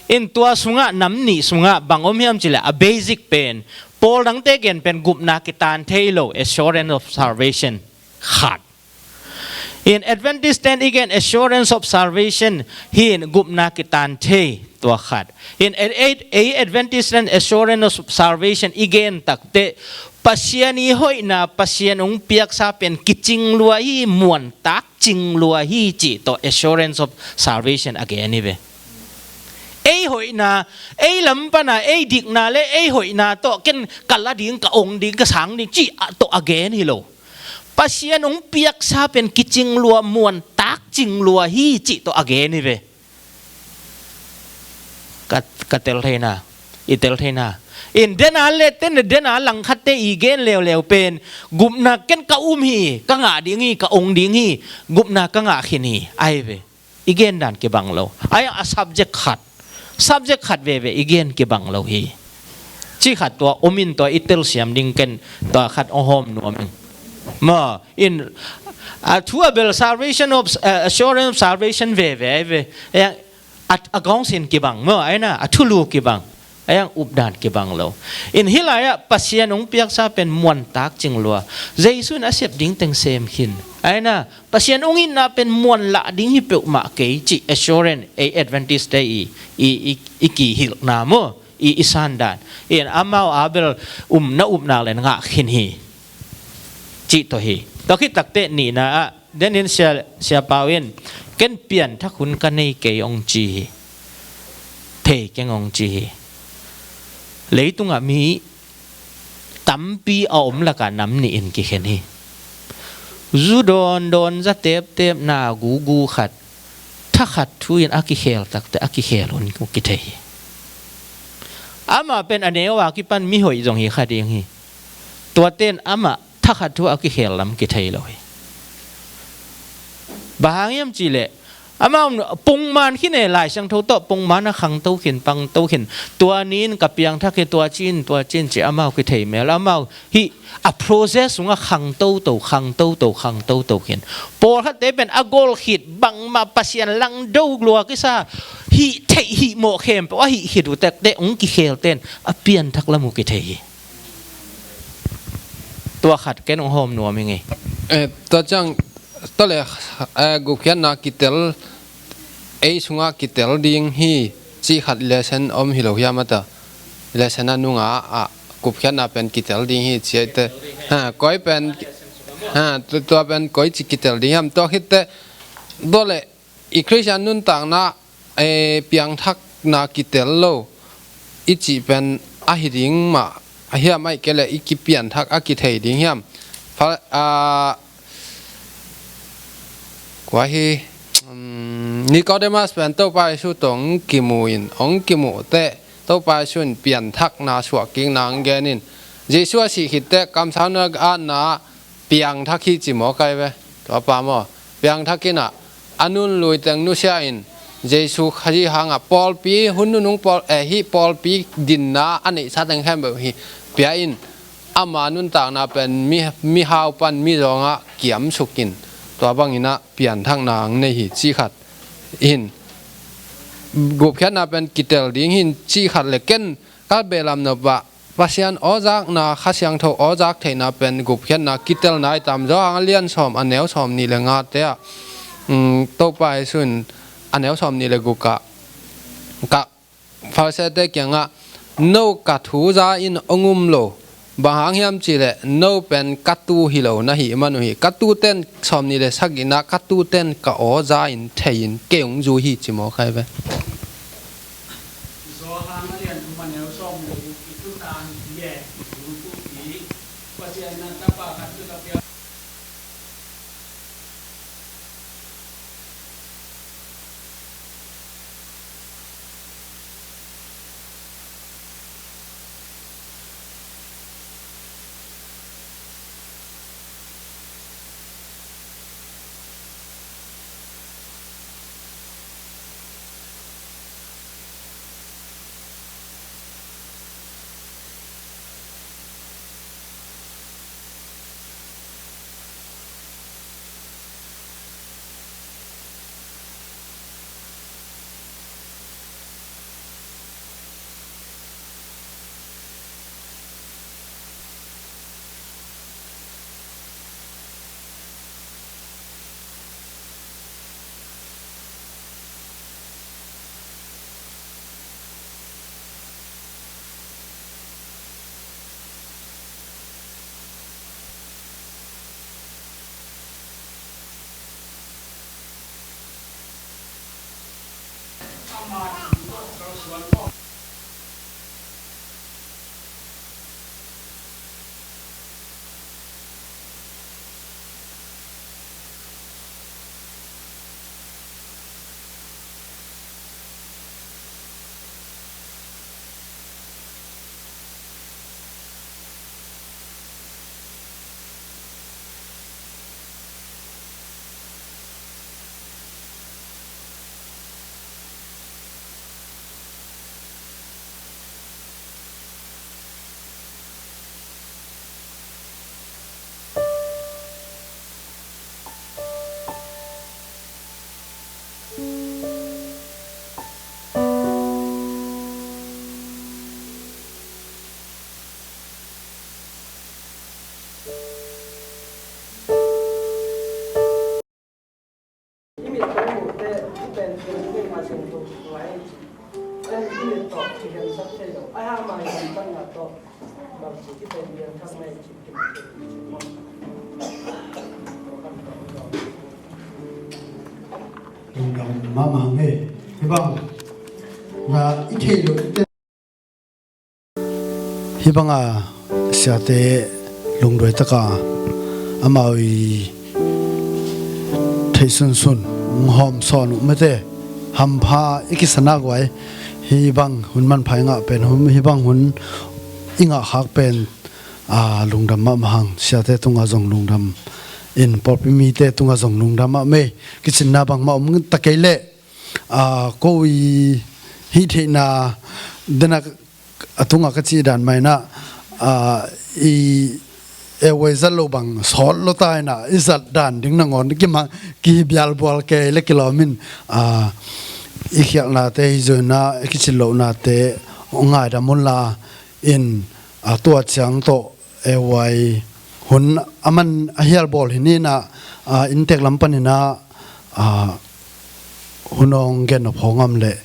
In, tua sungah, nam nih sungah bang om hiam cih leh a basic pen, pawl dangte gen pen gupna kitan thei lo assurance of salvation khat. In, Adventist ten i gen assurance of salvation hi in, gupna kitan thei, tua khat. In, ei, ei, ei Adventist ten assurance of salvation i gen takteh, Pasian i hoihna, Pasian hong piaksa pen kicing lua hi, muantak cing lua hi cih tawh assurance of salvation a gen hi ve. Ei hoihna, ei lam pana ei dikna le ei hoihna tawh ken ka la ding, ka ong ding, ka sang ding cih a tawh a gen hi lo. Pasian hong piaksa pen kicing lua, muantak cing lua hi cih tawh a gen hi ve. Ka, ka tel theina, i tel theina. In, dena le ten, dena langkhatte i gen leuleu pen, gupna ken ka um hi, ka ngah ding hi, ka ong ding hi, gupna ka ngah khin hi, ahi ve. I gen dan kibang lo. Ai a subject khat. Subject khat veve i gen kibang lo hi. Cih khat tua om in, tua i telsiam ding ken tua khat hong hawm nuam ing. Maw, in, a thu a bel salvation of, eh, assurance of salvation veve, ai ve. Eh, a, a gawngsin kibang maw, ai na, a thulu kibang. Ai ang updan kibang lo. In, hih lai-ah Pasian hong piaksa pen muantak cing lua. Jesu in a sep ding teng sem khin. Ai na, Pasian hong itna pen muan lah ding hi peuhmah kei cih assurance ei Adventist te i, i, i, i kihilhna maw, i, i sandan. In, amau a bel um na upna le ngah khin hi. Cih tawh hi. Tua khit takteh nihna ah, den in sia, sia pau in, ken pianthak hun ka nei kei hong ci hi. Thei keng hong ci hi. Leitungah mi tampi a om lakah nam nih in kikhen hi. Zu dawndawn, za teptep, na gugu khat, thakhat thu in a kikhel takteh a kikhel hun kithei hi. Amah pen a neu a kipan mihoih zong hi kha ding hi. Tuate in amah thakhat thu a kikhel lam kithei lo hi. Bang hang hiam cih leh, amau pongman khin e, Lai Siangtho tawh pongman a khangto khin, pangto khin. Tua ni in ka piangthak hi, tua ci in, tua ci in ci amau kithei mel. Amau hih a process sungah khangtoto, khangtoto, khangtoto khin. Pawlkhatte pen a gol khit bangmah Pasian langdo lua kisa, hih theih hih mawh khempeuh a hih khit uh takteh hong kikhelte in a pianthak lam uh kithei hi. Tua khat ken hong hawm nuam ing ei. Eh, tua ciang, tua le, eh, gupkhiatna kitel, ei sungah kitel ding hi, cih khat lesson om hi lo hiam a ta. Lesson a nungah, ah, gupkhiatna pen kitel ding hi, ci ei te. Ha, koi pen, ha, tu-, tua pen koi ci kitel ding hiam, tua khit teh, tua le, i Khristian nuntakna, eh, piangthakna kitel lo i cih pen ahi ding mah a hiam, ahih kei leh i kipianthak a kithei ding hiam? Fa-, ah, kua hi, um, Nicodemus pen Topa Jesu tawh hong kimu in, hong kimuh teh Topa Jesu in pianthakna suahkikna hong gen in, Jesu a sih khit teh kamsangna atna piangthak hi ci maw kai ve? Tua pa maw? Piangthak in ah, a nun lui teng nusia in, Jesu Khazih hangah pawlpi, hun nunung pawl, eh, hih pawlpi dinna a neihsa teng khempeuh hi pia in, ama nuntakna pen mi, mihau pan mizawngah kiamsuk in, tua bangin ah pianthakna hong nei hi cih khat. In, gupkhiatna pen kitel ding hi cih khat le ken ka behlap nop ah, Pasian awzakna, Kha Siangtho awzak theihna pen gupkhiatna kitelna i tam. Johan a lian sawm, a neu sawmnih le ngate ah, um, Topa Jesu in a neu sawmnih le guk ah, ka Pharisee-te kiangah, no ka thu za in hong um lo, bang hang hiam cih leh no pen ka tu hi lo na hih man uh hi. Ka tute in, sawmnih le sagihna, ka tute in ka aw za in thei in kei hong zui hi ci maw kai ve? Johan a lian thum, a neu sawm le guk, i tu tang hi e, i tu hi. Pasian in a tapa khat tu ka pia. I mit tawh i muhte i pen pen i neih mah teng tawh tua hi ci. Ahi i mit tawh kikhensak thei lo. Ahi hang mah i lamtanna tawh bangci kipen lian thak mai ci. Lungdam mahmah hang e. Hih bang na i theih loh te. Hih banga siate lungduai taka amau i theih sunsun hong hawm sawn uh mate hampha i kisa nak uh ai. Hih bang hun manpha i ngah pen hun, hih bang hun i ngah khak pen, a, lungdam mahmah hang. Siate tungah zong lungdam in, pawlpi mite tungah zong lungdam mahmah e. Kicinna bangmah om ta kei leh, a, ko i hih theihna denak a tungah ka cih dan mah inah, a, i, e, voi zat lo bang sawt lo ta inah i zat dan ding nangawn kimang kibialbual kei le kilawm in, a, i khialhnate hi zo inah i kicin lohnate ngaidam unla in, a, tua ciang tawh e, voi hun a man a hialbawl hi ni inah, a, inntek lam paninah, a, hun hong gen nop hong om leh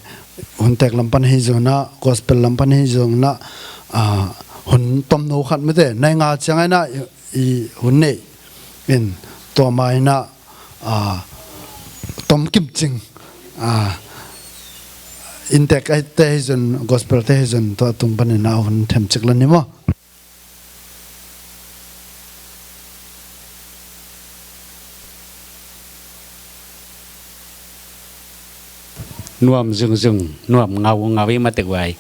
huntek lam pan hi zongna, gospel lam pan hi zongna, a, hun tomno khat mate nai nga ciang inah i, i hun neih in tua mah inah, a, tom kimcing, a, inntek te hi zon, gospel te hi zon, tua tung paninah hun themcik la ni maw? Nuam zungzung, nuam ngaungau i matek vai.